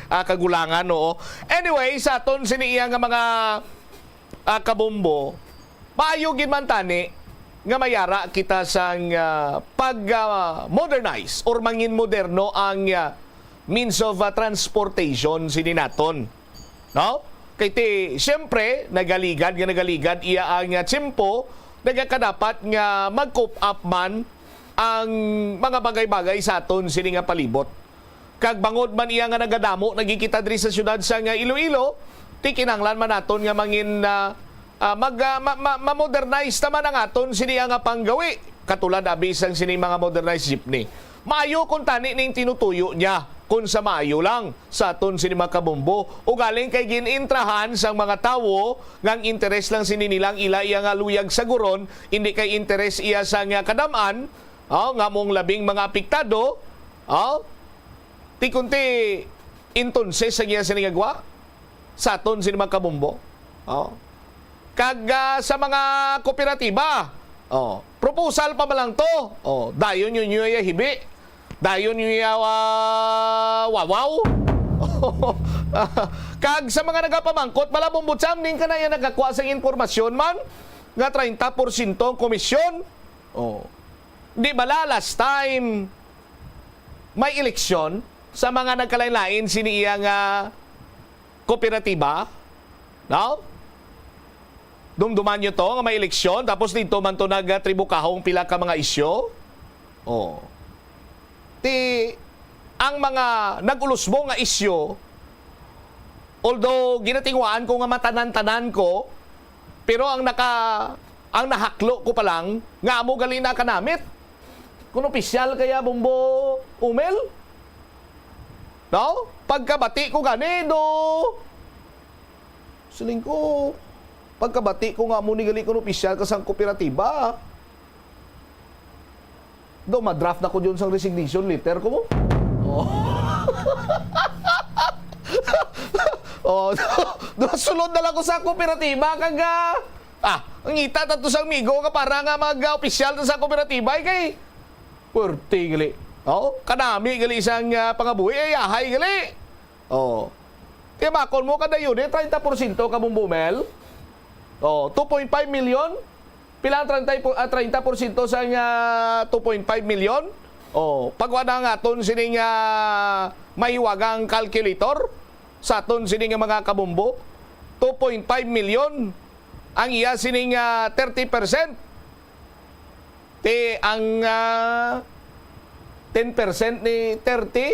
ah, kagulangan, no? Anyway, sa aton sini iya nga mga, ah, kabombo, maayo gid man tani nga mayara kita sang, ah, pag, ah, modernize or mangin moderno ang, ah, means of, ah, transportation sini naton. No? Kay ti, siyempre, nagaligad nga nagaligad iya ang, ah, tiyempo, nagakadapat nga mag-cope up man ang mga bagay-bagay sa aton sini nga palibot. Kag bangod man iya nga nagadamo na gid kita diri sa siyudad sang, ah, Iloilo, ti kinahanglan man naton nga mangin, ah, ah, mag, ah, ma-, ma-, ma-modernize naman ang aton sini nga panggawi, katulad abi sang sini mga modernized jeepney. Maayo kung tani ning tinutuyo niya kung sa maayo lang sa aton sini mga kabombo. Ugaling kay gin-intrahan sang mga tawo nga ang interes lang sini nila ang ila iya nga luyag saguron, hindi kay interes iya sa nga kadam-an, oh, nga mong labing mga apektado, oh, ti kunti, entonces, sa iya sini nga gwa, sa aton sini mga kabombo. Oh. Kag, ah, sa mga kooperatiba, oh, proposal pa man lang to. Oh, dayon yun yung hibi. Dayon yung, ah, wawaw. Kag sa mga nagapamangkot, bala, Bombo Cham, ning ka na yan nagkakuha sa impormasyon man, nga treinta porsyento ang komisyon. Oh. Di bala last time may eleksyon sa mga nagkalain-lain sini iya nga kooperatiba? No? Dumduman nyo to nga may eleksyon, tapos dito man to nagtribukahong pila ka mga isyu? Oh. Ti, ang mga nag-ulusbo nga isyu, although ginatingwaan ko nga matanan-tanan ko, pero ang naka-, ang nahaklo ko pa lang, nga amo gali na kanamit. Kung opisyal kaya, Bombo Umel? No? Pagkabati ko gani, do. Siling ko, pagkabati ko nga amo ni gali kung opisyal ka sang kooperatiba. Do, madraft na ko dyan sang resignation letter ko mo. Oh. Oh, do, do, sulod na lang ko sa kooperatiba, kag, ah, ah, ngita ta to sang migo nga para nga mag, ah, opisyal ta sa kooperatiba, eh, kay puwerte gali. Oh, kanami gali sang, ah, pangabuhi, eh, yahay gali. Oh. Ti bakon mo kada unit, treinta porsyento ka, Bombo Mel? Oh, two point five million? Pila ang treinta po, ah, treinta porsyento sa nga two point five million? Oh, pagwa na nga aton sining, ah, mahiwagang calculator sa aton sining nga mga kabombo. Two point five million ang iya sining, ah, thirty percent. Ti ang, ah, ten percent ni thirty?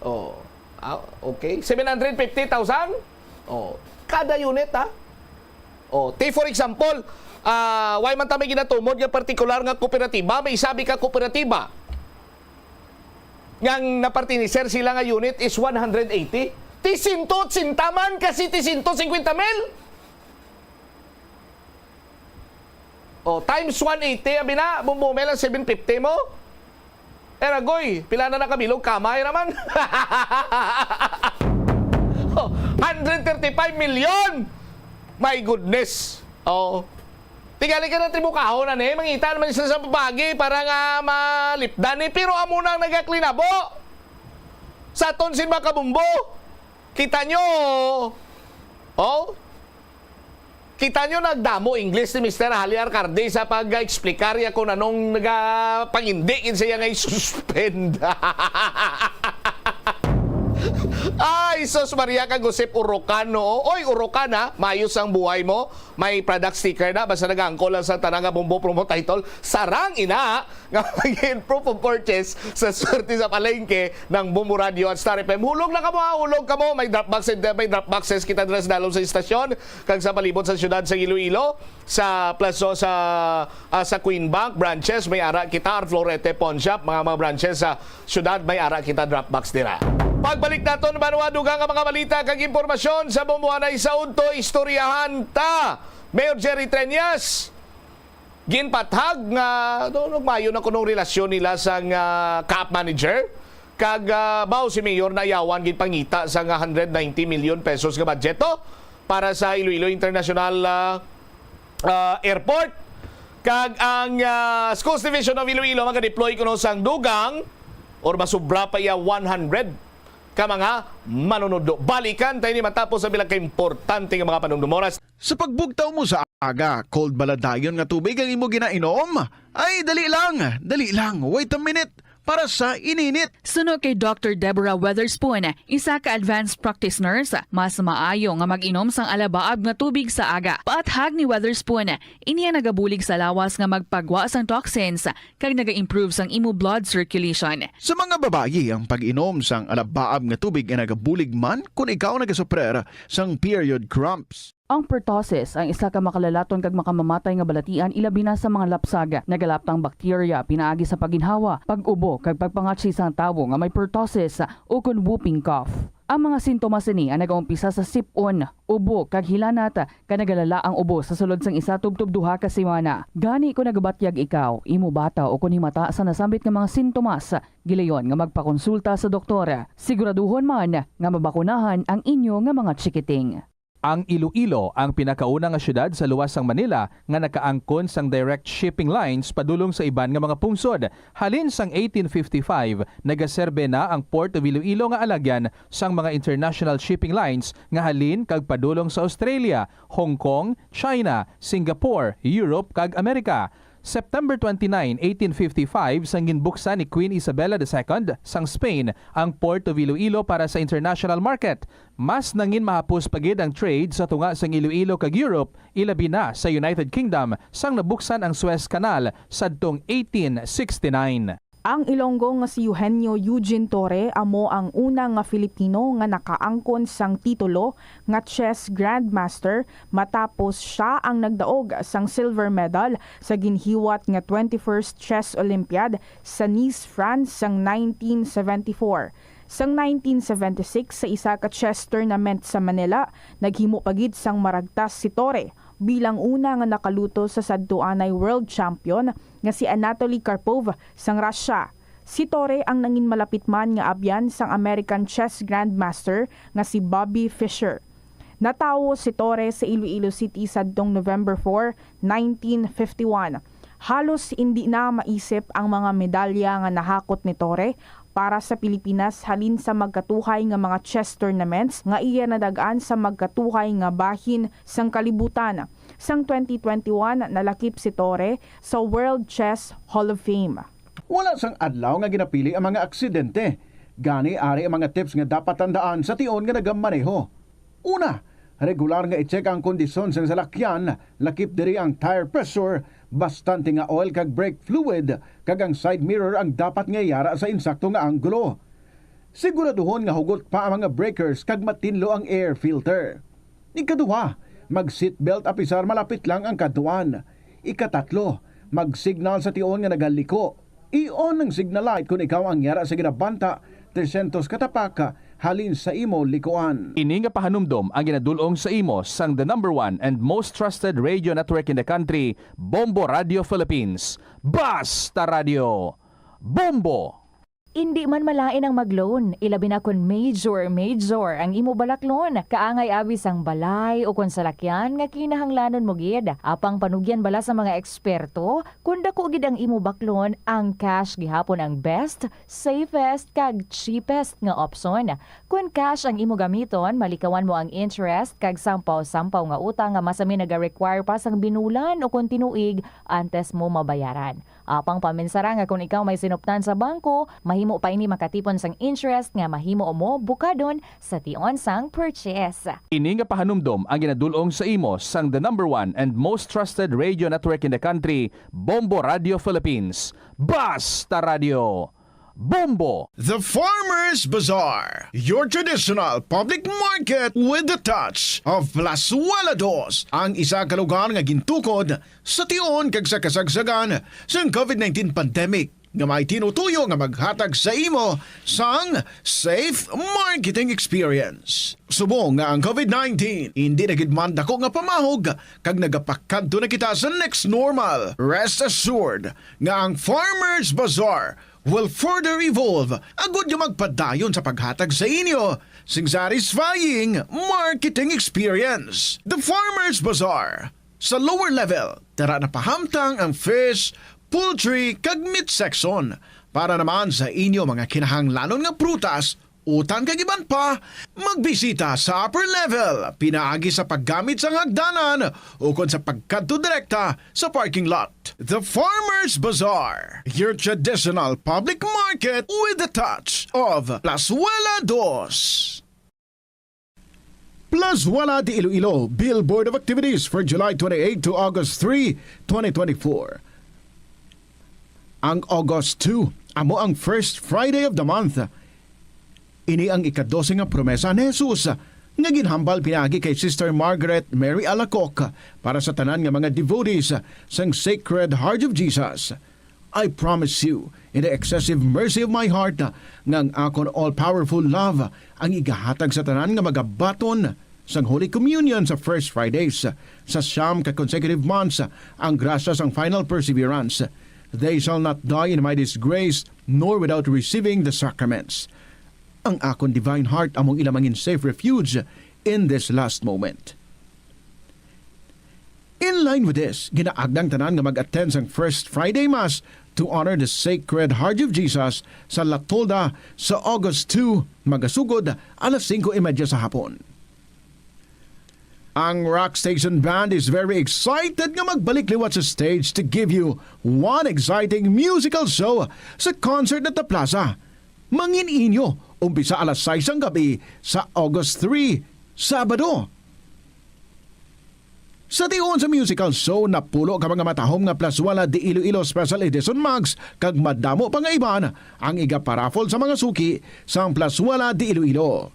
Oh, ah, okay. Seven hundred fifty thousand? Oh, kada unit, ha? Oh, ti for example, ah, why man ta may ginatumod nga partikular nga kooperatiba, may isabi ka kooperatiba. Ngang napartiniser sila nga unit is one hundred eighty. Ti sento otsinta man, kasi ti sento singkwenta mil. O, times one eighty, abi na, bumbo, may lang seven fifty mo. Eragoy, pila na nakabilog? Kamay raman. Oh, hundred thirty-five million! My goodness. Oh. Tingali ka na tribukahon na ni, mangita naman sila sa babagi para nga malipdan ni. Pero amo nang nagaklinabo sa aton sin mga kabumbo. Kita nyo, oh? Kita nyo, nagdamo English ni Mister Hali Arcardi sa pag-explicar ya kung anong nagapangindi gid siya nga i-suspend. Ay, sus Maria, kag usip urokan, no? Oy, urokan, ha? Mayos ang buhay mo. May product sticker na. Basta nag-angkol lang sa tanan nga bumbo promo title. Sarang ina nga maging proof of purchase sa swerte sa palengke ng Bumbo Radio at Star F M. Hulog na kamo, ha? Hulog kamo. May drop box, may drop boxes kita dira sa dalom sa istasyon kag sa palibot sa siyudad sa Iloilo, sa plaso, sa, ah, sa Queen Bank branches, may ara kita, Arflorete Pawn Shop, mga, mga branches sa siyudad, may ara kita drop box dira. Pagbalik naton, banwa, dugang ang mga balita kag impormasyon sa Bumbuanay sa Udto, istoryahan ta. Mayor Jerry Treñas, ginpathag nga, no, nagmayo na kunong relasyon nila sang, ah, CAAP manager. Kag, ah, baw si Mayor nayawan gid pangita sang hundred ninety million pesos nga budget to para sa Iloilo International, ah, ah, Airport. Kag ang, ah, Schools Division of Iloilo magadeploy kuno sang dugang or masubra pa iya one hundred ka mga manunudlo. Balikan tayo ni matapos ang bilang kaimportante nga mga panumdumoras. Sa pagbugtaw mo sa aga, cold bala dayon nga tubig ang imo ginainom? Ay, dali lang, dali lang, wait a minute, para sa ininit. Suno kay Doctor Deborah Weatherspoon, isa ka advanced practice nurse, mas maayo nga mag-inom sang alabaab nga tubig sa aga. Paathag ni Weatherspoon, ini ang nagabulig sa lawas nga magpagwa sang toxins kag naga-improve sang imo blood circulation. Sa mga babayi, ang pag-inom sang alabaab nga tubig ay nagabulig man kon ikaw nagasuprer sang period cramps. Ang pertussis ang isa ka makalalaton kag makamamatay nga balatian, ilabi na sa mga lapsag. Nagalaptang bakterya pinaagi sa pagginhawa, pag-ubo, kag pagpangatsi sang tawo nga may pertussis ukon whooping cough. Ang mga sintomas sini ang nagaumpisa sa sip-on, ubo, kag hilanat, kag nagalala ang ubo sa sulod sang isa tubtob duha ka semana. Gani, kon nagabatyag ikaw, imo bata, ukon himata sa nasambit nga mga sintomas, gilayon nga magpakonsulta sa doktor. Siguraduhon man nga mabakunahan ang inyo nga mga chikiting. Ang Iloilo ang pinakauna nga siyudad sa luwas sang Manila nga nakaangkon sang direct shipping lines padulong sa iban nga mga pungsod. Halin sang eighteen fifty-five, nagaserbe na ang Port of Iloilo nga alagyan sang mga international shipping lines nga halin kag padulong sa Australia, Hong Kong, China, Singapore, Europe, kag Amerika. September twenty-nine, eighteen fifty-five, sang ginbuksan ni Queen Isabella the Second sang Spain ang Port of Iloilo para sa international market. Mas nangin mahapos pa gid ang trade sa tunga sang Iloilo kag Europe, ilabi na sa United Kingdom, sang nabuksan ang Suez Canal sadtong eighteen sixty-nine. Ang Ilonggo nga si Eugenio Eugene Torre amo ang una nga Filipino nga nakaangkon sang titulo nga chess grandmaster, matapos sia ang nagdaog sang silver medal sa ginhiwat nga twenty-first Chess Olympiad sa Nice, France, sang nineteen seventy-four. Sang nineteen seventy-six, sa isa ka chess tournament sa Manila, naghimo pa gid sang maragtas si Torre bilang una nga nakaluto sa sadtuanay world champion nga si Anatoly Karpov sang Russia. Si Torre ang nangin malapit man nga abyan sang American chess grandmaster nga si Bobby Fischer. Natawo si Torre sa Iloilo City sadtong November four, nineteen fifty-one. Halos indi na maisip ang mga medalya nga nahakot ni Torre para sa Pilipinas halin sa magkatuhay nga mga chess tournaments nga iya nadag-an sa magkatuhay nga bahin sang kalibutan. Sang twenty twenty-one, nalakip si Torre sa World Chess Hall of Fame. Wala sang adlaw nga ginapili ang mga aksidente. Gani, ari ang mga tips nga dapat tandaan sa tion nga nagamaneho. Una, regular nga i-check ang kondisyon sang salakyan, lakip diri ang tire pressure, bastante nga oil kag brake fluid, kag ang side mirror ang dapat nga yara sa insakto nga anggulo. Siguraduhon nga hugot pa ang mga breakers kag matinlo ang air filter. Ikaduha, mag-seatbelt apisar malapit lang ang kadtuan. Ikatatlo, mag-signal sa tion nga nagaliko. I-on ang signal light kon ikaw ang yara sa ginabanta trescientos ka tapak halin sa imo likuan. Ini nga pahanumdom ang ginadul-ong sa imo sang the number one and most trusted radio network in the country, Bombo Radio Philippines. Basta Radio, Bombo! Indi man malain ang mag-loan, ilabi na kon major, major ang imo balaklon. Kaangay abi sang balay o kon salakyan nga kinahanglanon mo gid. Apang panugyan bala sa mga eksperto, kon dako gid ang imo baklon, ang cash gihapon ang best, safest, kag cheapest nga opsyon. Kon cash ang imo gamiton, malikawan mo ang interest kag sampaw-sampaw nga utang nga masami naga-require pa sang binulan o kon tinuig antes mo mabayaran. Apang paminsara nga kon ikaw may sinuptan sa bangko, mahimo pa ini makatipon sang interest nga mahimo mo bukadon sa tion sang purchase. Ini nga pahanumdom ang ginadul-ong sa imo sang the number one and most trusted radio network in the country, Bombo Radio Philippines. Basta Radio, Bombo! The Farmers Bazaar, your traditional public market with the touch of Plazuela Dos, ang isa ka lugar nga gintukod sa tion kag sa kasagsagan sang covid nineteen pandemic, nga may tinutuyo nga maghatag sa imo sang safe marketing experience. Subong nga ang covid nineteen indi na gid man dako nga pamahog kag nagapakadto na kita sa next normal, rest assured nga ang Farmers Bazaar will further evolve agud nga magpadayon sa paghatag sa inyo sing satisfying marketing experience. The Farmers Bazaar, sa lower level, tara na pahamtang ang fish, poultry, kag meat section. Para naman sa inyo mga kinahanglanon nga prutas, utan kag iban pa, magbisita sa upper level pinaagi sa paggamit sang hagdanan ukon sa pagkadto direkta sa parking lot. The Farmers Bazaar, your traditional public market with the touch of Plazuela Dos. Plazuela de Iloilo, Bill Board of Activities for July twenty-eight to August three, twenty twenty-four. Ang August two, amo ang first Friday of the month. Ini ang ikadose nga promesa ni Jesus nga ginhambal pinaagi kay Sister Margaret Mary Alacoque para sa tanan nga mga devotees sang Sacred Heart of Jesus. I promise you, in the excessive mercy of my heart, nga ang akon all-powerful love ang igahatag sa tanan nga magabaton sang Holy Communion sa First Fridays, sa siyam ka consecutive months, ang grasya sang final perseverance. They shall not die in my disgrace, nor without receiving the sacraments. Ang akon divine heart among ila mangin safe refuge in this last moment. In line with this, ginaagda ang tanan nga mag-attend sang First Friday Mass to honor the Sacred Heart of Jesus sa La Tolda sa August two, magasugod alas singko y media sa hapon. Ang Rock Station Band is very excited nga magbalik liwat sa stage to give you one exciting musical show sa Concert at the Plaza. Mangin inyo, umpisa alas sais sang gab-i sa August three, Sabado. Sa tion sa musical show, napulo ka mga matahom nga Plazuela de Iloilo Special Edition mugs kag madamo pa nga iban ang igaparaffle sa mga suki sang Plazuela de Iloilo.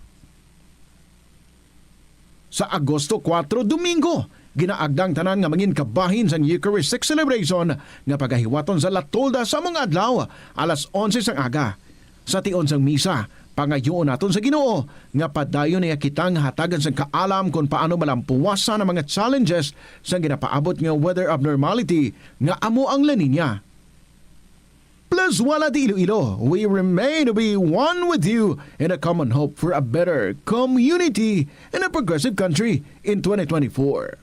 Sa Agosto kuwatro, Domingo, ginaagda ang tanan nga mangin kabahin sang Eucharistic celebration nga pagahiwaton sa La Tolda sa among adlaw, alas onse sang aga. Sa tion sang misa, pangayuon naton sa Ginoo nga padayon niya kita nga hatagan sang kaalam kon paano malampuwasan ang mga challenges sang ginapaabot nga weather abnormality nga amo ang La Niña. Plazuela de Iloilo, we remain to be one with you in a common hope for a better community and a progressive country in twenty twenty-four.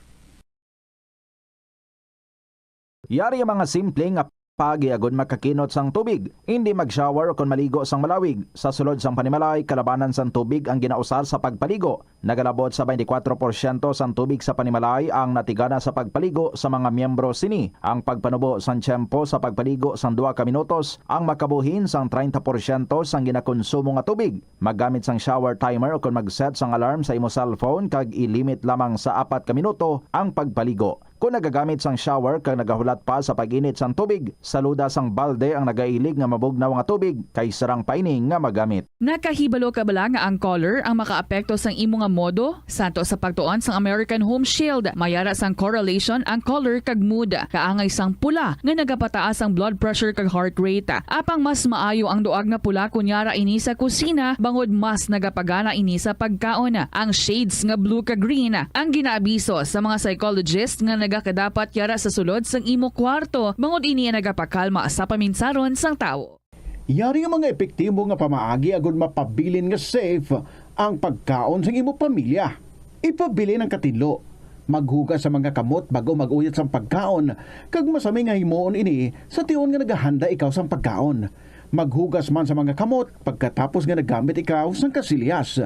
Yari ang mga simple nga paagi agud makakinot sang tubig. Indi mag-shower kon maligo sang malawig. Sa sulod sang panimalay, kalabanan sang tubig ang ginausar sa pagpaligo. Nagalabot sa twenty-four porsyento sang tubig sa panimalay ang natigana sa pagpaligo sa mga miyembro sini. Ang pagpanubo sang tiyempo sa pagpaligo sang duha ka minutos ang makabuhin sang treinta porsyento sang ginakonsumo nga tubig. Maggamit sang shower timer ukon mag-set sang alarm sa imo cellphone kag i-limit lamang sa apat ka minuto ang pagpaligo. Kon nagagamit sang shower kag nagahulat pa sa pag-init sang tubig, saluda sang balde ang nagailig nga mabugnaw nga tubig kay sarang pa ini nga magamit. Nakahibalo ka bala nga ang color ang makaapekto sang imo nga modo? Santo sa pagtuon sang American Home Shield, may ara sang correlation ang color kag mood. Kaangay sang pula nga nagapataas ang blood pressure kag heart rate. Apang mas maayo ang duag nga pula kon yara ini sa kusina, bangod mas nagapagana ini sa pagkaon. Ang shades nga blue kag green ang ginaabiso sa mga psychologist nga nagakadapat yara sa sulod sang imo kwarto, bangod ini ang nagapakalma sa paminsaron sang tawo. Yari nga mga epektibo nga pamaagi agud mapabilin nga safe ang pagkaon sang imo pamilya. Ipabilin ang katinlo. Maghugas sa mga kamot bag-o mag-uyot sang pagkaon, kag masami nga himuon ini sa tion nga nagahanda ikaw sang pagkaon. Maghugas man sa mga kamot pagkatapos nga naggamit ikaw sang kasilyas.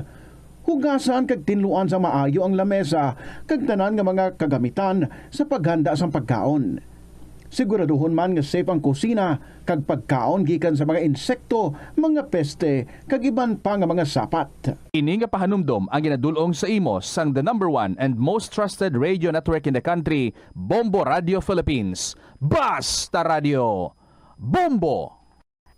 Hugasan kag tinluan sa maayo ang lamesa kag tanan nga mga kagamitan sa paghanda sang pagkaon. Siguraduhon man nga safe ang kusina kag pagkaon gikan sa mga insekto, mga peste, kag iban pa nga mga sapat. Ini nga pahanumdom ang ginadul-ong sa imo sang the number one and most trusted radio network in the country, Bombo Radio Philippines. Basta Radio Bombo!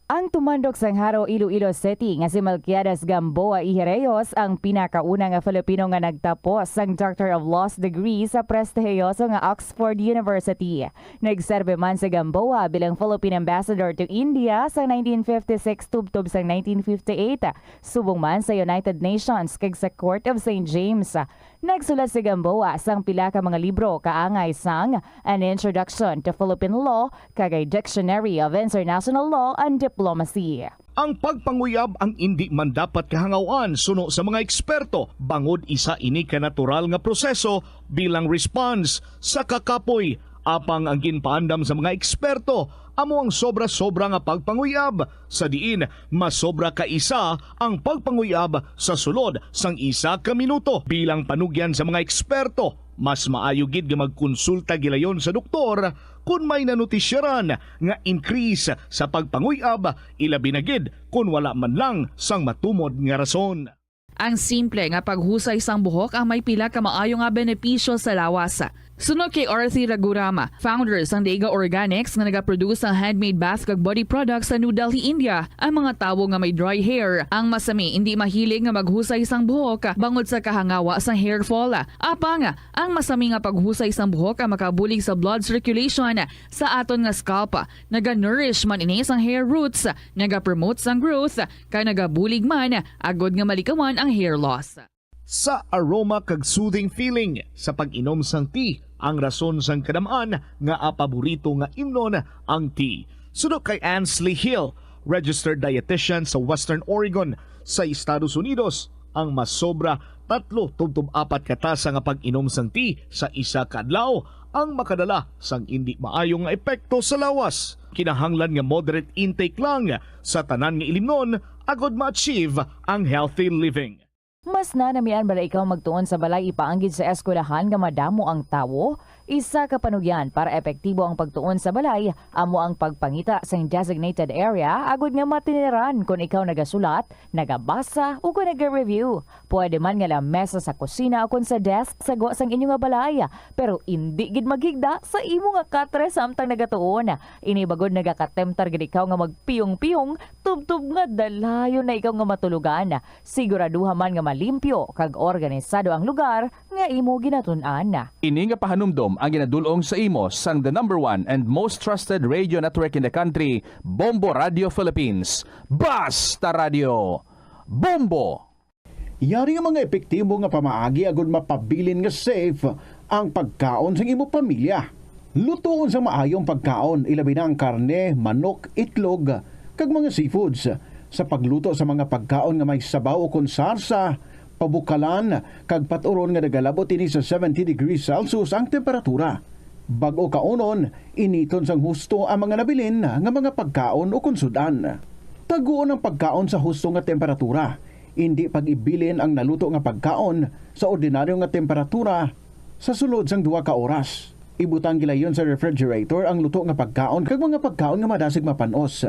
Ang tumandok sang Jaro, Iloilo City nga si Melquiades Gamboa Ijereyos ang pinakauna nga Filipino nga nagtapos sang Doctor of Laws degree sa prestihiyoso nga Oxford University. Nagserbi man si Gamboa bilang Philippine Ambassador to India sa nineteen fifty-six tubtob sang nineteen fifty-eight, subong man sa United Nations kag sa Court of Saint James. Nagsulat si Gamboa sang pila ka mga libro kaangay sang An Introduction to Philippine Law kag A Dictionary of International Law and Diplomacy. Ang pagpanguyab ang indi man dapat kahangaw-an suno sa mga eksperto, bangod isa ini ka natural nga proseso bilang response sa kakapoy. Apang ang ginpaandam sa mga eksperto amo ang sobra-sobra nga pagpanguyab, sa diin masobra ka isa ang pagpanguyab sa sulod sang isa ka minuto. Bilang panugyan sa mga eksperto, mas maayo gid nga magkonsulta gilayon sa doktor kon may nanotisyaran nga increase sa pagpanguyab, ilabi na gid kon wala man lang sang matumod nga rason. Ang simple nga paghusay sang buhok ang may pila ka maayo nga benepisyo sa lawas. Suno kay Arthi Raghuram, founder sang Deiga Organics nga nagaproduce sang handmade bath kag body products sa New Delhi, India, ang mga tawo nga may dry hair ang masami indi mahilig nga maghusay sang buhok bangod sa kahangawa sang hair fall. Apang ang masami nga paghusay sang buhok ang makabulig sa blood circulation sa aton nga scalp. Naga-nourish man ini sang hair roots, naga-promote sang growth, kag nagabulig man agud nga malikawan ang hair loss. Sa aroma kag soothing feeling sa pag-inom sang tea ang rason sang kadam-an nga paborito nga imnon ang tea. Suno kay Ansley Hill, registered dietitian sa Western Oregon sa Estados Unidos, ang masobra tatlo tubtob apat ka tasa nga pag-inom sang tea sa isa ka adlaw ang makadala sang indi maayo nga epekto sa lawas. Kinahanglan nga moderate intake lang sa tanan nga ilimnon agud ma-achieve ang healthy living. Mas nanamian bala ikaw magtuon sa balay ipaanggid sa eskwelahan nga madamo ang tawo? Isa ka panugyan para epektibo ang pagtuon sa balay amo ang pagpangita sang designated area agud nga matiniran kon ikaw nagasulat, nagabasa, o kon naga-review. Pwede man nga lamesa sa kusina o kon sa desk sa gwa sang inyo nga balay, pero indi gid maghigda sa imo nga katre samtang nagatuon. Ini bangod nagakatemptar gid ikaw nga magpiyong-piyong tubtob nga dalayon na ikaw nga matulogan. Siguraduha man nga malimpyo kag organisado ang lugar nga imo ginatun-an. Ini nga pahanumdom ang ginadul-ong sa imo sang the number one and most trusted radio network in the country, Bombo Radio Philippines. Basta Radio Bombo! Yari nga mga epektibo nga pamaagi agud mapabilin nga safe ang pagkaon sang imo pamilya. Lutoon sa maayong pagkaon, ilabi na ang karne, manok, itlog, kag mga seafoods. Sa pagluto sa mga pagkaon nga may sabaw ukon sarsa, pabukalan, kag pat-uron nga nagalabot ini sa seventy degrees Celsius ang temperatura. Bag-o kaunon, initon sang husto ang mga nabilin nga mga pagkaon ukon sud-an. Taguon ang pagkaon sa husto nga temperatura. Indi pag-ibilin ang naluto nga pagkaon sa ordinaryo nga temperatura sa sulod sang duha ka oras. Ibutang gilayon sa refrigerator ang luto nga pagkaon kag mga pagkaon nga madasig mapan-os.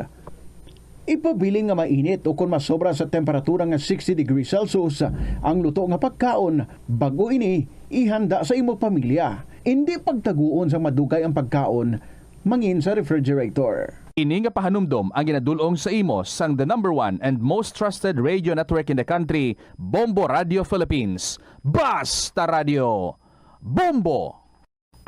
Ipabilin nga mainit ukon masobra sa temperatura nga sixty degrees Celsius ang luto nga pagkaon bag-o ini ihanda sa imo pamilya. Indi pagtaguon sang madugay ang pagkaon mangin sa refrigerator. Ini nga pahanumdom ang ginadul-ong sa imo sang the number one and most trusted radio network in the country, Bombo Radio Philippines. Basta Radio, Bombo!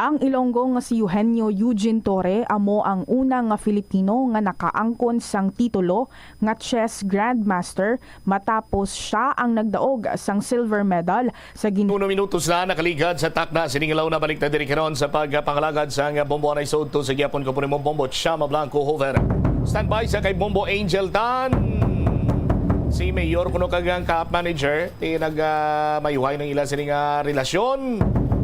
Ang Ilonggo nga si Eugenio Eugene Torre amo ang una nga Filipino nga nakaangkon sang titulo nga chess grandmaster matapos sia ang nagdaog sang silver medal sa gin- Uno minutos na nakaligad sa takna sining law na balik na diri karon sa pagpangalagad sang Bombo Anay sa udto sa gihapon ko po nimo Bombo Chama Blanco Hover. Standby sa kay Bombo Angel Tan. Si Mayor kuno kag ang CAAP manager ti nag ah, mayuhay ng ila sini nga relasyon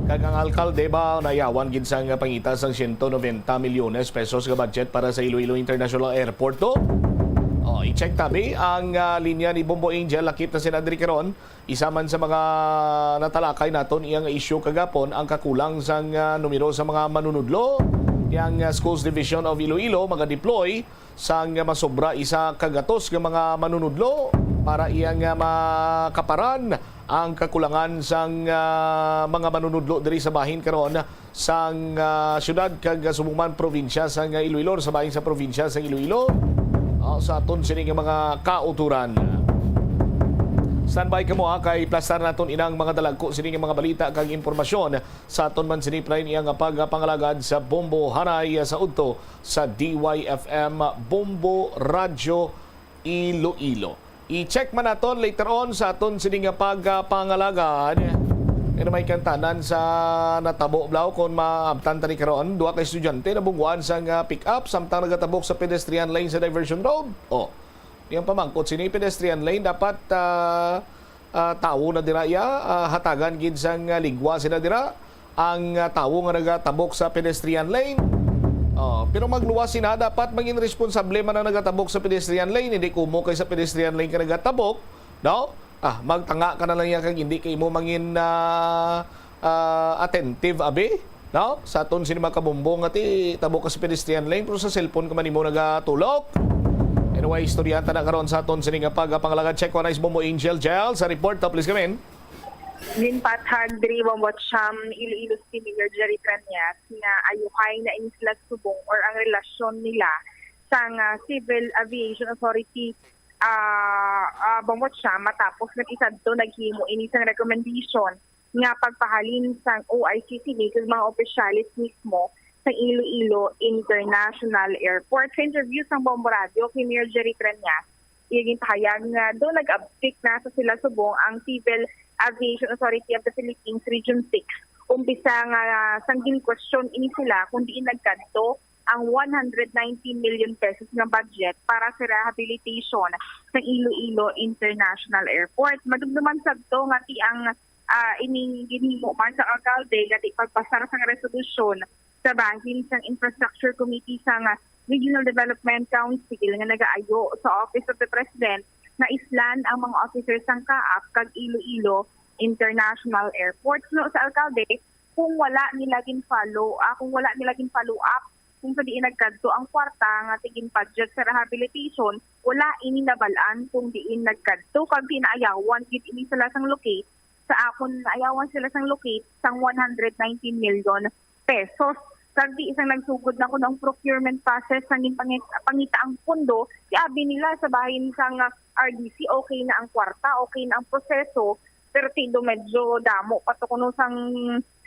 kag ang alkalde ba nayawan gid sang pangita sang siyento noventa milyones pesos nga budget para sa Iloilo International Airport to. Oh, i-check tabi ang ah, linya ni Bombo Angel lakip na sina diri karon. Isa man sa mga natalakay naton iya nga isyu kagapon ang kakulang sang ah, numero sa mga manunudlo. Yang ah, Schools Division of Iloilo magadeploy sang masobra isa ka gatos nga mga manunudlo para iya nga makaparan ang kakulangan sang ah, mga manunudlo diri sa bahin karon sang ah, syudad kag subong man probinsya sang Iloilo, sa bahin sa probinsya sang Iloilo. Ah, sa aton sini nga mga kauturan. Standby kamo ha, kay plastar naton inang mga dalagko sini nga mga balita kag impormasyon sa aton man sini prayon iya nga pagpangalagad sa Bombo Hanay sa udto sa D Y F M Bombo Radyo Iloilo. I-check man naton later on sa aton sini nga pagpangalagad. Pero may kantanan sa natabo blaw kon maabtan tani karon, duha ka estudyante nabungguan sang ah, pick-up samtang nagatabok sa pedestrian lane sa diversion road. Oh, yang pamangkot sini pedestrian lane dapat ah, ah, tawo na dira iya, ah, hatagan gid sang ah, ligwa sila dira. Ang ah, tawo nga nagatabok sa pedestrian lane. Oh, pero magluwas sina dapat maging responsable man ang nagatabok sa pedestrian lane, hindi kumo kay sa pedestrian lane ka nagatabok, no? Ah, magtanga ka na lang iya kag hindi kay mo mangin ah, ah, attentive abi, no? Sa aton sini mga kabumbong nga ti tabok ka sa pedestrian lane pero sa cellphone ka man nimo nagatulok. Anyway, istoryahan ta na karon sa aton sini nga pagpangalagad. Check one Ice Bombo Angel Gel sa report. Please come in. Ginpathag diri Bombo Cham, Iloilo City Mayor Jerry Treñas nga ayuhay na ini sila subong or ang relasyon nila sang ah, Civil Aviation Authority ah ah, Bombo Cham matapos nag-isadto naghimo ini sang recommendation nga pagpahalin sang O I C C D kag mga opisyales mismo sa Iloilo International Airport. Sa interview sang Bombo Radio kay Mayor Jerry Treñas, iya ginpahayag nga do nag-abtik na sa sila subong ang Civil Aviation Authority of the Philippines Region six. Umpisa nga sang gin-question ini sila kung diin nagkadto ang one hundred ninety million pesos nga budget para sa rehabilitation sa Iloilo International Airport. Madumduman sad to nga ti ang ah, ining ginhimo man sang alkalde nga di pagpasar sang resolusyon sa bahin sang Infrastructure Committee sang ah, Regional Development Council nga nagaayo sa Office of the President na islan ang mga officers sang CAAP kag Iloilo International Airport. Suno sa alkalde, kung wala nila gin-follow, ah, kung wala nila gin-follow up kung sa diin nagkadto ang kwarta nga tigin-budget sa rehabilitation, wala ini nabal-an kung diin nagkadto kag ginaayawan gid ini sila sang locate sa akon naayawan sila sang locate sang one hundred nineteen million pesos. Kag di sang nagsugod na kuno ang procurement process sang ginpangit- pangitaang pondo, iabi nila sa bahin sang R D C, okay na ang kwarta, okay na ang proseso, pero ti do medyo damo pa to kuno sang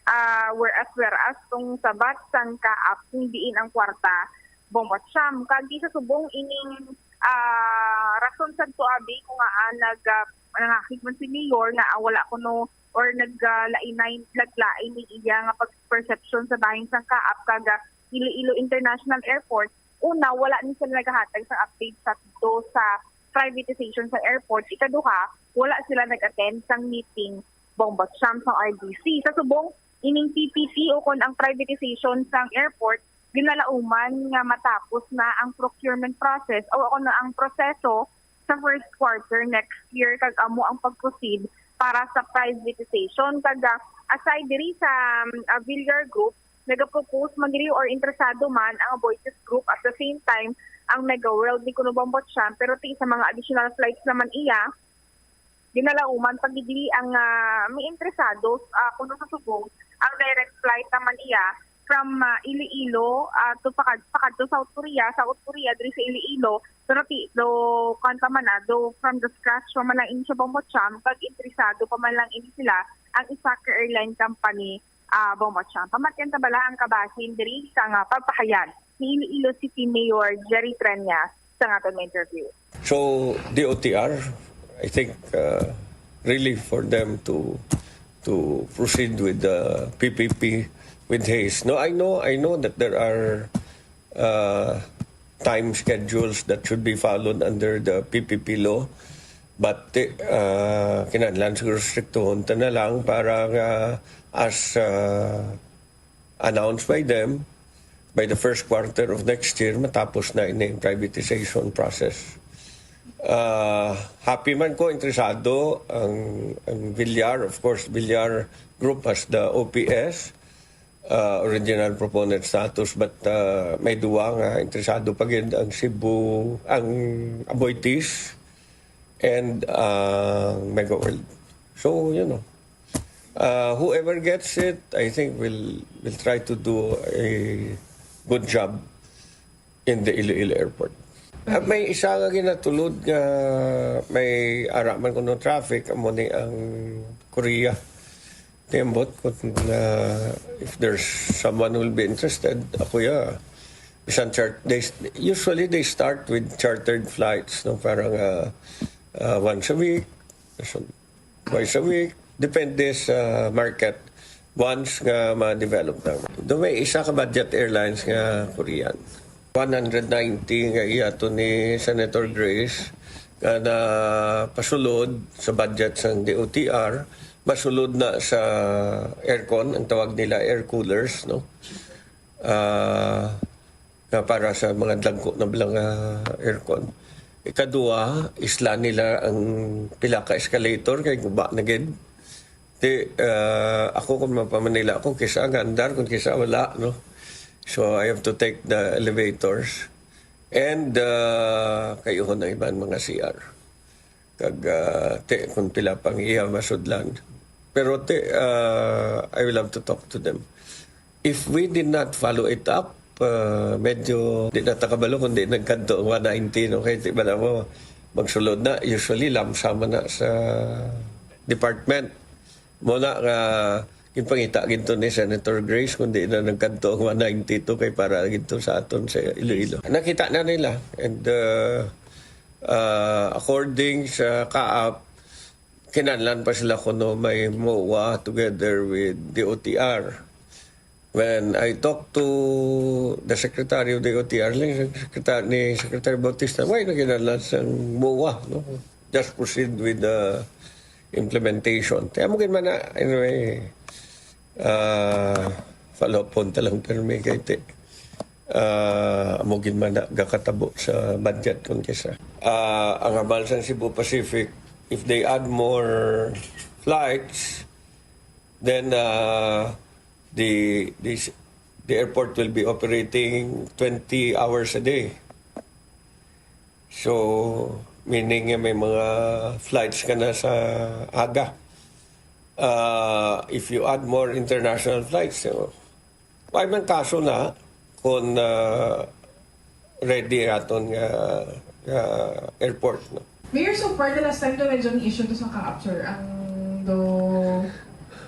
ah, whereas whereas tong sabat sang CAAP kung diin ang kwarta, Bombo Cham. Kag di sa subong ining ah, rason sad to abi kung ngaa nag ah, nangakig man si Mayor nga ah, wala kuno or naglainay naglain ni iya nga pag-perception sa bahin sang CAAP kag ah, Iloilo International Airport. Una, wala ni sila nagahatag sang update sa didto sa privatization sa airport. Ikaduha, wala sila nag-attend sang meeting, Bombo Cham, sang R D C. Sa subong, ining P P T o kon ang privatization sang airport ginalauman nga matapos na ang procurement process o kon ang proseso sa first quarter next year kag amo ang pag-proceed para sa privatization. Kag ah, aside diri sa um, ah, Villar Group, nagapropose man diri or interesado man ang Aboitiz Group. At the same time, ang Mega World ni kuno Bombo Cham, pero ti sa mga additional flights naman iya, Ginalauman pagidili ang, ah, may interesado, ah, kuno sa subong ang direct flight naman iya from, ah, Iloilo, ah, to pakad-, pakadto South Korea, South Korea diri sa Iloilo, pero ti-, do, kuwan pa man, ah, do from the scratch pa man lang ini siya, Bombo Cham, kag interesado pa man lang ini sila ang Isaka Airline Company, ah, Bombo Cham. Pamatian ta bala ang kabahin diri sa nga pagpahayag ni Iloilo City Mayor Jerry Treñas sa nga aton nga interview. So, D O T R, I think, uh, really for them to to proceed with the P P P with haste. No, I know, I know that there are, uh, time schedules that should be followed under the P P P law, but, uh, kinahanglan siguro striktuhon ta na lang para nga as, uh, announced by them, by the first quarter of next year, matapos na ini ang privatization process. Ah, happy man ko, interesado ang, ang Villar. Of course, Villar Group has the O P S, ah, original proponent status, but, ah, may duwa nga interesado pa gid, ang Cebu, ang Aboitiz, and ang Mega World. So, you know, uh, whoever gets it, I think will will try to do a good job in the Iloilo Airport. At may isa nga ginatulod nga may ara man kuno traffic, amo ni ang Korea. Tiambot kung, uh, if there's someone who will be interested, ako ya. Bisan chart, they, usually they start with chartered flights, no? Parang, uh, uh, once a week, so twice a week, depende sa market. Once nga ma-develop na. Do may isa ka budget airlines nga Korean. One hundred ninety nga iya to ni Senator Grace nga napasulod sa budget sang D O T R, masulod na sa aircon, ang tawag nila air coolers, no? Ah, nga para sa mga dagko na bala nga aircon. Ikaduha, isla nila ang pila ka escalator kay guba na gid. Ti, ah, ako kung mapamanila ako, kisa nga andar, kung kisa wala, no? So, I have to take the elevators. And, ah, kayuhon ang iban mga C R. Kag, ah, ti, kung pila pang iya masudlan. Pero ti, ah, I will have to talk to them. If we did not follow it up, ah, medyo di na ta kabalo kung di nagkadto ang one ninety, no? Kay ti bala mo, magsulod na, usually lamsa man na sa department. Mo na nga, ginpangita ginto ni Senator Grace kung di na nagkadto ang one ninety-two kay para ginto sa aton sa Iloilo. Nakita na nila. And, ah, ah, according sa kaap, kinahanglan pa sila kuno may MOA together with D O T R. When I talked to the secretary of the O T R, lang secretary, ni Secretary Bautista, why na kinahanglan sang MOA, no? Just procead with the implementation. Kaya mo gid man na, anyway, ah, follow up phone ta lang permi kay ti, ah, amo gid man na gakatabo sa budget kung kisa. Ah, ang abal sang Cebu Pacific, if they add more flights, then, ah, the, the, the airport will be operating twenty hours a day. So, meaning nga may mga flights ka na sa aga. Ah, if you add more international flights, so, why man kaso na kung, ah, ready aton nga, nga airport, no? Mayor, so far, the last time na medyo ang issue to sa kaap, sir, ang do,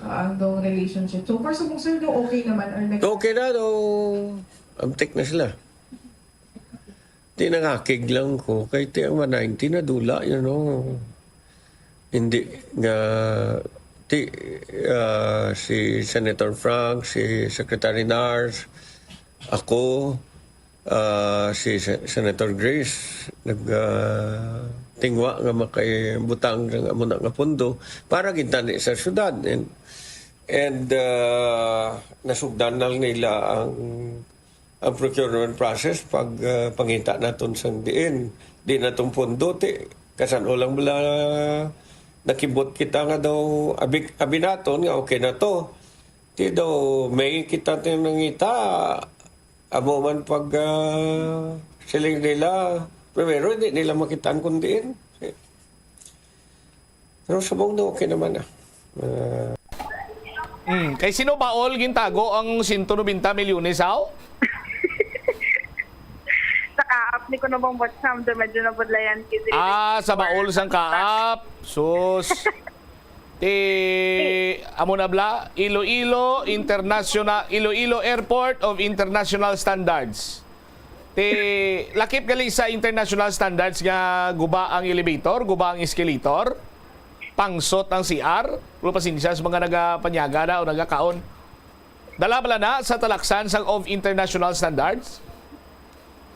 ang do relationship. So far, subong, sir, do okay naman or nag- Okay na, do. Amtik na sila. Di nangakig lang ko. Kay ti ang one ninety na dula, you know. Hindi nga, ti, ah, si Senator Frank, si Secretary Nars, ako, ah, si Se-, Senator Grace, nag, ah, tingwa nga makaibutang sa amo na nga pondo para gintani sa syudad. And, and, ah, nasugdan na nila ang, ang procurement process pag, ah, pangita naton sang diin. Di na tong pondo, ti, kasan-o lang bala nakibot kita nga daw abi, abi naton nga okay na to. Ti daw may kita ti nangita, amo man pag, ah, siling nila, primero, hindi nila makitaan kung diin. Pero subong daw okay naman, ah. Ah, Mm. Kay sino baol gintago ang sento nobenta milyones, aw? Sa kaap ni kuno bang Botsam, do medyo nabudlayan kasi. Ah, sa baol sang kaap. Sus. Ti, amo na bala, Iloilo International, Iloilo Airport of International Standards. Ti, lakip gali sa international standards nga guba ang elevator, guba ang escalator, pangsot ang C R. Pero pasensya sa mga nagapanyaga na o nagakaon. Dala bala na sa talaksan sa of international standards?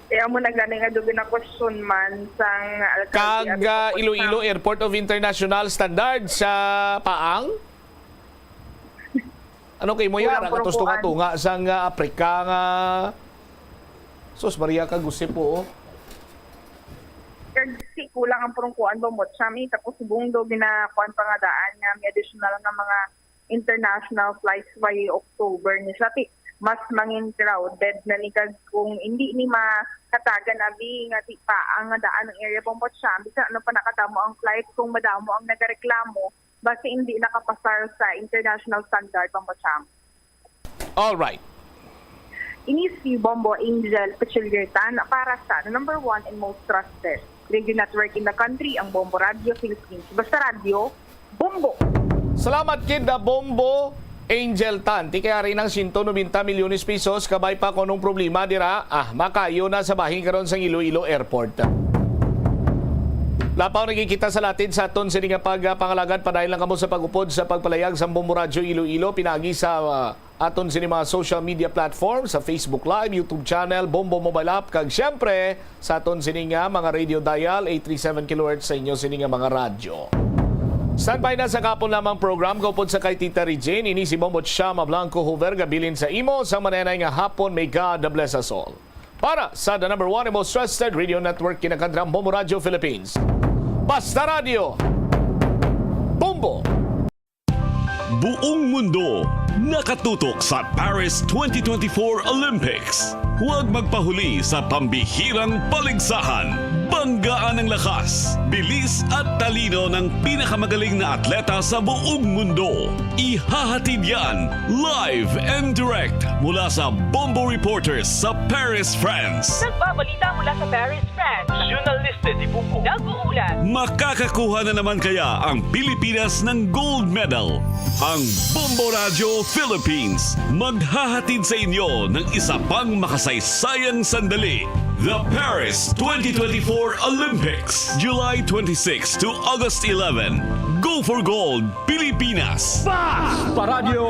Eh, amo na gani nga dugi na question man sang alkalde. Kag ah, Iloilo Airport of International Standards sa Paang? Ano kay mo Wala yara puro katos kuan. Tunga-tunga sang ah, Africa nga Sus Maria ka gusip po. Oh. Kag si kulang ang purong kuan ba mo, Chami? Tapos subong daw ginakuan pa nga daan nga may additional nga mga international flights by October ni siya. Ti, mas mangin crowded na ni kag kung hindi ni makatagan abi nga ti pa ang nga daan ng area Bombo Cham, bisan ano pa nakadamo ang flight kung madamo ang nagareklamo basta hindi nakapasar sa international standard Bombo Cham. All right. Ini si Bombo Angel Pachiliertan para sa the number one and most trusted radio network in the country, ang Bombo Radio Philippines. Basta radio, Bombo! Salamat kid na Bombo Angel Tan. Ti kay ari ng sento nobenta milyones pesos, kabay pa kung anong problema dira. Ah, makayo na sa bahin karon sang Iloilo Airport. Lapaw na kita sa latid sa aton sini nga pagpangalagad. Padayon lang kamo sa pag-upod sa pagpalayag sa Bombo Radyo Iloilo pinagi sa ah, aton sini mga social media platform sa Facebook Live, YouTube channel, Bombo Mobile App, kag siyempre sa aton sini nga mga radio dial eight three seven kilohertz sa inyo sini nga mga radyo. Standby na sa kapon lamang program kaupod sa kay Tita Regine. Ini si Bombo Chama Blanco Hoover gabilin sa imo sa manenay nga hapon. May God bless us all. Para sa the number one and most trusted radio network, kinakandrang Bombo Radio Philippines. Basta Radio, Bombo! Buong mundo nakatutok sa Paris twenty twenty-four Olympics. Huwag magpahuli sa pambihirang paligsahan. Banggaan ang lakas, bilis at talino ng pinakamagaling na atleta sa buong mundo. Ihahatid yan live and direct mula sa Bombo Reporters sa Paris, France. Nagbabalita mula sa Paris, France. Journalista di Buko. Nag-uulat. Makakakuha na naman kaya ang Pilipinas ng gold medal? Ang Bombo Radyo Philippines maghahatid sa inyo ng isa pang makasaysayang sandali. The Paris twenty twenty-four Olympics, July twenty-six to August eleven. Go for Gold, Pilipinas! Basta Radyo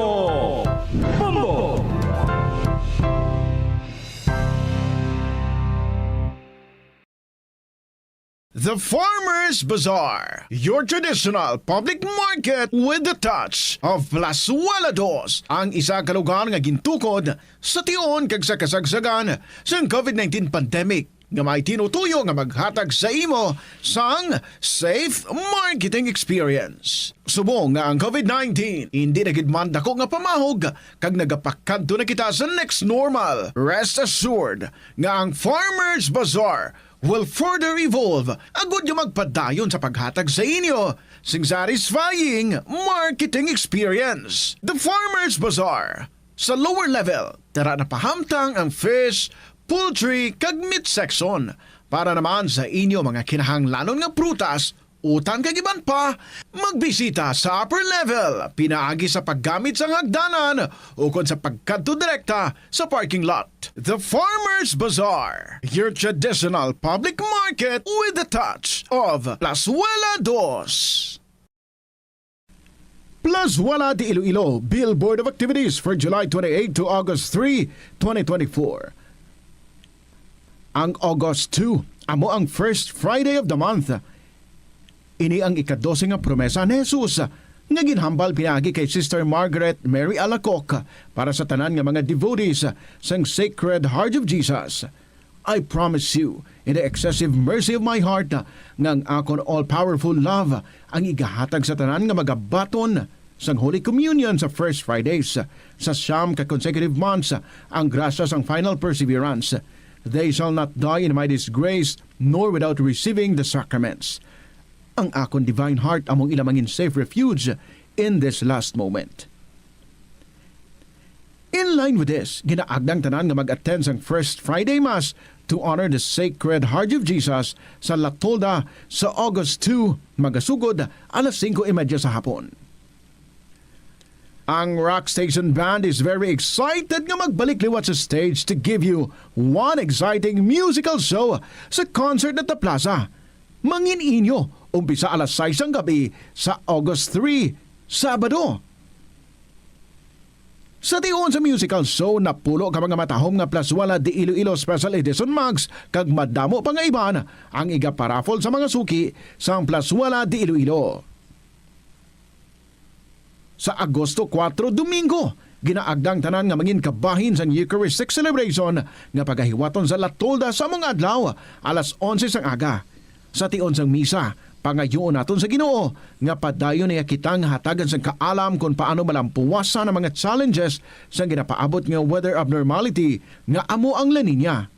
Bombo! The Farmers Bazaar, your traditional public market with the touch of Plazuela Dos, ang isa ka lugar nga gintukod sa tion kag sa kasagsagan sang COVID nineteen pandemic, nga may tinutuyo nga maghatag sa imo sang safe marketing experience. Subong nga ang COVID nineteen hindi na gid man dako nga pamahog kag nagapakadto na kita sa next normal, rest assured nga ang Farmers Bazaar will further evolve agud nga magpadayon sa paghatag sa inyo sing satisfying marketing experience. The Farmers Bazaar, sa lower level, tara na pahamtang ang fish, poultry, kag meat section. Para naman sa inyo mga kinahanglanon nga prutas, utan kag iban pa, magbisita sa upper level pinaagi sa paggamit sang hagdanan ukon sa pagkadto direkta sa parking lot. The Farmers Bazaar, your traditional public market with the touch of Plazuela Dos. Plazuela de Iloilo, Billboard of Activities for July twenty-eight to August three, twenty twenty-four. Ang August two, amo ang first Friday of the month. Ini ang ikadose nga promesa ni Jesus nga ginhambal pinaagi kay Sister Margaret Mary Alacoc para sa tanan nga mga devotees sang Sacred Heart of Jesus. I promise you, in the excessive mercy of my heart, nga ang akon all-powerful love ang igahatag sa tanan nga magabaton sang Holy Communion sa First Fridays. Sa siyam ka consecutive months, ang grasya sang final perseverance. They shall not die in my disgrace, nor without receiving the sacraments. Ang akon divine heart among ila mangin safe refuge in this last moment. In line with this, ginaagdang tanan nga mag-attend sang First Friday Mass to honor the Sacred Heart of Jesus sa La Tolda sa August two, magasugod alas singko y medya sa hapon. Ang Rock Station Band is very excited nga magbalik liwat sa stage to give you one exciting musical show sa Concert at the Plaza. Mangin inyo, umpisa alas sais sang gabi sa August three, Sabado. Sa tion sa musical show, napulo ka mga matahom nga Plazuela de Iloilo Special Edition mugs kag madamo pa nga iban ang igaparaffle sa mga suki sang Plazuela de Iloilo. Sa Agosto kuwatro, Domingo, ginaagdang tanan nga mangin kabahin sang Eucharistic celebration nga pagahiwaton sa La Tolda sa mga adlaw, alas onse sang aga. Sa tion sang misa, pangayoon naton sa Ginoo nga padayon niya kita nga hatagan sang kaalam kon paano malampuwasan ang mga challenges sang ginapaabot nga weather abnormality nga amo ang La Niña.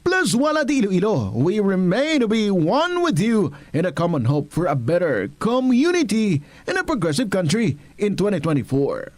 Plazuela de Iloilo, we remain to be one with you in a common hope for a better community and a progressive country in twenty twenty-four.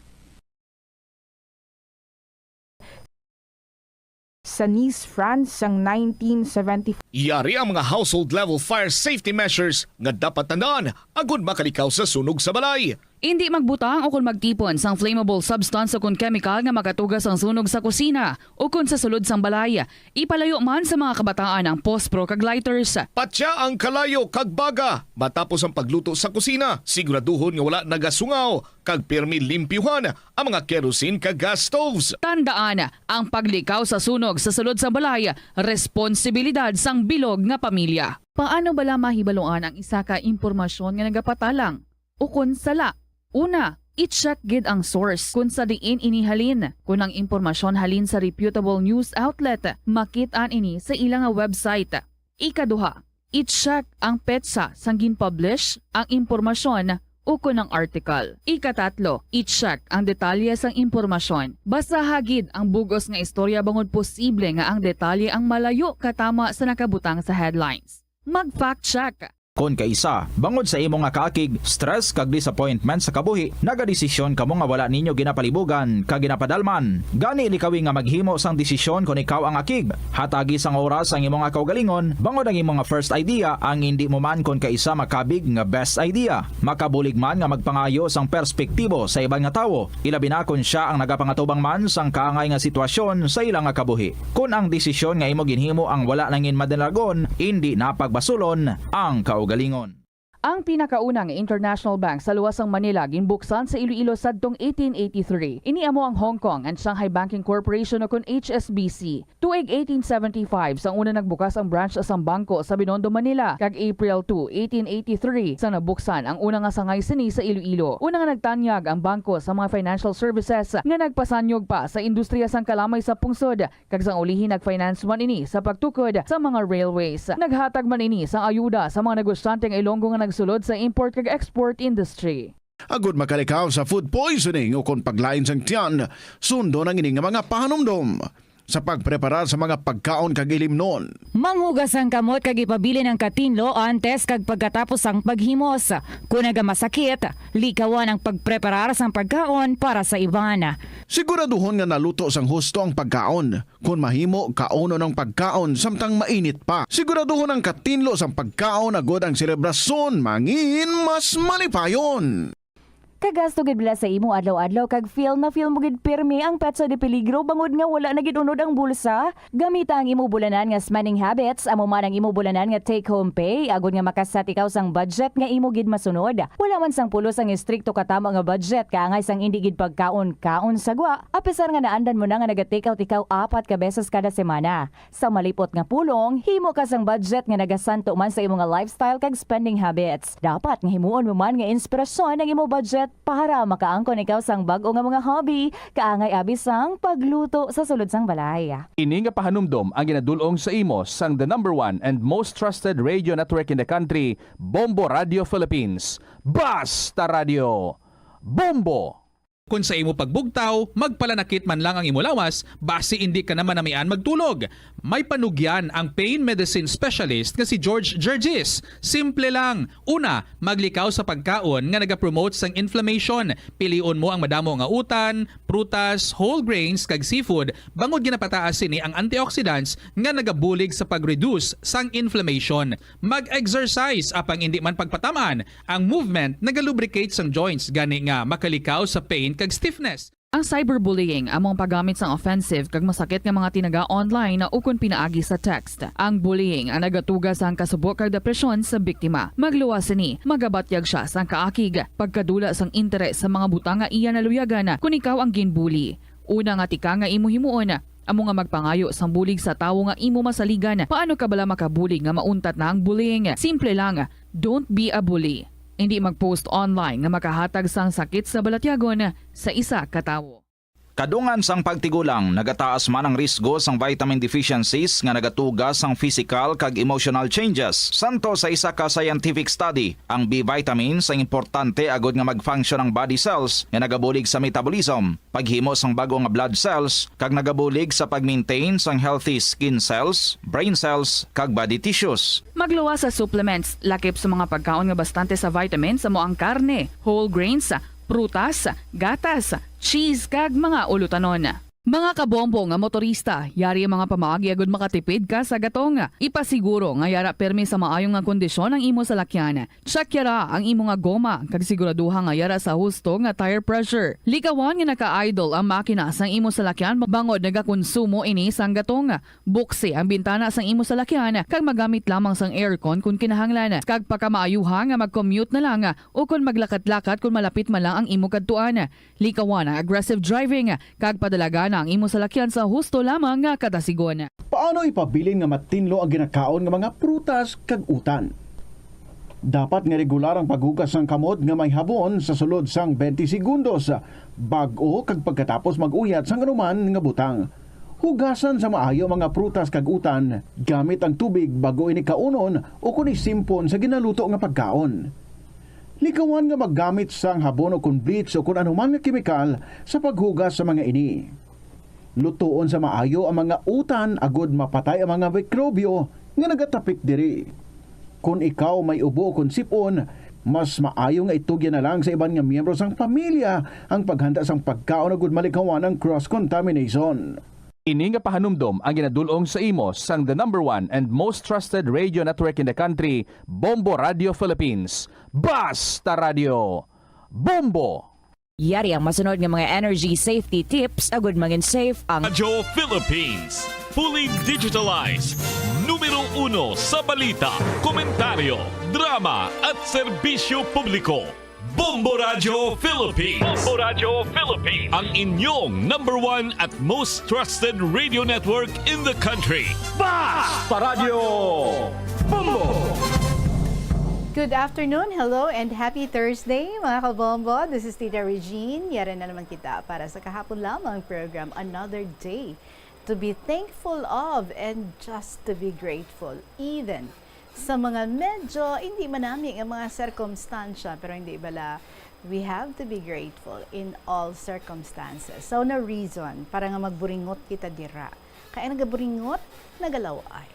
Sa Nice, France, sang nineteen seventy-five. Yari ang mga household-level fire safety measures nga dapat tandaan agud makalikaw sa sunog sa balay. Indi magbutang ukon magtipon sang flammable substance ukon chemical nga makatuga sang sunog sa kusina ukon sa sulod sang balay. Ipalayo man sa mga kabataan ang pospro kag lighters. Patya ang kalayo kag baga matapos ang pagluto sa kusina. Siguraduhon nga wala nagasungaw kag pirmi limpyuhan ang mga kerosene kag gas stoves. Tandaan, ang paglikaw sa sunog sa sulod sang balay responsibilidad sang bilog nga pamilya. Paano bala mahibaluan ang isa ka impormasyon nga nagapatalang ukon sala? Una, i-check gid ang source kon sa diin ini halin. Kon ang impormasyon halin sa reputable news outlet, makit-an ini sa ila nga website. Ikaduha, i-check ang petsa sang gin-publish ang impormasyon ukon ang article. Ikatatlo, i-check ang detalye sang impormasyon. Basaha gid ang bug-os nga istorya bangod posible nga ang detalye ang malayo katama sa nakabutang sa headlines. Mag-fact check. Kon kaisa, bangod sa imo nga kaakig, stress kag disappointment sa kabuhi, nagadesisyon kamo nga wala ninyo ginapalibugan kag ginapadalman. Gani likawi nga maghimo sang desisyon kon ikaw ang akig. Hatagi sang oras ang imo nga kaugalingon, bangod ang imo nga first idea ang indi mo man kon kaisa makabig nga best idea. Makabulig man nga magpangayo sang perspektibo sa iban nga tawo, ilabi na kon sia ang nagapangatubang man sang kaangay nga sitwasyon sa ila nga kabuhi. Kon ang desisyon nga imo ginhimo ang wala nangin madalagon, indi na pagbasulon ang kaugalingon. Ang pinakauna nga international bank sa luwas sang Manila ginbuksan sa Iloilo sadtong eighteen eighty-three. Ini amo ang Hong Kong and Shanghai Banking Corporation ukon H S B C. Tuig eighteen seventy-five sang una nagbukas ang branch sang bangko sa Binondo, Manila, kag April two, eighteen eighty-three sang nabuksan ang una nga sangay sini sa Iloilo. Una nga nagtanyag ang bangko sa mga financial services nga nagpasanyog pa sa industriya sang kalamay sa pungsod, kag sang ulihi nag-finance man ini sa pagtukod sa mga railways. Naghatag man ini sang ayuda sa mga negosyante nga Ilonggo nga nagsulod sa import kag export industry. Agud makalikaw sa food poisoning ukon paglain sang tiyan, sundon ang ini nga mga pahanumdom. Sa pagpreparar sa mga pagkaon kag ilimnon. Manghugas ang kamot kag ipabilin ang katinlo antes kag pagkatapos sang paghimos. Kon nagamasakit, likawan ang pagpreparar sang pagkaon para sa iban. Siguraduhon nga naluto sang husto ang pagkaon. Kon mahimo, kaunon ang pagkaon samtang mainit pa. Siguraduhon ang katinlo sang pagkaon agud ang selebrasyon mangin mas malipayon. Kagasto gid bala sa imo adlaw-adlaw kag feel na feel mo gid pirmi ang petsa de peligro bangod nga wala na gid unod ang bulsa? Gamita ang imo bulanan nga spending habits, amo man ang imo bulanan nga take-home pay, agod nga maka-set ikaw sang budget nga imo gid masunod. Wala man sang pulos ang estrikto katama nga budget, kaangay sang indi gid pagkaon-kaon sa gwa, apisar nga naandan mo na nga naga-take out ikaw apat ka beses kada semana. Sa malipot nga pulong, himo ka sang budget nga nagasanto man sa imo nga lifestyle kag spending habits. Dapat nga himuon mo man nga inspirasyon ang imo budget para makaangkon ikaw sang bag-o nga mga hobby, kaangay abi sang pagluto sa sulod sang balay. Ini nga pahanumdom ang ginadul-ong sa imo sang the number one and most trusted radio network in the country, Bombo Radio Philippines. Basta Radio! Bombo! Kon sa imo pagbugtaw, magpalanakit man lang ang imo lawas, basi indi ka na manamian magtulog. May panugyan ang pain medicine specialist nga si George Gergis. Simple lang. Una, maglikaw sa pagkaon nga nagapromote sang inflammation. Pilion mo ang madamo nga utan, prutas, whole grains, kag seafood, bangod ginapataas sini ang antioxidants nga nagabulig sa pag-reduce sang inflammation. Mag-exercise, apang indi man pagpataman. Ang movement nagalubricate sang joints, gani nga makalikaw sa pain kag stiffness. Ang cyberbullying amo ang paggamit sang offensive kag masakit nga mga tinaga online ukon pinaagi sa text. Ang bullying ang nagatuga sang kasubo kag depresyon sa biktima. Magluwas sini, magabatyag sia sang kaakig, pagkadula sang interes sa mga butang nga iya naluyagan kon ikaw ang ginbully. Una nga tikang nga imo himuon amo nga magpangayo sang bulig sa tawo nga imo masaligan. Paano ka bala makabulig nga mauntat na ang bullying? Simple lang, don't be a bully. Indi mag-post online nga makahatag sang sakit sa balatyagon sa isa ka tawo. Kadungan sang pagtigulang, nagataas man ang risgo sang vitamin deficiencies nga nagatuga sang physical kag emotional changes. Santo sa isa ka scientific study, ang B vitamins ang importante agud nga mag-function ang body cells nga nagabulig sa metabolism, paghimo sang bag-o nga blood cells, kag nagabulig sa pag-maintain sang healthy skin cells, brain cells, kag body tissues. Magluwas sa supplements, lakip sa mga pagkaon nga bastante sa vitamins, amo ang karne, whole grains, prutas, gatas, cheese, kag mga ulutanon. Mga kabombo nga motorista, yari ang mga pamaagi agud makatipid ka sa gatong. Ipasiguro nga yara pirmi sa maayo nga kondisyon ang imo salakyan. Check yara ang imo nga goma, kag siguraduha nga yara sa husto nga tire pressure. Likawan nga naka-idle ang makina sang imo salakyan bangod nagakonsumo ini sang gatong. Buksi ang bintana sang imo salakyan kag magamit lamang sang aircon kon kinahanglan, kag pakamaayuha nga mag-commute na lang o kon maglakat-lakat kon malapit man lang ang imo kadtuan. Likawan ang aggressive driving kag padalagana ang imo salakyan sa husto lamang nga kadasigon. Paano ipabilin nga matinlo ang ginakaon nga mga prutas kag utan? Dapat nga regular ang paghugas sang kamot nga may habon sa sulod sang twenty segundos, bag-o kag pagkatapos mag-uyat sang anuman nga butang. Hugasan sa maayo ang mga prutas kag utan gamit ang tubig bag-o ini kaunon o kon isimpon sa ginaluto nga pagkaon. Likawan nga maggamit sang habon o kon bleach o kon anuman nga kemikal sa paghugas sa mga ini. Lutoon sa maayo ang mga utan agud mapatay ang mga mikrobyo nga nagatapik diri. Kon ikaw may ubo o kon sip-on, mas maayo nga itugyan na lang sa iban nga miyembro sang pamilya ang paghanda sang pagkaon agud malikawan ang cross contamination. Ini nga pahanumdom ang ginadul-ong sa imo sang the number one and most trusted radio network in the country, Bombo Radio Philippines. Basta Radio Bombo! Yari ang masunod nga mga energy safety tips agud mangin safe ang Radyo Philippines, fully digitalized, numero uno sa balita, komentaryo, drama, at serbisyo publiko. Bombo Radyo Philippines. Bombo Radyo Philippines. Ang inyong number one at most trusted radio network in the country. Basta Radyo Bombo! Good afternoon, hello, and happy Thursday, mga kabombo. This is Tita Regine. Yari na naman kita para sa kahapon lamang program, Another Day to be thankful of and just to be grateful, even sa mga medyo hindi manami nga mga sirkumstansya, pero hindi bala, we have to be grateful in all circumstances. So, no reason para nga magburingot kita dira. Kaya nagaburingot, nagalaway.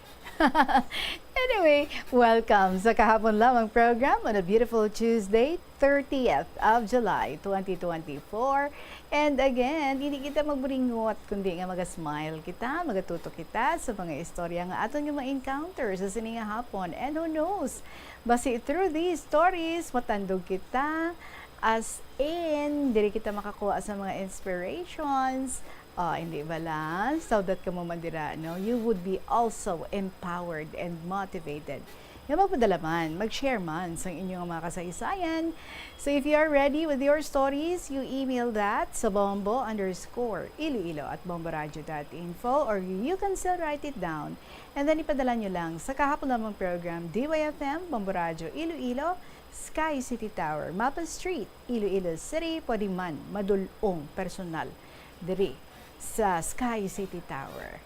Anyway, welcome sa kahapon lamang program on a beautiful Tuesday, thirtieth of July, twenty twenty-four. And again, hindi kita magburingot, kundi nga maga-smile kita, magatuto kita sa mga istorya nga aton nga ma-encounter sa sini nga hapon. And who knows, basi through these stories, matandog kita, as in, diri kita makakuha sa mga inspirations. Ah, hindi bala? So that kamo man dira, no? You would be also empowered and motivated nga magpadala man, mag-share man sang inyong mga kasaysayan. So if you are ready with your stories, you email that sa bombo underscore iloilo at bomboradio dot info, or you can still write it down and then ipadala nyo lang sa kahapon lamang program, D Y F M, Bombo Radio Iloilo, Sky City Tower, Mapa Street, Iloilo City. Pwede man madul-ong personal diri sa Sky City Tower.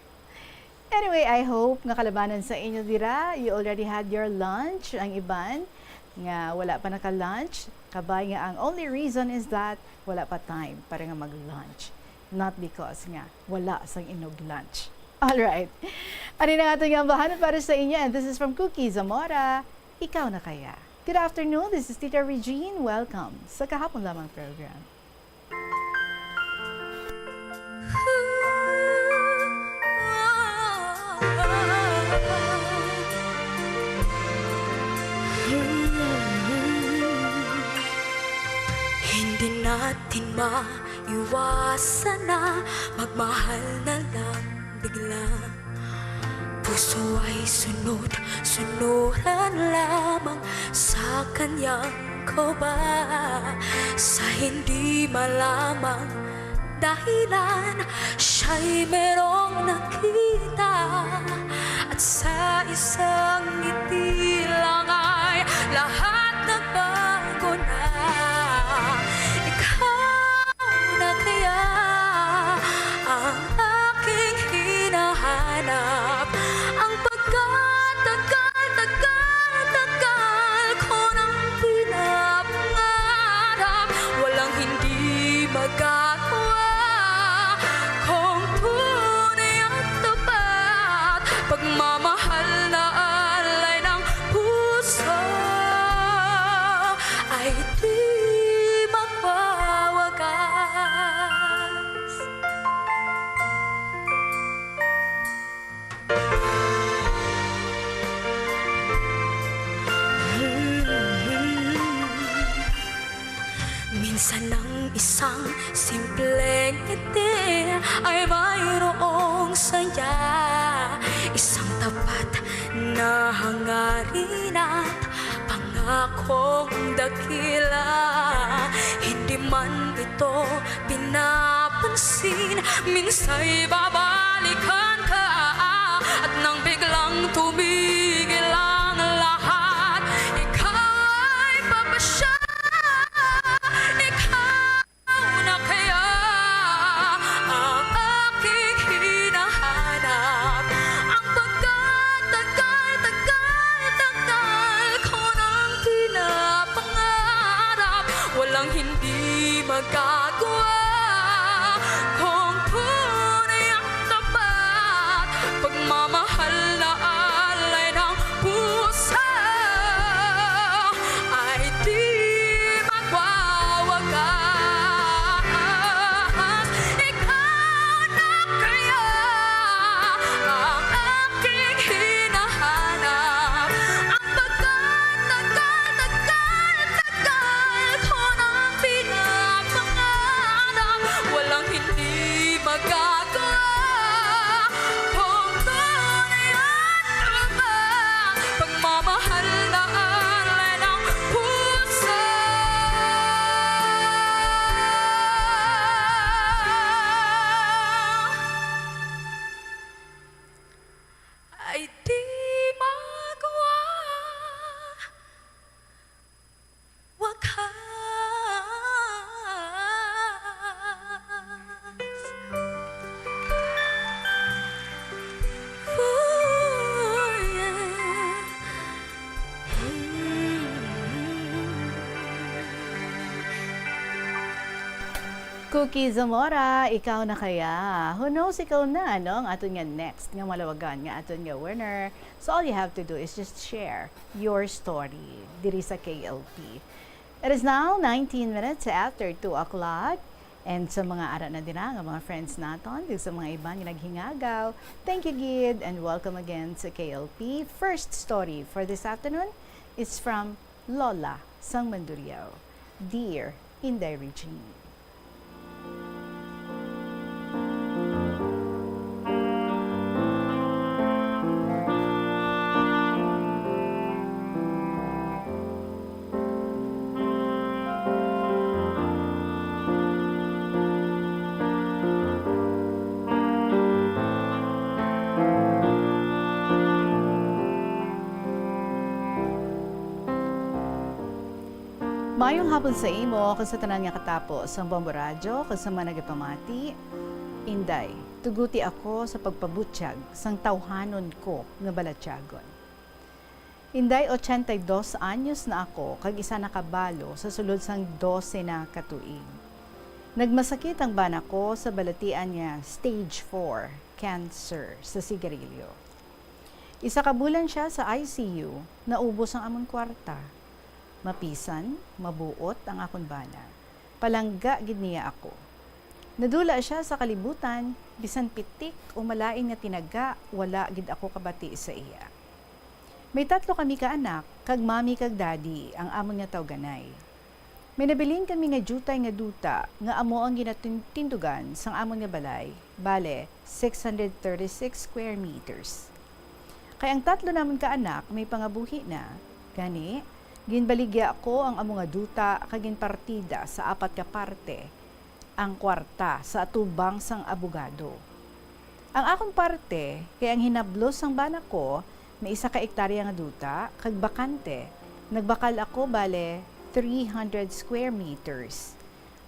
Anyway, I hope nga kalabanan sa inyo dira, you already had your lunch, ang iban. nga wala pa naka-lunch, kabay nga ang only reason is that wala pa time para nga mag-lunch. Not because nga wala sang inog lunch. Alright. Ano na nga ito nga bahan para sa inyo? And this is from Cookie Zamora. Ikaw na kaya? Good afternoon, this is Tita Regine. Welcome sa Kahapon Lamang program. Hindi natin maiwasan na magmahal na lang bigla. Puso ay sunod-sunuran lamang sa kanyang kaba. Sa hindi malamang dahilan, siya'y merong nakita. At sa isang ngiti lang ay lahat nagbago na. Ikaw na kaya ang aking hinahanap? Ang pagkatagal-tagal-tagal ko nang pinapangarap, walang hindi magagawa. Kung tunay at tapat, pagmamahal na alay ng puso ay di magwawakas. Minsan ang isang simpleng ngiti ay mayroong saya, isang tapat na hangarin at pangakong dakila. Hindi man ito pinapansin, minsa'y babalikan ka at nang biglang tumigil ang lahat, ika'y papasya. Ikaw na kaya ang aking hinahanap? Ang pagkatagal-tagal-tagal ko nang pinapangarap, walang hindi magagawa. Kung tunay ang tapat, pagmamahal na alay ng puso ay di magwawakas. Ikaw na kaya ang aking hinahanap? Ang pagkatagal-tagal-tagal ko nang pinapangarap, walang hindi magagawa. Kung tunay ang pagmamahal na alay ng puso ay di magwa-, wakas. Ooh, yeah. Cookie Zamora, ikaw na kaya? Who knows, ikaw na, no? Ang aton nga next nga malawagan, nga aton nga winner. So all you have to do is just share your story diri sa K L P. It is now nineteen minutes after two o'clock. And sa mga ara na dira nga mga friends naton, kag sa mga iban nga naghingagaw, thank you gid and welcome again sa K L P. First story for this afternoon is from Lola sang Mandurriao. Dear Inday Regine. Maayong hapon sa imo kag sa tanan nga katapo sang Bombo Radyo kag sa mga nagapamati. Inday, tuguti ako sa pagpabutyag sang tawhanon ko nga balatyagon. Inday, ochenta y dos anyos na ako kag isa na ka balo sa sulod sang dose na ka tuig. Nagmasakit ang bana ko sa balatian nga stage four cancer sa sigarilyo. Isa ka bulan sia sa I C U, naubos ang amon kwarta. Mapisan, mabuot ang akon bana. Palangga gid niya ako. Nadula sia sa kalibutan, bisan pitik o malain nga tinaga, wala gid ako kabati sa iya. May tatlo kami ka anak, kag mami kag daddy ang amon nga tawganay. May nabilin kami nga diutay nga duta nga amo ang ginatindugan sang amon nga balay, bale, six hundred thirty-six square meters. Kay ang tatlo namon ka anak may pangabuhi na, gani, ginbaligya ko ang amo nga duta kag ginpartida sa apat ka parte ang kwarta sa atubang sang abogado. Ang akon parte, kay ang hinablos sang bana ko may isa ka ektarya nga duta kag bakante, nagbakal ako bale three hundred square meters.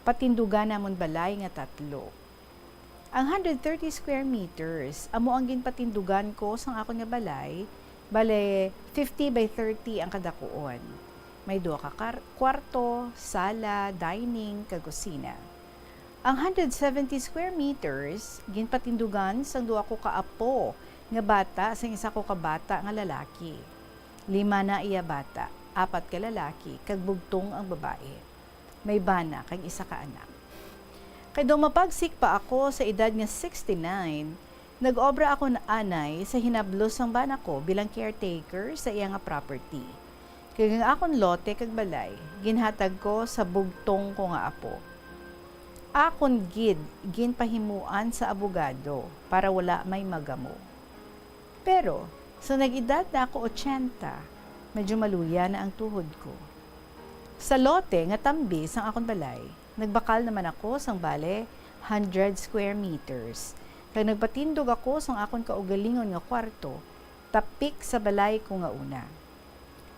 Patindugan namon balay nga tatlo. Ang hundred thirty square meters amo ang ginpatindugan ko sang akon nga balay, bale fifty by thirty ang kadakuon. May duha ka kar-, kwarto, sala, dining, kag kusina. Ang hundred seventy square meters ginpatindugan sang duha ko ka apo nga bata sang isa ko ka bata nga lalaki. Lima na iya bata, apat ka lalaki, kag bugtong ang babae. May bana kag isa ka anak. Kay daw mapagsik pa ako sa edad nga sixty-nine, nag-obra ako anay sa hinablos sang bana ko bilang caretaker sa iya nga property. Kag ang akon lote kag balay ginhatag ko sa bugtong ko nga apo. Akon gid ginpahimuan sa abogado para wala may magamo. Pero sa nag-edad na ako ochenta, medyo maluya na ang tuhod ko. Sa lote nga tambi sang akon balay, nagbakal naman ako sang bale hundred square meters, kag nagpatindog ako sang akon kaugalingon nga kwarto, tapik sa balay ko nga una.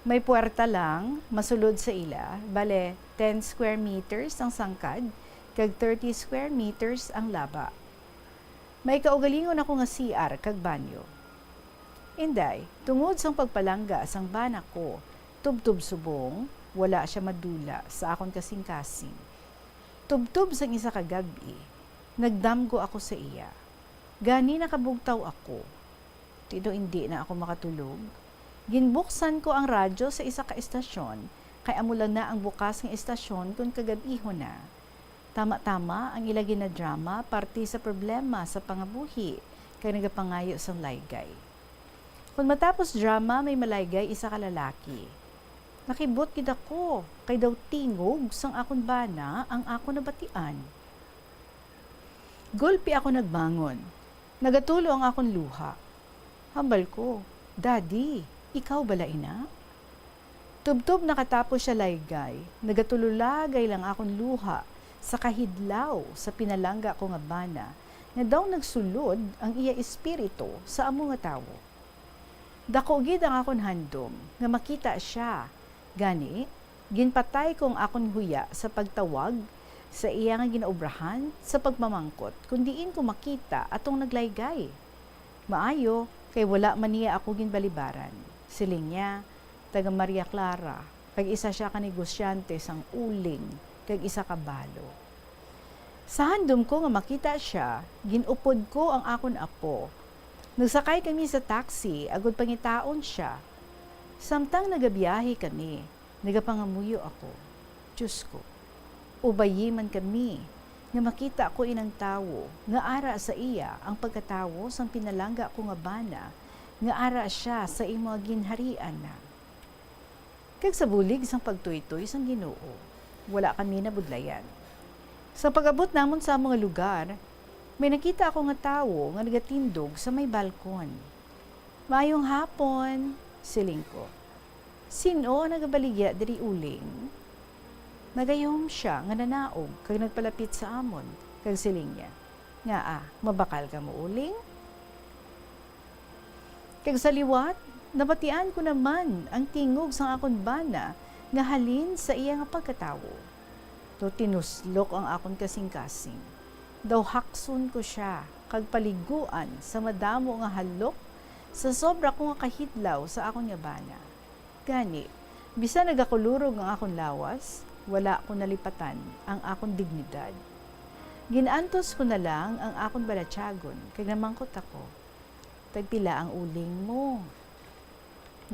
May puwerta lang masulod sa ila, bale ten square meters ang sangkad, kag thirty square meters ang laba. May kaugalingon ako nga C R kag banyo. Inday, tungod sang pagpalangga sang bana ko, tubtob subong, wala sia madula sa akon kasingkasing. Tubtob sang isa ka gab-i, nagdamgo ako sa iya. Gani nakabugtaw ako. Tino indi na ako makatulog. Ginbuksan ko ang radyo sa isa ka estasyon, kay amo lang na ang bukas nga estasyon kon kagab-ihon na. Tama-tama ang ila ginadrama parte sa problema sa pangabuhi kag nagapangayo sang laygay. Kon matapos drama, may malaygay isa ka lalaki. Nakibot gid ako, kay daw tingog sang akon bana ang akon nabatian. Gulpi ako nagbangon. Nagatulo ang akon luha. Hambal ko, "Daddy, ikaw bala ina?" Tubtob nakatapos sia laygay, nagatululagay lang akon luha sa kahidlaw sa pinalangga ko nga bana, nga daw nagsulod ang iya espiritu sa amo nga tawo. Daku gid ang akon handom nga makita sia. Gani, ginpatay ko ang akon huya sa pagtawag sa iya nga ginaobrahan sa pagpamangkot kon diin ko makita atong naglaygay. "Maayo, kay wala man niya ako ginbalibaran," siling niya, taga Maria Clara, kag isa sia ka negosyante sang uling kag isa ka balo. Sa handom ko nga makita sia, gin-upod ko ang akon apo. Nagsakay kami sa taxi agud pangitaon sia. Samtang nagabiyahe kami, nagapangamuyo ako, "Dios ko, ubayi man kami nga makita ko inang tawo nga ara sa iya ang pagkatawo sang pinalangga ko nga bana, nga ara sia sa imo nga ginharian na." Kag sa bulig sang pagtuytoy sang Ginoo, wala kami nabudlayan. Sa pag-abot namon sa amo nga lugar, may nakita ako nga tawo nga nagatindog sa may balkon. "Maayong hapon," siling ko. "Sin-o ang nagabaligya diri uling?" Nagayom sia nga nanaog kag nagpalapit sa amon, kag siling niya, "Ngaa, mabakal ka muuling?" Kag sa liwat, nabatian ko naman ang tingog sang akon bana nga halin sa iya nga pagkatawo. Daw tinuslok ang akon kasingkasing. Daw hakson ko sia kag paliguan sa madamo nga halok sa sobra ko nga kahidlaw sa akon nga bana. Gani, bisan nagakulurog ang akon lawas, wala ko nalipatan ang akon dignidad. Gin-antos ko na lang ang akon balatyagon kag namangkot ako, "Tagpila ang uling mo?"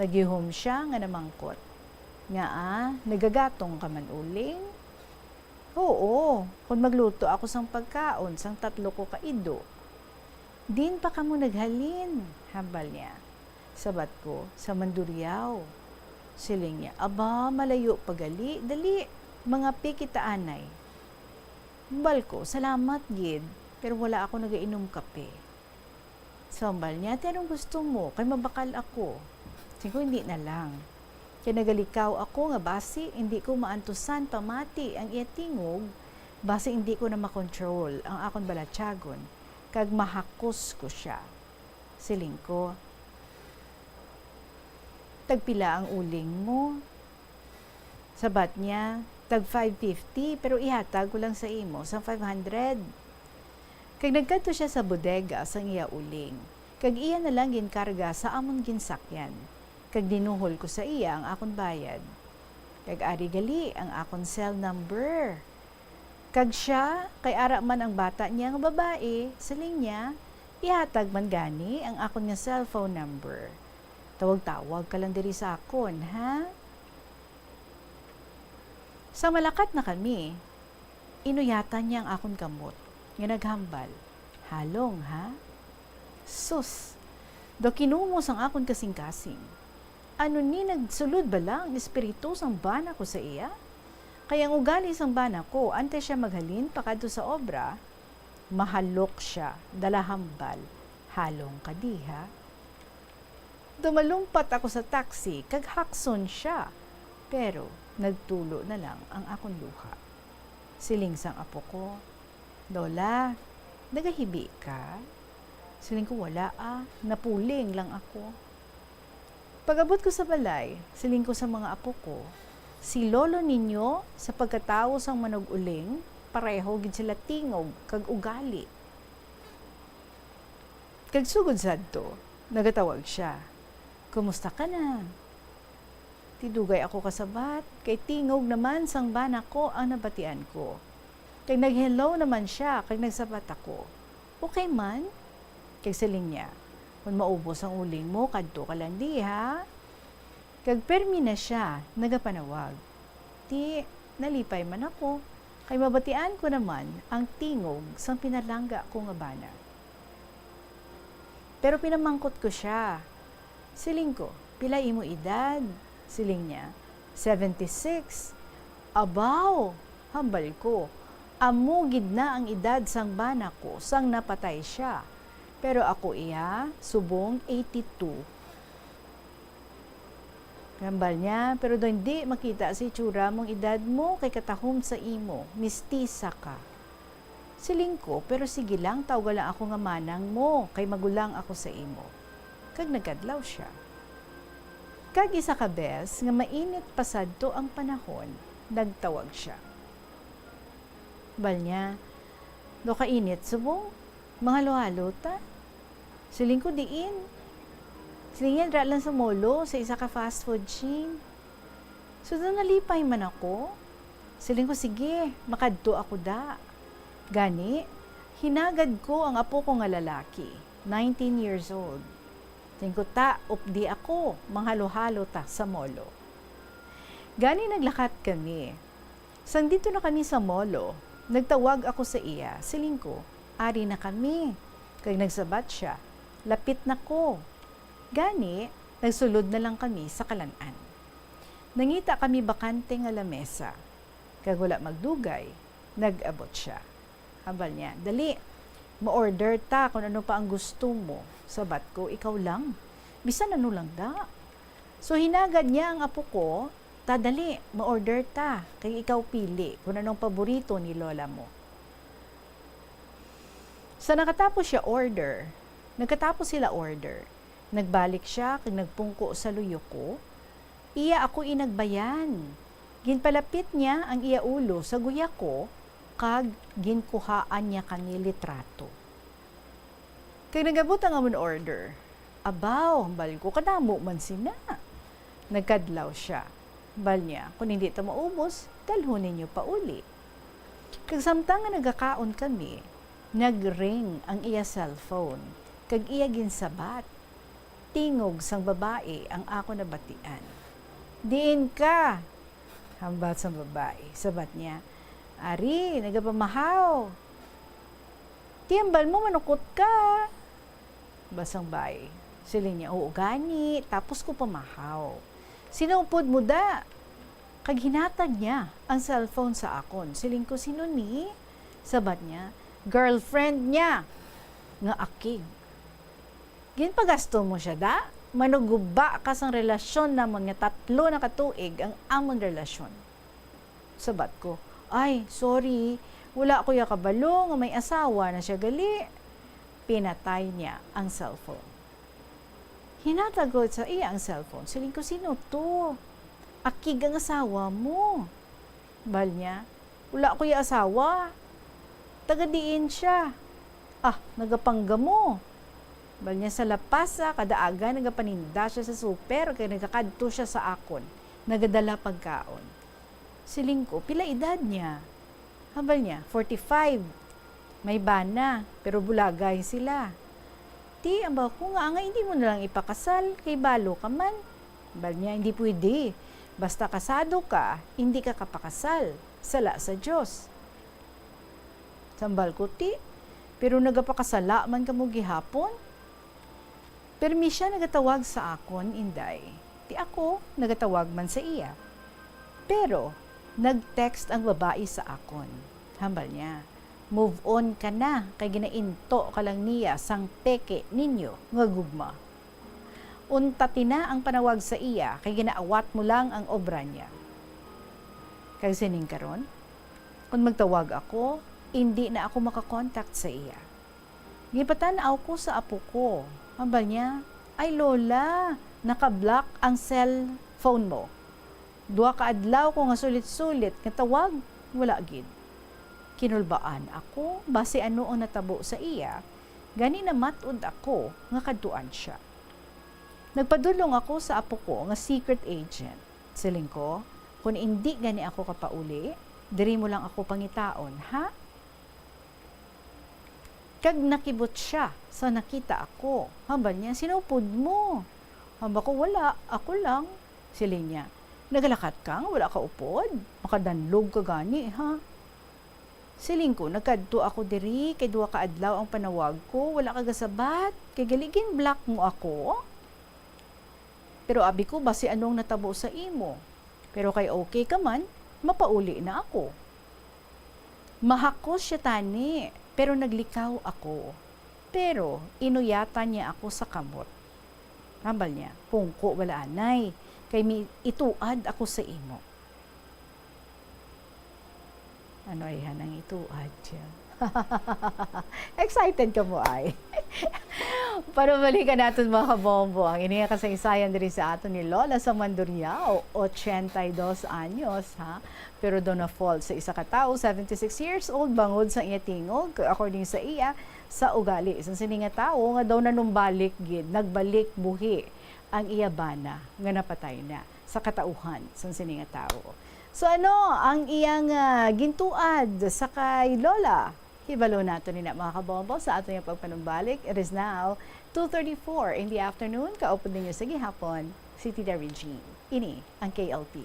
Nagihom sia nga namangkot, "Ngaa, nagagatong ka man uling?" "Huo, kon magluto ako sang pagkaon sang tatlo ko ka ido." "Diin pa kamo naghalin?" hambal niya. Sabat ko, "Sa Mandurriao." Siling niya, "Aba, malayo pa gali. Dali, mangape kita anay." Hambal ko, "Salamat gid, pero wala ako nagainom kape." So, hambal niya, "Ti anong gusto mo? Kay mabakal ako." Siling ko, "Hindi na lang." Kay nagalikaw ako nga basi hindi ko maantusan pamati ang iya tingog, basi hindi ko na makontrol ang akon balatyagon, kag mahakos ko sia. Siling ko, "Tagpila ang uling mo?" Sabat niya, "Tag five fifty, pero ihatag ko lang sa imo sang five hundred." Kag nagkadto sia sa bodega sang iya uling, kag iya na lang ginkarga sa amon ginsakyan, kag dinuhol ko sa iya ang akon bayad. Kag ari gali ang akon cell number. Kag sia, kay ara man ang bata niya nga babayi, siling niya, "Ihatag man gani ang akon nga cellphone number. Tawag-tawag ka lang diri sa akon, ha?" Sa malakat na kami, inuyatan niya ang akon kamot nga naghambal, "Halong, ha?" Sus! Daw kinumos ang akon kasingkasing. Ano ni, nagsulod bala ang espiritu sang bana ko sa iya? Kay ang ugali sang bana ko, antes sia maghalin pakadto sa obra, mahalok sia, dala hambal, "Halong ka diha." Daw malumpat ako sa taxi kag hakson sia, pero nagtulo na lang ang akon luha. Siling sang apo ko, "Lola, nagahibi ka?" Siling ko, "Wala, ah, napuling lang ako." Pag-abot ko sa balay, siling ko sa mga apo ko, "Si lolo ninyo, sa pagkatawo sang manug-uling, pareho gid sila tingog kag ugali." Kag sugod sadto, nagatawag sia, "Kumusta ka na?" Ti dugay ako kasabat, kay tingog naman sang bana ko ang nabatian ko. Kag nag-hello naman sia, kag nagsabat ako, "Okay man?" Kag siling niya, "Kon maubos ang uling mo, kadto ka lang diha." Kag pirmi na sia nagapanawag. Ti, nalipay man ako, kay mabatian ko naman ang tingog sang pinalangga ko nga bana. Pero pinamangkot ko sia. Siling ko, "Pila imo edad?" Siling niya, "Seventy-six." "Abaw!" hambal ko. "Amo gid na ang edad sang bana ko sang napatay sia. Pero ako iya, subong eighty-two." Hambal niya, "Pero daw hindi makita sa itsura mo ang edad mo, kay katahom sa imo, mistisa ka." Siling ko, "Pero sige lang, tawga lang ako nga manang mo, kay magulang ako sa imo." Kag nagkadlaw sia. Kag isa ka bes nga mainit pa sadto ang panahon, nagtawag sia. Hambal niya, "Daw kainit subong, manghalo-halo ta." Siling ko, "Diin?" Siling niya, "Dira lang sa Molo, sa isa ka fast food chain." So, daw nalipay man ako. Siling ko, "Sige, makadto ako da." Gani, hinagad ko ang apo ko nga lalaki, nineteen years old. Siling ko, "Ta, updi ako, manghalo-halo ta sa Molo." Gani, naglakat kami. Sang didto na kami sa Molo, nagtawag ako sa iya, siling ko, "Ari na kami." Kag nagsabat sia, "Lapit na ko." Gani, nagsulod na lang kami sa kalan-an. Nangita kami bakante nga lamesa, kag wala magdugay, nag-abot sia. Hambal niya, "Dali, ma-order ta kon ano pa ang gusto mo." Sabat ko, "Ikaw lang. Bisan ano lang da." So, hinagad niya ang apo ko, "Ta, dali, ma-order ta, kay ikaw pili kon ano ang paborito ni lola mo." Sa nakatapos siya order, nagkatapos sila order, nagbalik sia kag nagpungko sa luyo ko. Iya ako inagbayan. Ginpalapit niya ang iya ulo sa guya ko, kag ginkuhaan niya kami litrato. Kag nag-abot ang amon order. "Abaw," hambal ko, "kadamo man sina." Nagkadlaw sia. Bal niya, "Kon hindi ta maubos, dalhon ninyo pauli." Kag samtang nga nagakaon kami, nag-ring ang iya cellphone, kag iya ginsabat. Tingog sang babayi ang akon nabatian. "Diin ka?" hambal sang babayi. Sabat niya, "Ari, nagapamahaw." "Ti hambal mo manukot ka?" Basang bay. Siling niya, "Oo gani, tapos ko pamahaw." "Sino upod mo da?" Kag hinatag niya ang cellphone sa akon. Siling ko, "Sino ni?" Sabat niya, "Girlfriend niya nga akig." "Ginpagasto mo siya da? Manuguba ka sang relasyon namon nga tatlo na ka tuig ang amon relasyon." Sabat ko, "Ay, sorry. Wala ko ya kabalo nga may asawa na siya gali." Pinatay niya ang cellphone. Hinatag ko sa iya ang cellphone. Siling ko, "Sino to?" "Akig ang asawa mo." Bal niya, "Wala ko ya asawa." "Taga diin siya?" "Ah, nagapanggamo." Bal niya, "Sa La Paz, ah, kada aga nagapaninda siya sa super, kay nagakadto siya sa akon, nagadala pagkaon." Siling ko, "Pila edad niya?" Hambal niya, "Forty-five. May bana, pero bulagay sila." "Ti, hambal ko, nga, nga hindi mo na lang ipakasal, kay balo ka man." Hambal niya, "Hindi pwede. Basta kasado ka, hindi ka kapakasal. Sala sa Dios." Hambal ko, "Ti, pero nagapakasala man kamo gihapon." Pirmi sia nagatawag sa akon, Inday. Ti ako nagatawag man sa iya. Pero nag-text ang babayi sa akon. Hambal niya, "Move on ka na, kay ginainto ka lang niya sang peke ninyo nga gugma. Unta ti na ang panawag sa iya, kay ginaawat mo lang ang obra niya." Kag sining karon, kon magtawag ako, indi na ako makakontak sa iya. Gipatan-aw ko sa apo ko. Hambal niya, "Ay, Lola, naka-block ang cellphone mo. Duha ka adlaw ko nga sulit-sulit nga tawag, wala gid." Kinulbaan ako basi ano ang natabo sa iya, gani namat-od ako nga kadtuan sia. Nagpadulong ako sa apo ko nga secret agent. Siling ko, "Kon indi gani ako kapauli, diri mo lang ako pangitaon, ha?" Kag nakibot sia sa nakita ako. Hambal niya, "Sino upod mo?" Hambal ko, "Wala, ako lang." Siling niya, "Nagalakat ka nga wala ka upod? Makadanlog ka gani, ha?" Siling ko, "Nagkadto ako diri kay duha ka adlaw ang panawag ko, wala ka gasabat, kay gali gin-block mo ako." Pero abi ko, "Basi anong natabo sa imo? Pero kay okay ka man, mapauli na ako." Mahakos siya tani, pero naglikaw ako. Pero inuyatan niya ako sa kamot. Hambal niya, "Pungko wala anay, kay may ituad ako sa imo." Ano ay hanang ituad siya? Excited ka mo ay? Panumalikan naton, mga kabombo, ang ini nga kasaysayan diri sa aton ni Lola sa Mandurriao, ochenta y dos anyos, ha? Pero daw na-fault sa isa ka tawo, seventy-six years old, bangod sa iya tingog, according sa iya, sa ugali sa sini nga tawo nga daw nanumbalik gid, nagbalik buhi ang iya bana nga napatay na sa katauhan sa sini nga tawo. So ano ang iyang, ah, gintuad sa kay Lola? Hibalo nato nina, mga kabombo, sa ato nga pagpanumbalik. It is now two thirty-four in the afternoon. Kaupod ninyo sa gihapon, si Tita Regine. Ini ang K L P.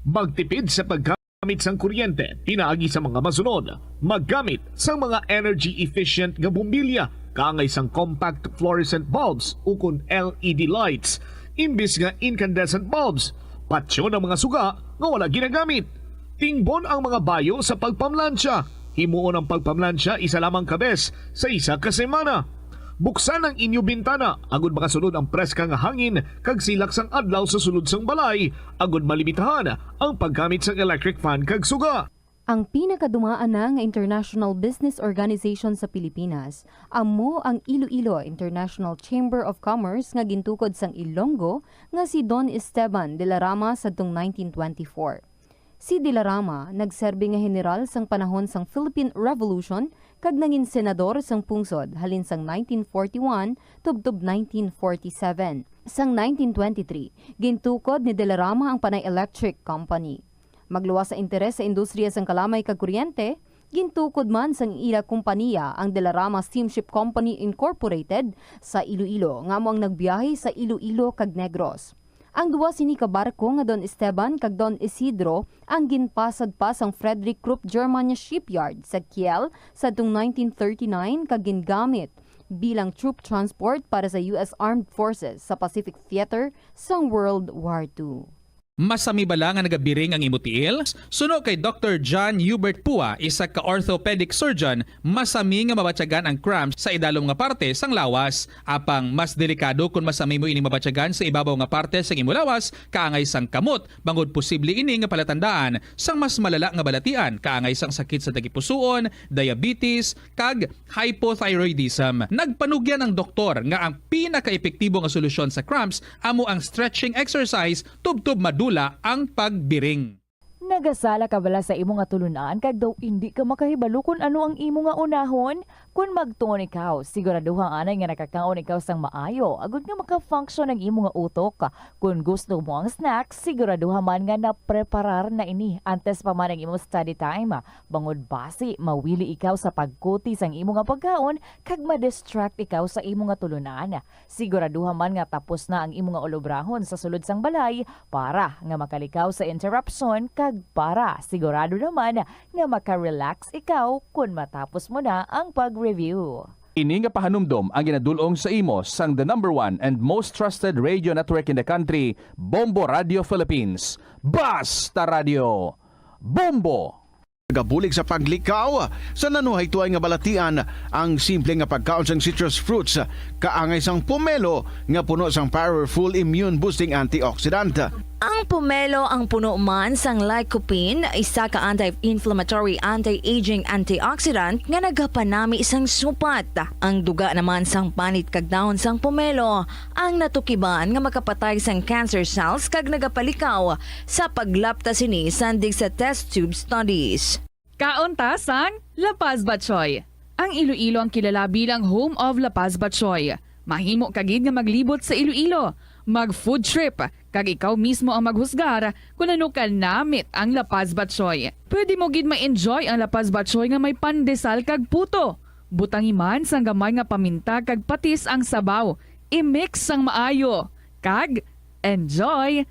Magtipid sa paggamit sang kuryente pinaagi sa mga masunod. Maggamit sang mga energy efficient nga bombilya, kaangay sang compact fluorescent bulbs ukon L E D lights imbis nga incandescent bulbs. Patyon ang mga suga nga wala ginagamit. Tingbon ang mga bayo sa pagpamlansya. Himuon ang pagpamlansya isa lamang ka bes sa isa ka semana. Buksan ang inyo bintana agud makasulod ang preska nga hangin kag silak sang adlaw sa sulod sang balay, agud malimitahan ang paggamit sang electric fan kag suga. Ang pinakadumaan na nga international business organization sa Pilipinas amo ang Iloilo International Chamber of Commerce nga gintukod sang Ilonggo nga si Don Esteban de la Rama sadtong nineteen twenty-four. Si Dilarama nagserbi nga heneral sang panahon sang Philippine Revolution kag nangin senador sang pungsod halin sang nineteen forty-one tubtob nineteen forty-seven. Sang nineteen twenty-three, gintukod ni Dilarama ang Panay Electric Company. Magluwas sa interes sa industriya sang kalamay kag kuryente, gintukod man sang ila kompaniya ang Dilarama Steamship Company Incorporated sa Iloilo, nga amo ang nagbiyahe sa Iloilo kag Negros. Ang duha sini ka barko nga Don Esteban kag Don Isidro ang ginpasad pa sang Frederick Krupp Germania Shipyard sa Kiel sadtong nineteen thirty-nine kag gingamit bilang troop transport para sa U S Armed Forces sa Pacific Theater sang World War Two. Masami bala nga nagabiring ang imo tiil? Suno kay Doktor John Hubert Pua, isa ka orthopedic surgeon, masami nga mabatyagan ang cramps sa idalom nga parte sang lawas. Apang mas delikado kon masami mo ining mabatyagan sa ibabaw nga parte sang imo lawas, kaangay sang kamot, bangod posible ini nga palatandaan sang mas malala nga balatian, kaangay sang sakit sa tagipusoon, diabetes, kag hypothyroidism. Nagpanugyan ang doktor nga ang pinakaepektibo nga solusyon sa cramps amo ang stretching exercise tubtob madula ang pagbiring. Nagasala ka bala sa imo nga tulunan kag daw indi ka makahibalo kon ano ang imo nga unahon? Kon magtuon ikaw, siguraduha anay nga nakakaon ikaw sang maayo agod nga maka-function ang imo nga utok. Kon gusto mo ang snack, siguraduha man nga napreparar na ini antes pa man ang imo study time. Bangod basi mawili ikaw sa pagkuti sang imo nga pagkaon kag ma-distract ikaw sa imo nga tulunan. Siguraduha man nga tapos na ang imo nga ulobrahon sa sulod sang balay para nga makalikaw sa interruption kag para sigurado naman nga maka-relax ikaw kon matapos mo na ang pag-review. Ini nga pahanumdom ang ginadul-ong sa imo sang the number one and most trusted radio network in the country, Bombo Radio Philippines. Basta Radio, Bombo! Nagabulig sa paglikaw sa nanuhaytoay nga balatian ang simple nga pagkaon sang citrus fruits, kaangay sang pomelo nga puno sang powerful immune-boosting antioxidant. Ang pomelo ang puno man sang lycopene, isa ka anti-inflammatory, anti-aging antioxidant nga nagapanami sang supat. Ang duga naman sang panit kag dahon sang pomelo ang natukiban nga makapatay sang cancer cells kag nagapalikaw sa paglapta sini sandig sa test tube studies. Kaon ta sang La Paz Batchoy. Ang Iloilo ang kilala bilang home of La Paz Batchoy. Mahimo ka gid nga maglibot sa Iloilo, mag-food trip, kag ikaw mismo ang maghusgar kon ano ka namit ang La Paz Batchoy. Pwede mo gid ma-enjoy ang La Paz Batchoy nga may pandesal kag puto. Butangi man sang gamay nga paminta kag patis ang sabaw. I-mix sang maayo. Kag enjoy!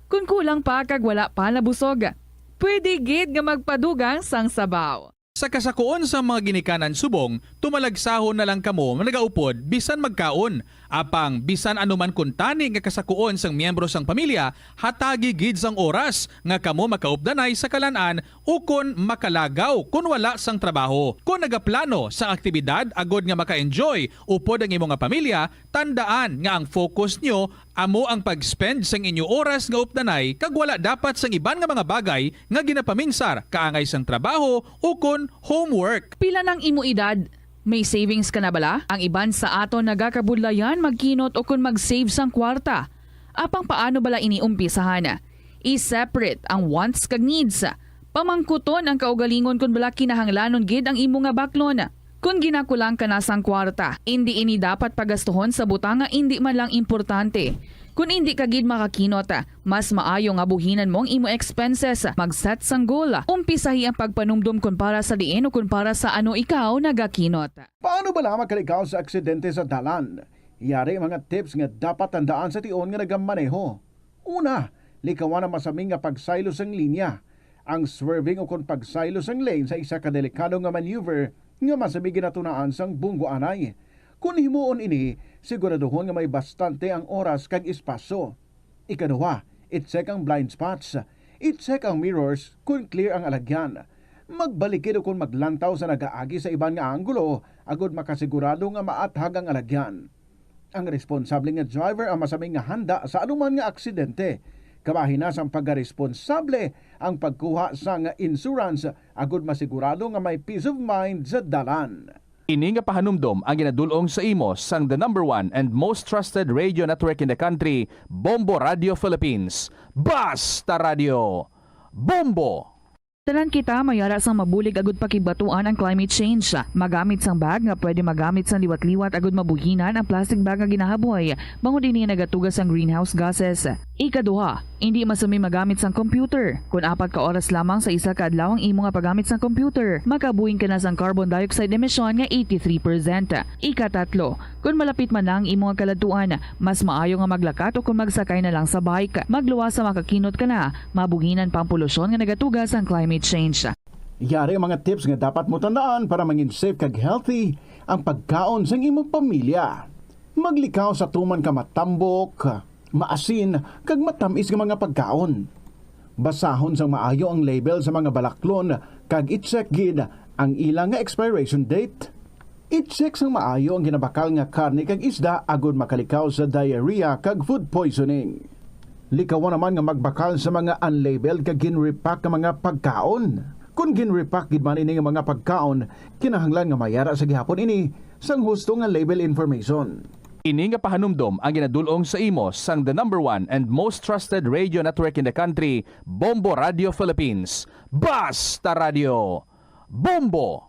Kon kulang pa kag wala pa nabusog, pwede gid nga magpadugang sang sabaw. Sa kasakuon sang mga ginikanan subong, tumalagsahon na lang kamo nagaupod bisan magkaon. Apang bisan ano man kuntani nga kasakuon sang miyembro sang pamilya, hatagi gid sang oras nga kamo makaupdanay sa kalan-an ukon makalagaw kon wala sang trabaho. Kon nagaplano sang aktibidad agod nga maka-enjoy upod ang imo nga pamilya, tandaan nga ang focus nyo amo ang pag-spend sang inyo oras nga updanay kag wala dapat sang iban nga mga bagay nga ginapaminsar kaangay sang trabaho ukon homework. Pila nang imo edad? May savings ka na bala? Ang iban sa aton nagakabudlayan magkinot ukon mag-save sang kwarta. Apang paano bala ini umpisahan? I-separate ang wants kag needs. Pamangkuton ang kaugalingon kon bala kinahanglanon gid ang imo nga baklon. Kon ginakulang ka na sang kwarta, indi ini dapat pagastuhon sa butang nga indi man lang importante. Kon indi ka gid makakinot, mas maayo nga buhinan mo ang imo expenses. Mag-set sang goal. Umpisahi ang pagpanumdom kon para sa diin o kon para sa ano ikaw nagakinot. Paano bala makalikaw sa aksidente sa dalan? Yari mga tips nga dapat tandaan sa tion nga nagamaneho. Una, likawan ang masami nga pagsaylo sang linya. Ang swerving ukon pagsaylo sang lane sa isa ka delikado nga maneuver nga masami ginatunaan sang bunggo anay. Kon himuon ini, siguraduhon nga may bastante ang oras kag espasyo. Ikaduha, i-check ang blind spots. I-check ang mirrors kon clear ang alagyan. Magbalikid ukon maglantaw sa nagaagi sa iban nga anggulo agod makasigurado nga maathag ang alagyan. Ang responsable nga driver ang masami nga handa sa anuman nga aksidente. Kabahin na sang pagkaresponsable ang pagkuha sang insurance agod masigurado nga may peace of mind sa dalan. Ini nga pahanumdom ang ginadul-ong sa imo sang the number one and most trusted radio network in the country, Bombo Radio Philippines. Basta Radio! Bombo! Tanan kita may ara sang mabulig agud pakigbatuan ang climate change. Magamit sang bag nga pwede magamit sang liwat-liwat agud mabuhinan ang plastic bag nga ginahaboy, bangod ini nagatuga sang greenhouse gases. Ikaduha, indi masumi magamit sang computer. Kon apat ka oras lamang sa isa ka adlaw ang imo nga paggamit sang computer, makabuhing ka na sang carbon dioxide emission nga eighty-three percent. Ikatatlo, kon malapit man na ang imo nga kaladtuan, mas maayo nga maglakat o kon magsakay na lang sa bike. Magluwas sa makakinot ka na, mabuhinan pa ang polusyon nga nagatuga sang climate change. Yari ang mga tips nga dapat mo tandaan para mangin safe kag healthy ang pagkaon sang imong pamilya. Maglikaw sa tuman ka matambok, maasin, kag matamis nga mga pagkaon. Basahon sang maayo ang label sa mga balaklon kag i-check gid ang ila nga expiration date. I-check sang maayo ang ginabakal nga karne kag isda agud makalikaw sa diarrhea kag food poisoning. Likawa naman nga magbakal sa mga unlabeled kag ginrepack nga mga pagkaon. Kon ginrepack gid man ini nga mga pagkaon, kinahanglan nga mayara sa gihapon ini sang husto nga label information. Ini nga pahanumdom ang ginadul-ong sa imo sang the number one and most trusted radio network in the country, Bombo Radio Philippines. Basta Radio! Bombo!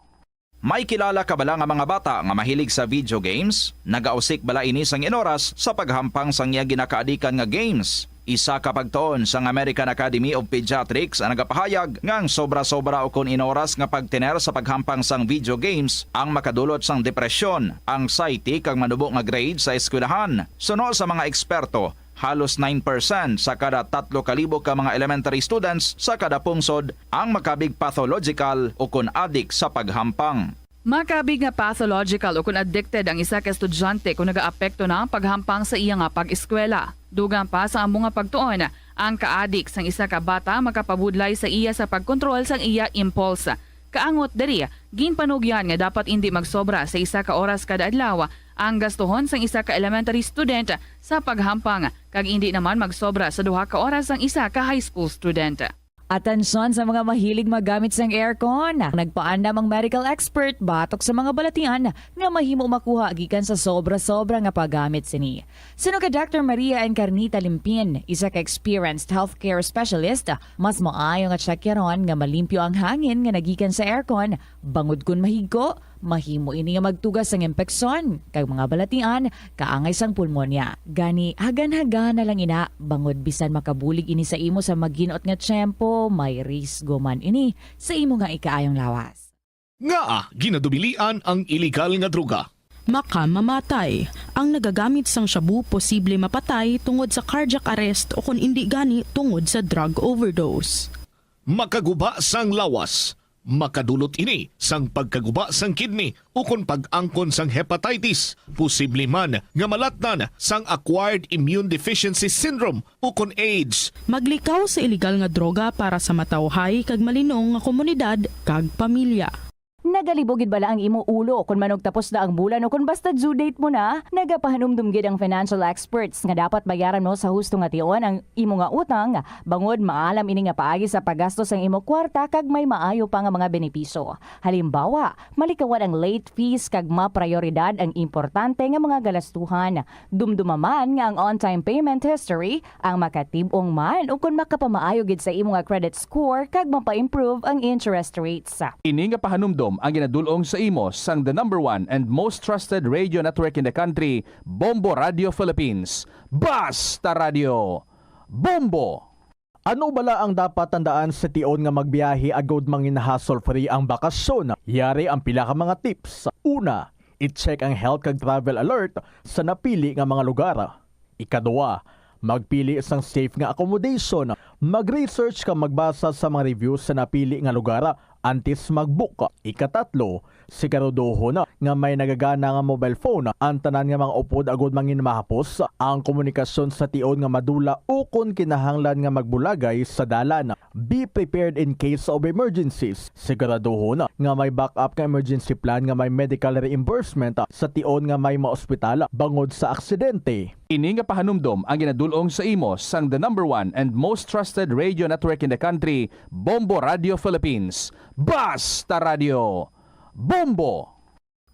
May kilala ka bala nga mga bata nga mahilig sa video games? Nagausik bala ini sang inoras sa paghampang sang iya ginakaadikan nga games? Isa ka pagtuon sang American Academy of Pediatrics ang nagapahayag nga ang sobra-sobra ukon inoras nga pagtener sa paghampang sang video games ang makadulot sang depresyon, anxiety, kag manubo nga grade sa eskwelahan. Suno sa mga eksperto, halos nine percent sa kada tatlo ka libo ka mga elementary students sa kada pungsod ang makabig pathological ukon adik sa paghampang. Makabig nga pathological ukon addicted ang isa ka estudyante kon nagaapekto na ang paghampang sa iya nga pag-eskwela. Dugang pa sa amo nga pagtuon, ang kaadik sang isa ka bata makapabudlay sa iya sa pagkontrol sang iya impulse. Kaangot diri, ginpanugyan nga dapat indi magsobra sa isa ka oras kada adlaw ang gastuhon sang isa ka elementary student sa paghampang, kag indi naman magsobra sa duha ka oras ang isa ka high school student. Atensyon sa mga mahilig maggamit sang aircon. Nagpaandam ang medical expert batok sa mga balatian nga mahimo makuha gikan sa sobra-sobra nga paggamit sini. Suno kay Doctor Maria Encarnita Limpin, isa ka experienced healthcare specialist, mas maayo nga tsakyaron nga malimpyo ang hangin nga nagikan sa aircon, bangod kon mahigko, mahimo ini nga magtuga sang impeksyon kag mga balatian kaangay sang pulmonya. Gani, hagan-hagan na lang ina, bangod bisan makabulig ini sa imo sa magin-ot nga tiyempo, may risgo man ini sa imo nga ikaayong lawas. Ngaa ginadubilian ang iligal nga droga? Makamamatay. Ang nagagamit sang shabu posible mapatay tungod sa cardiac arrest o kon indi gani tungod sa drug overdose. Makaguba sang lawas. Makadulot ini sang pagkaguba sang kidney ukon pag-angkon sang hepatitis, posible man nga malatnan sang acquired immune deficiency syndrome ukon AIDS. Maglikaw sa iligal nga droga para sa matawhay kag malinong nga komunidad kag pamilya. Nagalibog gid bala ang imo ulo kon manugtapos na ang bulan o kon basta due date mo na? Nagapahanumdom gid ang financial experts nga dapat bayaran mo sa husto nga tion ang imo nga utang, bangod maalam ini nga paagi sa paggastos sang imo kwarta kag may maayo pa nga mga benepisyo. Halimbawa, malikawan ang late fees kag maprayoridad ang importante nga mga galastuhan. Dumduma man nga ang on-time payment history ang makatib-ong man ukon makapamaayo gid sa imo nga credit score kag mapa-improve ang interest rates. Ini nga pahanumdom ang ginadul-ong sa imo sang the number one and most trusted radio network in the country, Bombo Radio Philippines. Basta Radio! Bombo! Ano bala ang dapat tandaan sa tion nga magbiyahe agud mangin hassle-free ang bakasyon? Yari ang pila ka mga tips. Una, i-check ang health kag travel alert sa napili nga mga lugar. Ikadua, magpili sang safe nga accommodation. Mag-research kag magbasa sa mga reviews sa napili nga lugar antes mag-book. Ikatatlo, siguraduhon nga may nagagana nga mobile phone ang tanan nga mga upod agud mangin mahapos ang komunikasyon sa tion nga madula ukon kinahanglan nga magbulagay sa dalan. Be prepared in case of emergencies. Siguraduhon nga may backup nga emergency plan nga may medical reimbursement sa tion nga may maospital bangod sa aksidente. Ini nga pahanumdom ang ginadul-ong sa imo sang the number one and most trusted radio network in the country, Bombo Radio Philippines. Basta Radio! Bombo!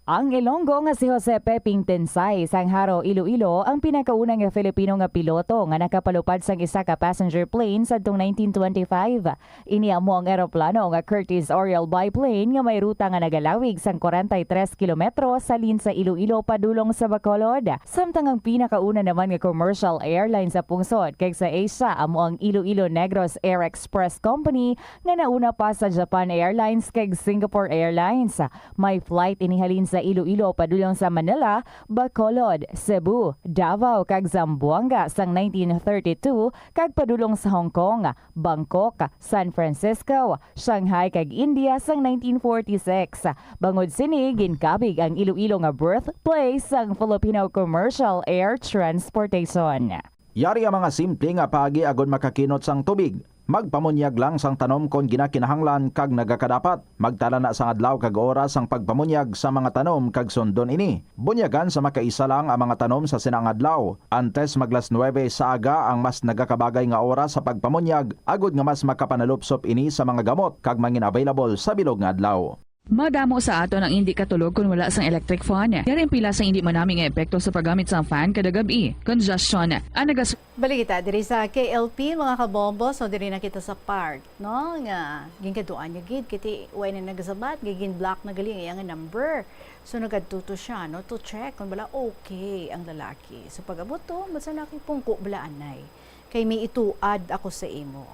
Ang Ilonggo nga si Jose Peping Tensay sang Jaro, Iloilo, ang pinakauna nga Filipino nga piloto nga nakapalupad sang isa ka passenger plane sadtong nineteen twenty-five. Ini amo ang eroplano nga Curtiss Oriole biplane nga may ruta nga nagalawig sang kwarenta y tres kilometro sa halin sa Iloilo padulong sa Bacolod. Samtang ang pinakauna naman nga commercial airline sa pungsod kag sa Asia amo ang Iloilo Negros Air Express Company nga nauna pa sa Japan Airlines kag Singapore Airlines. May flight ini halin sa Iloilo padulong sa Manila, Bacolod, Cebu, Davao, kag Zamboanga sang nineteen thirty-two, kag padulong sa Hong Kong, Bangkok, San Francisco, Shanghai, kag India sang nineteen forty-six. Bangod sini, ginkabig ang Iloilo nga birthplace sang Filipino commercial air transportation. Yari ang mga simple nga paagi agod makakinot sang tubig. Magpamunyag lang sang tanom kon ginakinahanglan kag nagakadapat. Magtala na sang adlaw kag oras sang pagpamunyag sa mga tanom kag sundon ini. Bunyagan sa makaisa lang ang mga tanom sa sina nga adlaw. Antes mag las nuebe sa aga ang mas nagakabagay nga oras sa pagpamunyag, agod nga mas makapanalupsop ini sa mga gamot kag mangin-available sa bilog nga adlaw. Madamo sa aton ang indi katulog kon wala sang electric fan. Yari ang pila sang indi manami nga epekto sa paggamit sang fan kada gab-i. Congestion. Ang nagas- Balik kita diri sa K L P, mga kabombo. So, diri na kita sa part, no, nga ginkaduan niya gid, kay ti-, way na nagasabat, gigin-block na gali ang iyang number. So, nagadto to siya, no, to check kung bala okay ang lalaki. So, pag-abot to, basta nakipungko bala anay. Kay may ituad ako sa imo.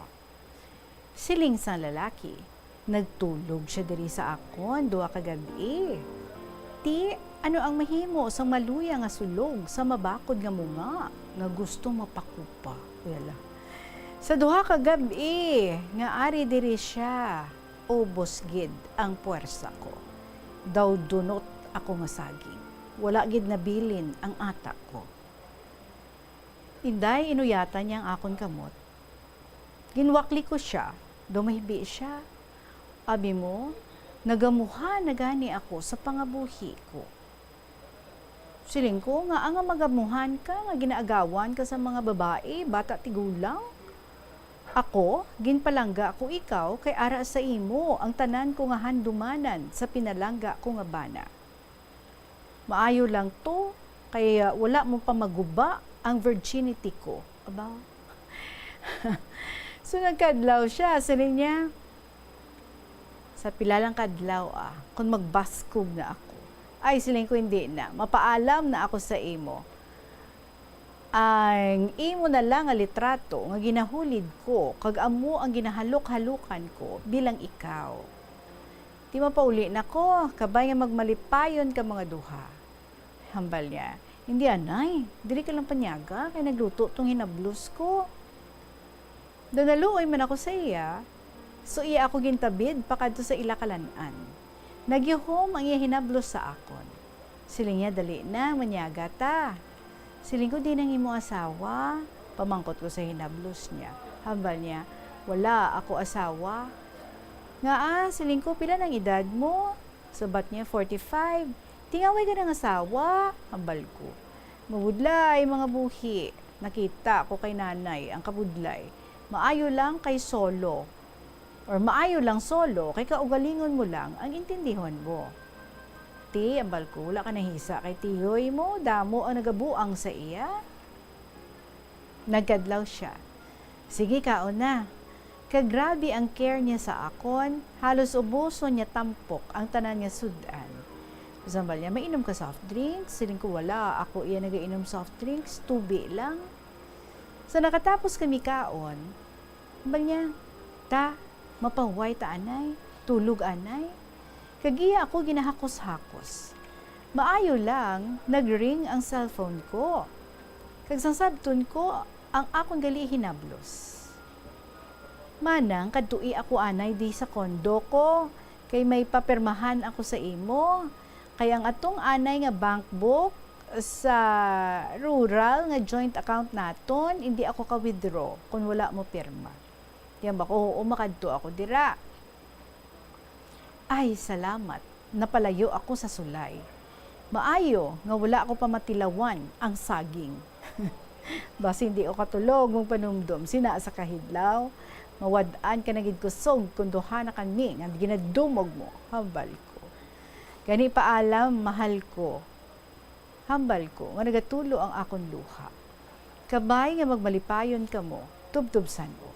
Siling sang lalaki, "Nagtulog siya diri sa akon duha ka gab-i. Ti, ano ang mahimo sang maluya nga sulog sa mabakod nga munga nga gusto mapakupa?" Uy, hala. "Sa duha ka gab-i nga ari diri siya, ubos gid ang puwersa ko. Daw dunot ako nga saging. Wala gid nabilin ang ata ko." Inday, inuyatan niya ang akon kamot. Ginwakli ko sia, daw mahibi sia. Abi mo, nagamuhan na gani ako sa pangabuhi ko. Siling ko, "Ngaa nga magamuhan ka nga ginaagawan ka sa mga babayi, bata tigulang? Ako, ginpalangga ko ikaw kay ara sa imo ang tanan ko nga handumanan sa pinalangga ko nga bana." Maayo lang to, kay, ah, wala mo pa maguba ang virginity ko. Aba. So, nagkadlaw siya, siling niya, "Sa pila lang kadlaw, ah, kung magbaskog na ako." Ay, siling ko, "Hindi na. Mapaalam na ako sa imo. Ang imo na lang nga litrato nga ginahulid ko, kag amo ang ginahalok-halokan ko bilang ikaw. Ti mapauli na ko, kabay nga magmalipayon ka mga duha." Hambal niya, "Hindi, anay, diri ka lang panyaga, kay nagluto tong hinablos ko." Daw naluoy man ako sa iya, so iya ako gintabid pakadto sa ila kalan-an. Nagyuhom ang iya hinablos sa akon. Siling niya, "Dali na, manyaga ta." Siling ko, "Diin ang imo asawa?" Pamangkot ko sa hinablos niya. Hambal niya, "Wala ako asawa." "Ngaa?" Siling ko, "Pila nang edad mo?" Sabat niya, "Forty-five." "Ti ngaa way ka nangasawa?" hambal ko. Mabudlay, mga buhi. Nakita ko kay nanay ang kabudlay. Maayo lang kay solo. Or maayo lang solo, kay kaugalingon mo lang ang intindihon mo. Ti, hambal ko, wala ka nahisa kay tiyoy mo, damo ang nagabuang sa iya. Nagkadlaw siya. "Sige, kaon na." Kag grabe ang care niya sa akon, halos ubuson niya tampok ang tanan nga sud-an. Hambal niya, "Mainom ka soft drinks?" Siling ko, "Wala, ako iya nagainom soft drinks, tubi lang." So, nakatapos kami kaon, hambal niya, "Ta, mapahuway ta anay, tulog anay." Kag iya ako ginahakos-hakos. Maayo lang, nag-ring ang cellphone ko. Kag sang sabton ko, ang akon gali hinablos. "Manang, kadtoi ako anay di sa kondo ko, kay may papirmahan ako sa imo. Kay ang atong anay nga bank book sa rural nga joint account naton, hindi ako ka-withdraw kon wala mo pirma." Yan ba ko, "Oo, makadto ako dira." Ay, salamat. Napalayo ako sa sulay. Maayo nga wala ako pa matilawan ang saging. Basi hindi ko katulog magpanumdom sina sa kahidlaw. Mawad-an ka na gid kusog kung duha na kami nga ginadumog mo, hambal ko. Gani paalam, mahal ko, hambal ko nga nagatulo ang akon luha. Kabay nga magmalipayon kamo, tubtob san-o.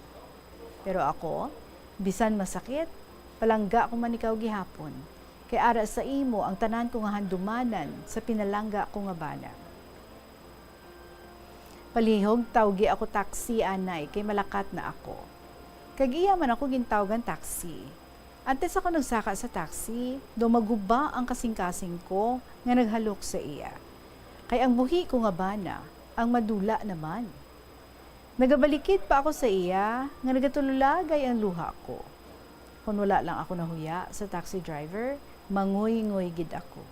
Pero ako, bisan masakit, palangga ko man ikaw gihapon, kay ara sa imo ang tanan ko nga handumanan sa pinalangga ko nga bana. Palihog, tawgi ako taxi, anay, kay malakat na ako. Kag iya man ako gintawgan taxi. Antes ako nagsaka sa taxi, daw maguba ang kasingkasing ko nga naghalok sa iya. Kay ang buhi ko nga bana, ang madula naman. Nagabalikid pa ako sa iya nga nagatululagay ang luha ko. Kon wala lang ako nahuya sa taxi driver, manguyngui gid ako.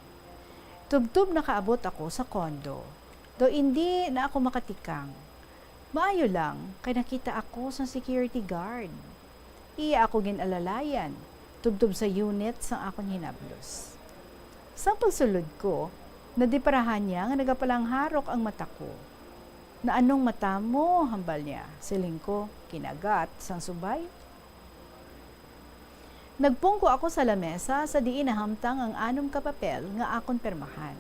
Tubtob nakaabot ako sa condo. Daw indi na ako makatikang. Maayo lang, kay nakita ako sang security guard. Iya ako gin-alalayan, tubtob sa unit sang akon hinablos. Sang pagsulod ko, nadiparahan niya nga nagapalangharok ang mata ko. "Naanong mata mo?" hambal niya. Siling ko, "Kinagat sang subay." Nagpungko ako sa lamesa sa diin nahamtang ang anom ka papel nga akon pirmahan.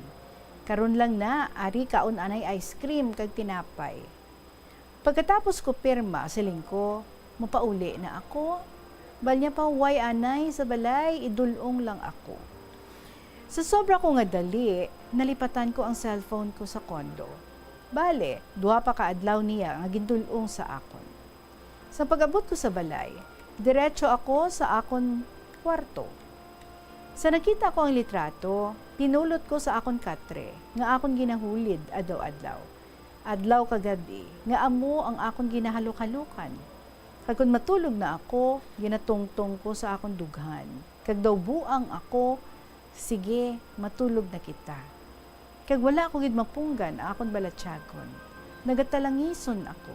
"Karon lang na, ari kaon anay ice cream kag tinapay." Pagkatapos ko pirma, siling ko, "Mapauli na ako." Bal niya, "Pahuway anay sa balay, idul-ong lang ako." Sa sobra ko nga dali, nalipatan ko ang cellphone ko sa condo. Bale, duha pa ka adlaw niya nga gindul-ong sa akon. Sa pag-abot ko sa balay, diretso ako sa akon kwarto. Sa nakita ko ang litrato, pinulot ko sa akon katre nga akon ginahulid adlaw-adlaw. Adlaw kag gab-i nga amo ang akon ginahalok-halokan. Kag kon matulog na ako, ginatungtong ko sa akon dughan, kag daw buang ako, "Sige, matulog na kita." Kag wala ko gid mapunggan ang akon balatyagon. Nagatalangison ako.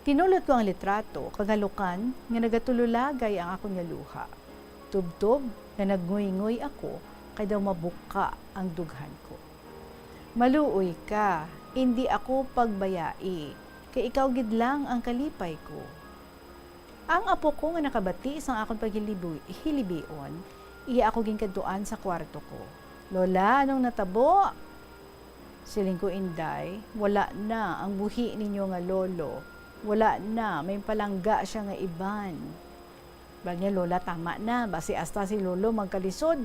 Pinulot ko ang litrato kag halukan nga nagatululagay ang akon nga luha. Tubtob nga nagnguynguy ako kay daw mabuka ang dughan ko. "Maluoy ka, indi ako pagbayai, kay ikaw gid lang ang kalipay ko." Ang apo ko nga nakabati sang akon paghilibu-, hilibion, iya ako ginkadtuan sa kwarto ko. "Lola, anong natabo?" Siling ko, "Inday, wala na ang buhi ninyo nga lolo. Wala na, may palangga siya nga iban." Bal niya, "Lola, tama na. Basi hasta si lolo magkalisod.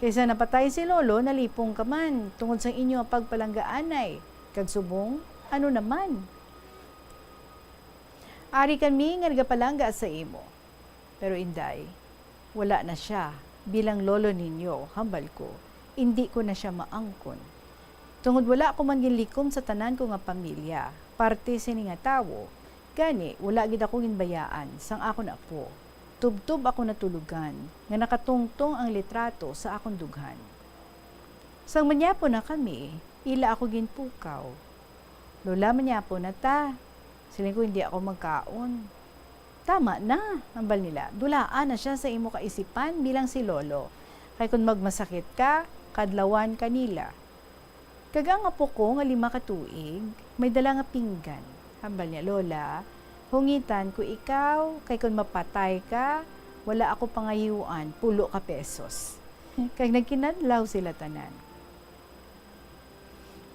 Kaysa napatay si lolo, nalipong ka man tungod sa inyo nga pagpalanggaanay. Kag subong, ano naman? Ari kami nga nagapalangga sa imo." "Pero, Inday, wala na siya bilang lolo ninyo," hambal ko. "Indi ko na siya maangkon. Tungod wala ko man ginlikom sa tanan ko nga pamilya, parte sini nga tawo, gani wala gid ako ginbayaan sang akon apo. Tubtob ako natulogan nga nakatungtong ang litrato sa akon dughan." Sang manyapon na kami, ila ako ginpukaw. "Lola, manyapon na ta." Siling ko, "Hindi ako magkaon." "Tama na," hambal nila. "Dulaan na siya sa imo kaisipan bilang si lolo. Kay kon magmasakit ka, kadlawan ka nila." Kag ang apo ko nga lima ka tuig, may dala nga pinggan. Hambal niya, "Lola, hungitan ko ikaw, kay kon mapatay ka, wala ako pangayuan pulo ka pesos." Kag nagkinadlaw sila tanan.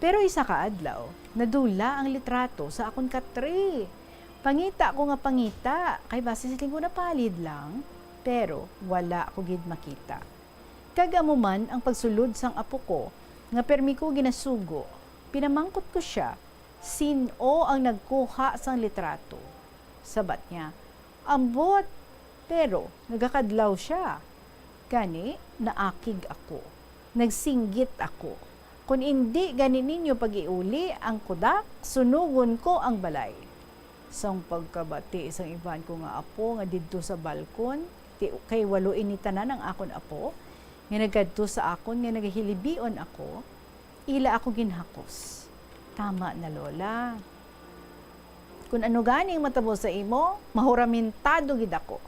Pero isa ka adlaw, nadula ang litrato sa akon katre. Pangita ko nga pangita, kay basi siling ko napalid lang, pero wala ko gid makita. Kag amo man ang pagsulod sang apo ko, nga permi ko ginasugo. Pinamangkot ko sia, sin-o ang nagkuha sang litrato. Sabat niya, "Ambot, pero nagakadlaw sia." Gani, naakig ako. Nagsinggit ako, "Kon indi gani ninyo pag-iuli ang kudak, sunugon ko ang balay." Sang pagkabati sang iban ko nga apo nga didto sa balkon, ti-, kay walo ini tanan ang akon apo, nga nagkadto sa akon nga nagahilibion ako, ila ako ginhakos. "Tama na, Lola. Kon ano gani ang matabo sa imo, mahuramentado gid ako."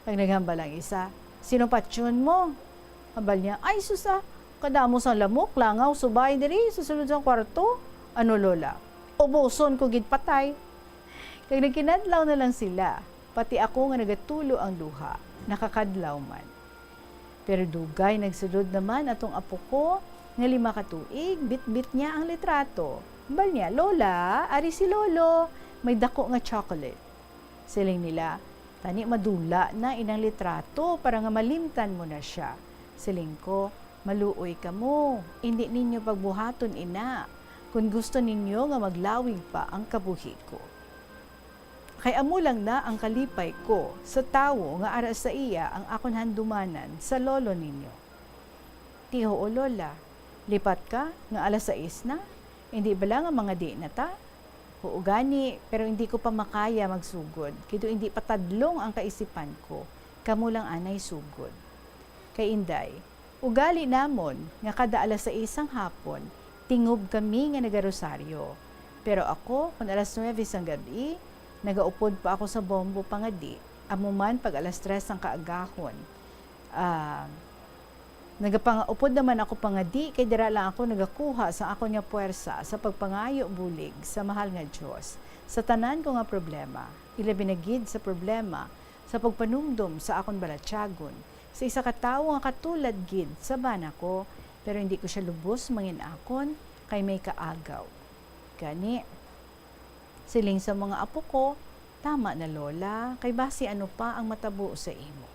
Kag naghambal ang isa, "Sino patyon mo?" Hambal niya, "Ay, sus, ah, kadamo sang lamok, langaw, subay diri sa sulod sang kwarto. Ano, Lola, ubuson ko gid patay." Kag nagkinadlaw na lang sila, pati ako nga nagatulo ang luha, nakakadlaw man. Pero dugay nagsulod naman atong apo ko nga lima ka tuig, bitbit niya ang litrato. Hambal niya, "Lola, ari si Lolo, may dako nga chocolate." Siling nila, "Tani madula na inang litrato para nga malimtan mo na sia." Siling ko, "Maluoy kamo, indi ninyo pagbuhaton ina, kon gusto ninyo nga maglawig pa ang kabuhi ko. Kay amo lang na ang kalipay ko sa tawo nga ara sa iya ang akon handumanan sa lolo ninyo." "Ti huo, Lola. Lipat ka nga alas sais na? Indi bala nga mangadi na ta?" "Huo gani, pero indi ko pa makaya magsugod, kay daw indi pa tadlong ang kaisipan ko, kamo lang anay sugod. Kay, Inday, ugali namon nga kada alas sais sang hapon, tingob kami nga nagarosaryo. Pero ako, kon alas nuwebe sang gab-i, nagaupod pa ako sa bombo pangadi, amo man pag alas tres sang kaagahon. Ah, nagapang-upod naman ako pangadi, kay dira lang ako nagakuha sa akon nga puwersa sa pagpangayo bulig sa mahal nga Dios sa tanan ko nga problema, ilabi na gid sa problema sa pagpanumdom sa akon balatyagon sa isa ka tawo nga katulad gid sa bana ko, pero hindi ko sia lubos mangin-akon kay may kaagaw. Gani, siling sa mga apo ko, 'Tama na, Lola, kay basi ano pa ang matabo sa imo?'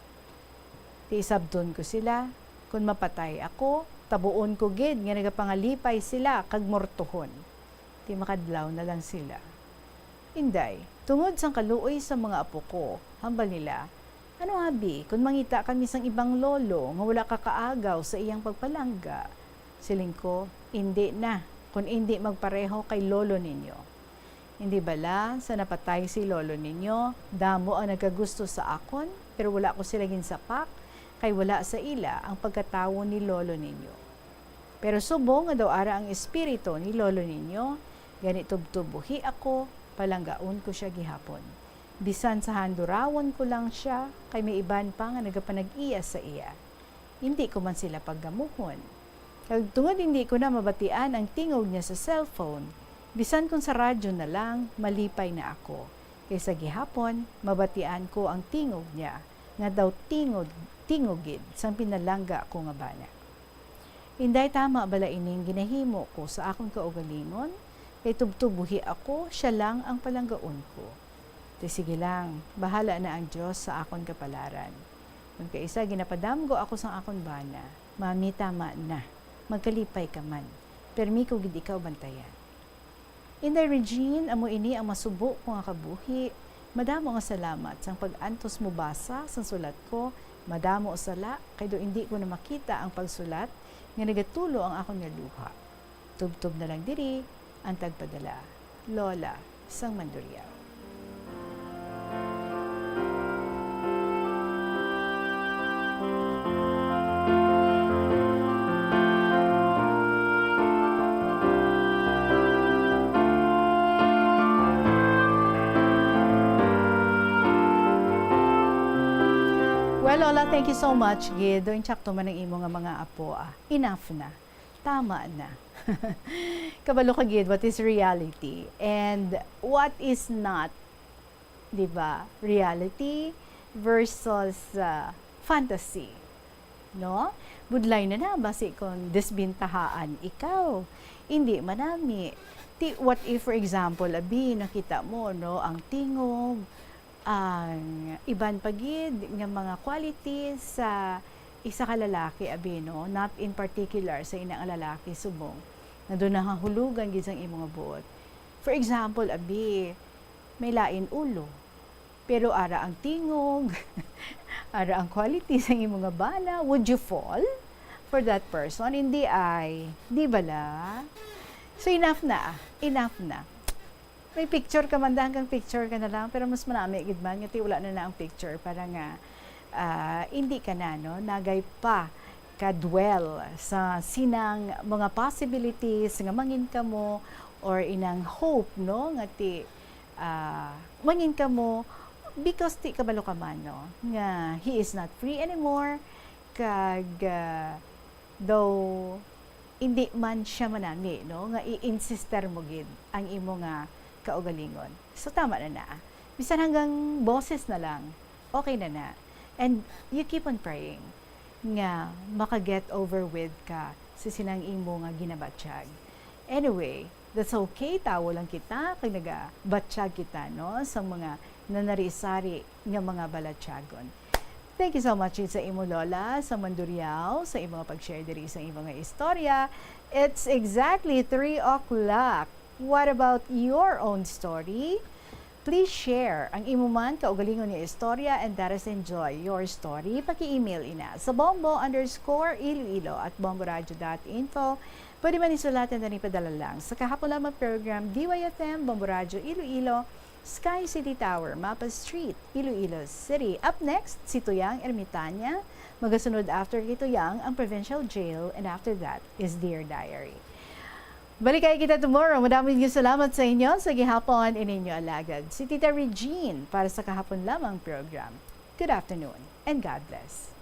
Ti isabton ko sila, kon mapatay ako, tabuon ko gid nga nagapangalipay sila kag mortohon. Ti makadlaw na lang sila. Inday, tungod sang kaluoy sa mga apo ko, hambal nila, 'Ano, abi, kon mangita kami sang ibang lolo nga wala ka kaagaw sa iyang pagpalangga?' Siling ko, 'Indi na, kon indi magpareho kay lolo ninyo. Indi bala sa napatay si lolo ninyo, damo ang nagkagusto sa akon, pero wala ko sila ginsapak, kay wala sa ila ang pagkatawo ni lolo ninyo. Pero subong nga daw ara ang espiritu ni lolo ninyo, gani tubtob buhi ako, palanggaon ko sia gihapon. Bisan sa handurawon ko lang sia, kay may iban pa nga nagapanag-iya sa iya. Indi ko man sila paggamuhon. Kag tungod indi ko na mabatian ang tingog niya sa cellphone, bisan kon sa radyo na lang, malipay na ako. Kay sa gihapon, mabatian ko ang tingog niya, nga daw tingog, tingog gid sang pinalangga ko nga bana. Inday, tama bala ining ginahimo ko sa akon kaugalingon? Kay tubtob buhi ako, sia lang ang palanggaon ko. Ti sige lang, bahala na ang Dios sa akon kapalaran. Kon kaisa ginapadamgo ako sang akon bana, "Mami, tama na. Magkalipay ka man. Permi ko gid ikaw bantayan." Inday Regine, amo ini ang masubo ko nga kabuhi. Madamo nga salamat sang pag-antos mo basa sang sulat ko. Madamo sala, kay daw indi ko na makita ang pagsulat nga nagatulo ang akon nga luha. Tubtob na lang diri ang tagpadala, Lola sang Mandurriao. Well, Lola, thank you so much gid. Daw insakto man ang imo nga mga apo, ah. Enough na. Tama na. Kabalo ka gid what is reality and what is not, di ba? Reality versus, ah, fantasy. No? Budlay na na, basi kung disbintahaan ikaw. Hindi man nami. Ti, what if, for example, abi, nakita mo, no, ang tingog, ang iban pa gid nga mga qualities sa isa ka lalaki, abi, no? Not in particular sa ina nga lalaki, subong nga daw nahahulugan gid sang imo nga buot. For example, abi, may lain ulo, pero ara ang tingog, ara ang quality sang imo nga bana, would you fall for that person? Hindi ay, di bala? So, enough na, enough na. May picture ka man, daan kang picture ka na lang, pero mas manami gid man nga ti wala na na ang picture para nga, ah, hindi ka na, no, nagay pa ka-dwell sa sinang mga possibilities nga mangin kamo or inang hope, no, nga ti, ah, mangin kamo because ti kabalo ka man, no, nga he is not free anymore, kag, ah, daw hindi man sia manami, no, nga i-insister mo gid ang imo nga kaugalingon. So, tama na na. Bisan hanggang boses na lang, okay na na. And you keep on praying. nga maka-get over with ka sa sinang imo nga ginabatyag. Anyway, that's okay. Tawo lang kita kag nagabatyag kita, no, sa mga nanari-sari nga mga balatyagon. Thank you so much sa imo, Lola, sa Manduriao, sa imo nga pag-share diri sa imo nga istorya. It's exactly three o'clock. What about your own story? Please share ang imo man kaugalingon nga istorya and let us enjoy your story. Paki-email ina sa bombo underscore iloilo at bomboradio dot info. Pwede man isulatan na ipadala lang sa kahapon lamang program, D Y F M, Bombo Radio Iloilo, Sky City Tower, Mapa Street, Iloilo City. Up next, si Tuyang Ermitania. Magasunod after kay Tuyang ang Provincial Jail, and after that is Dear Diary. Balik kay kita tomorrow. Madaming salamat sa inyo. Sa gihapon, ininyo alagad, si Tita Regine para sa kahapon lamang program. Good afternoon and God bless.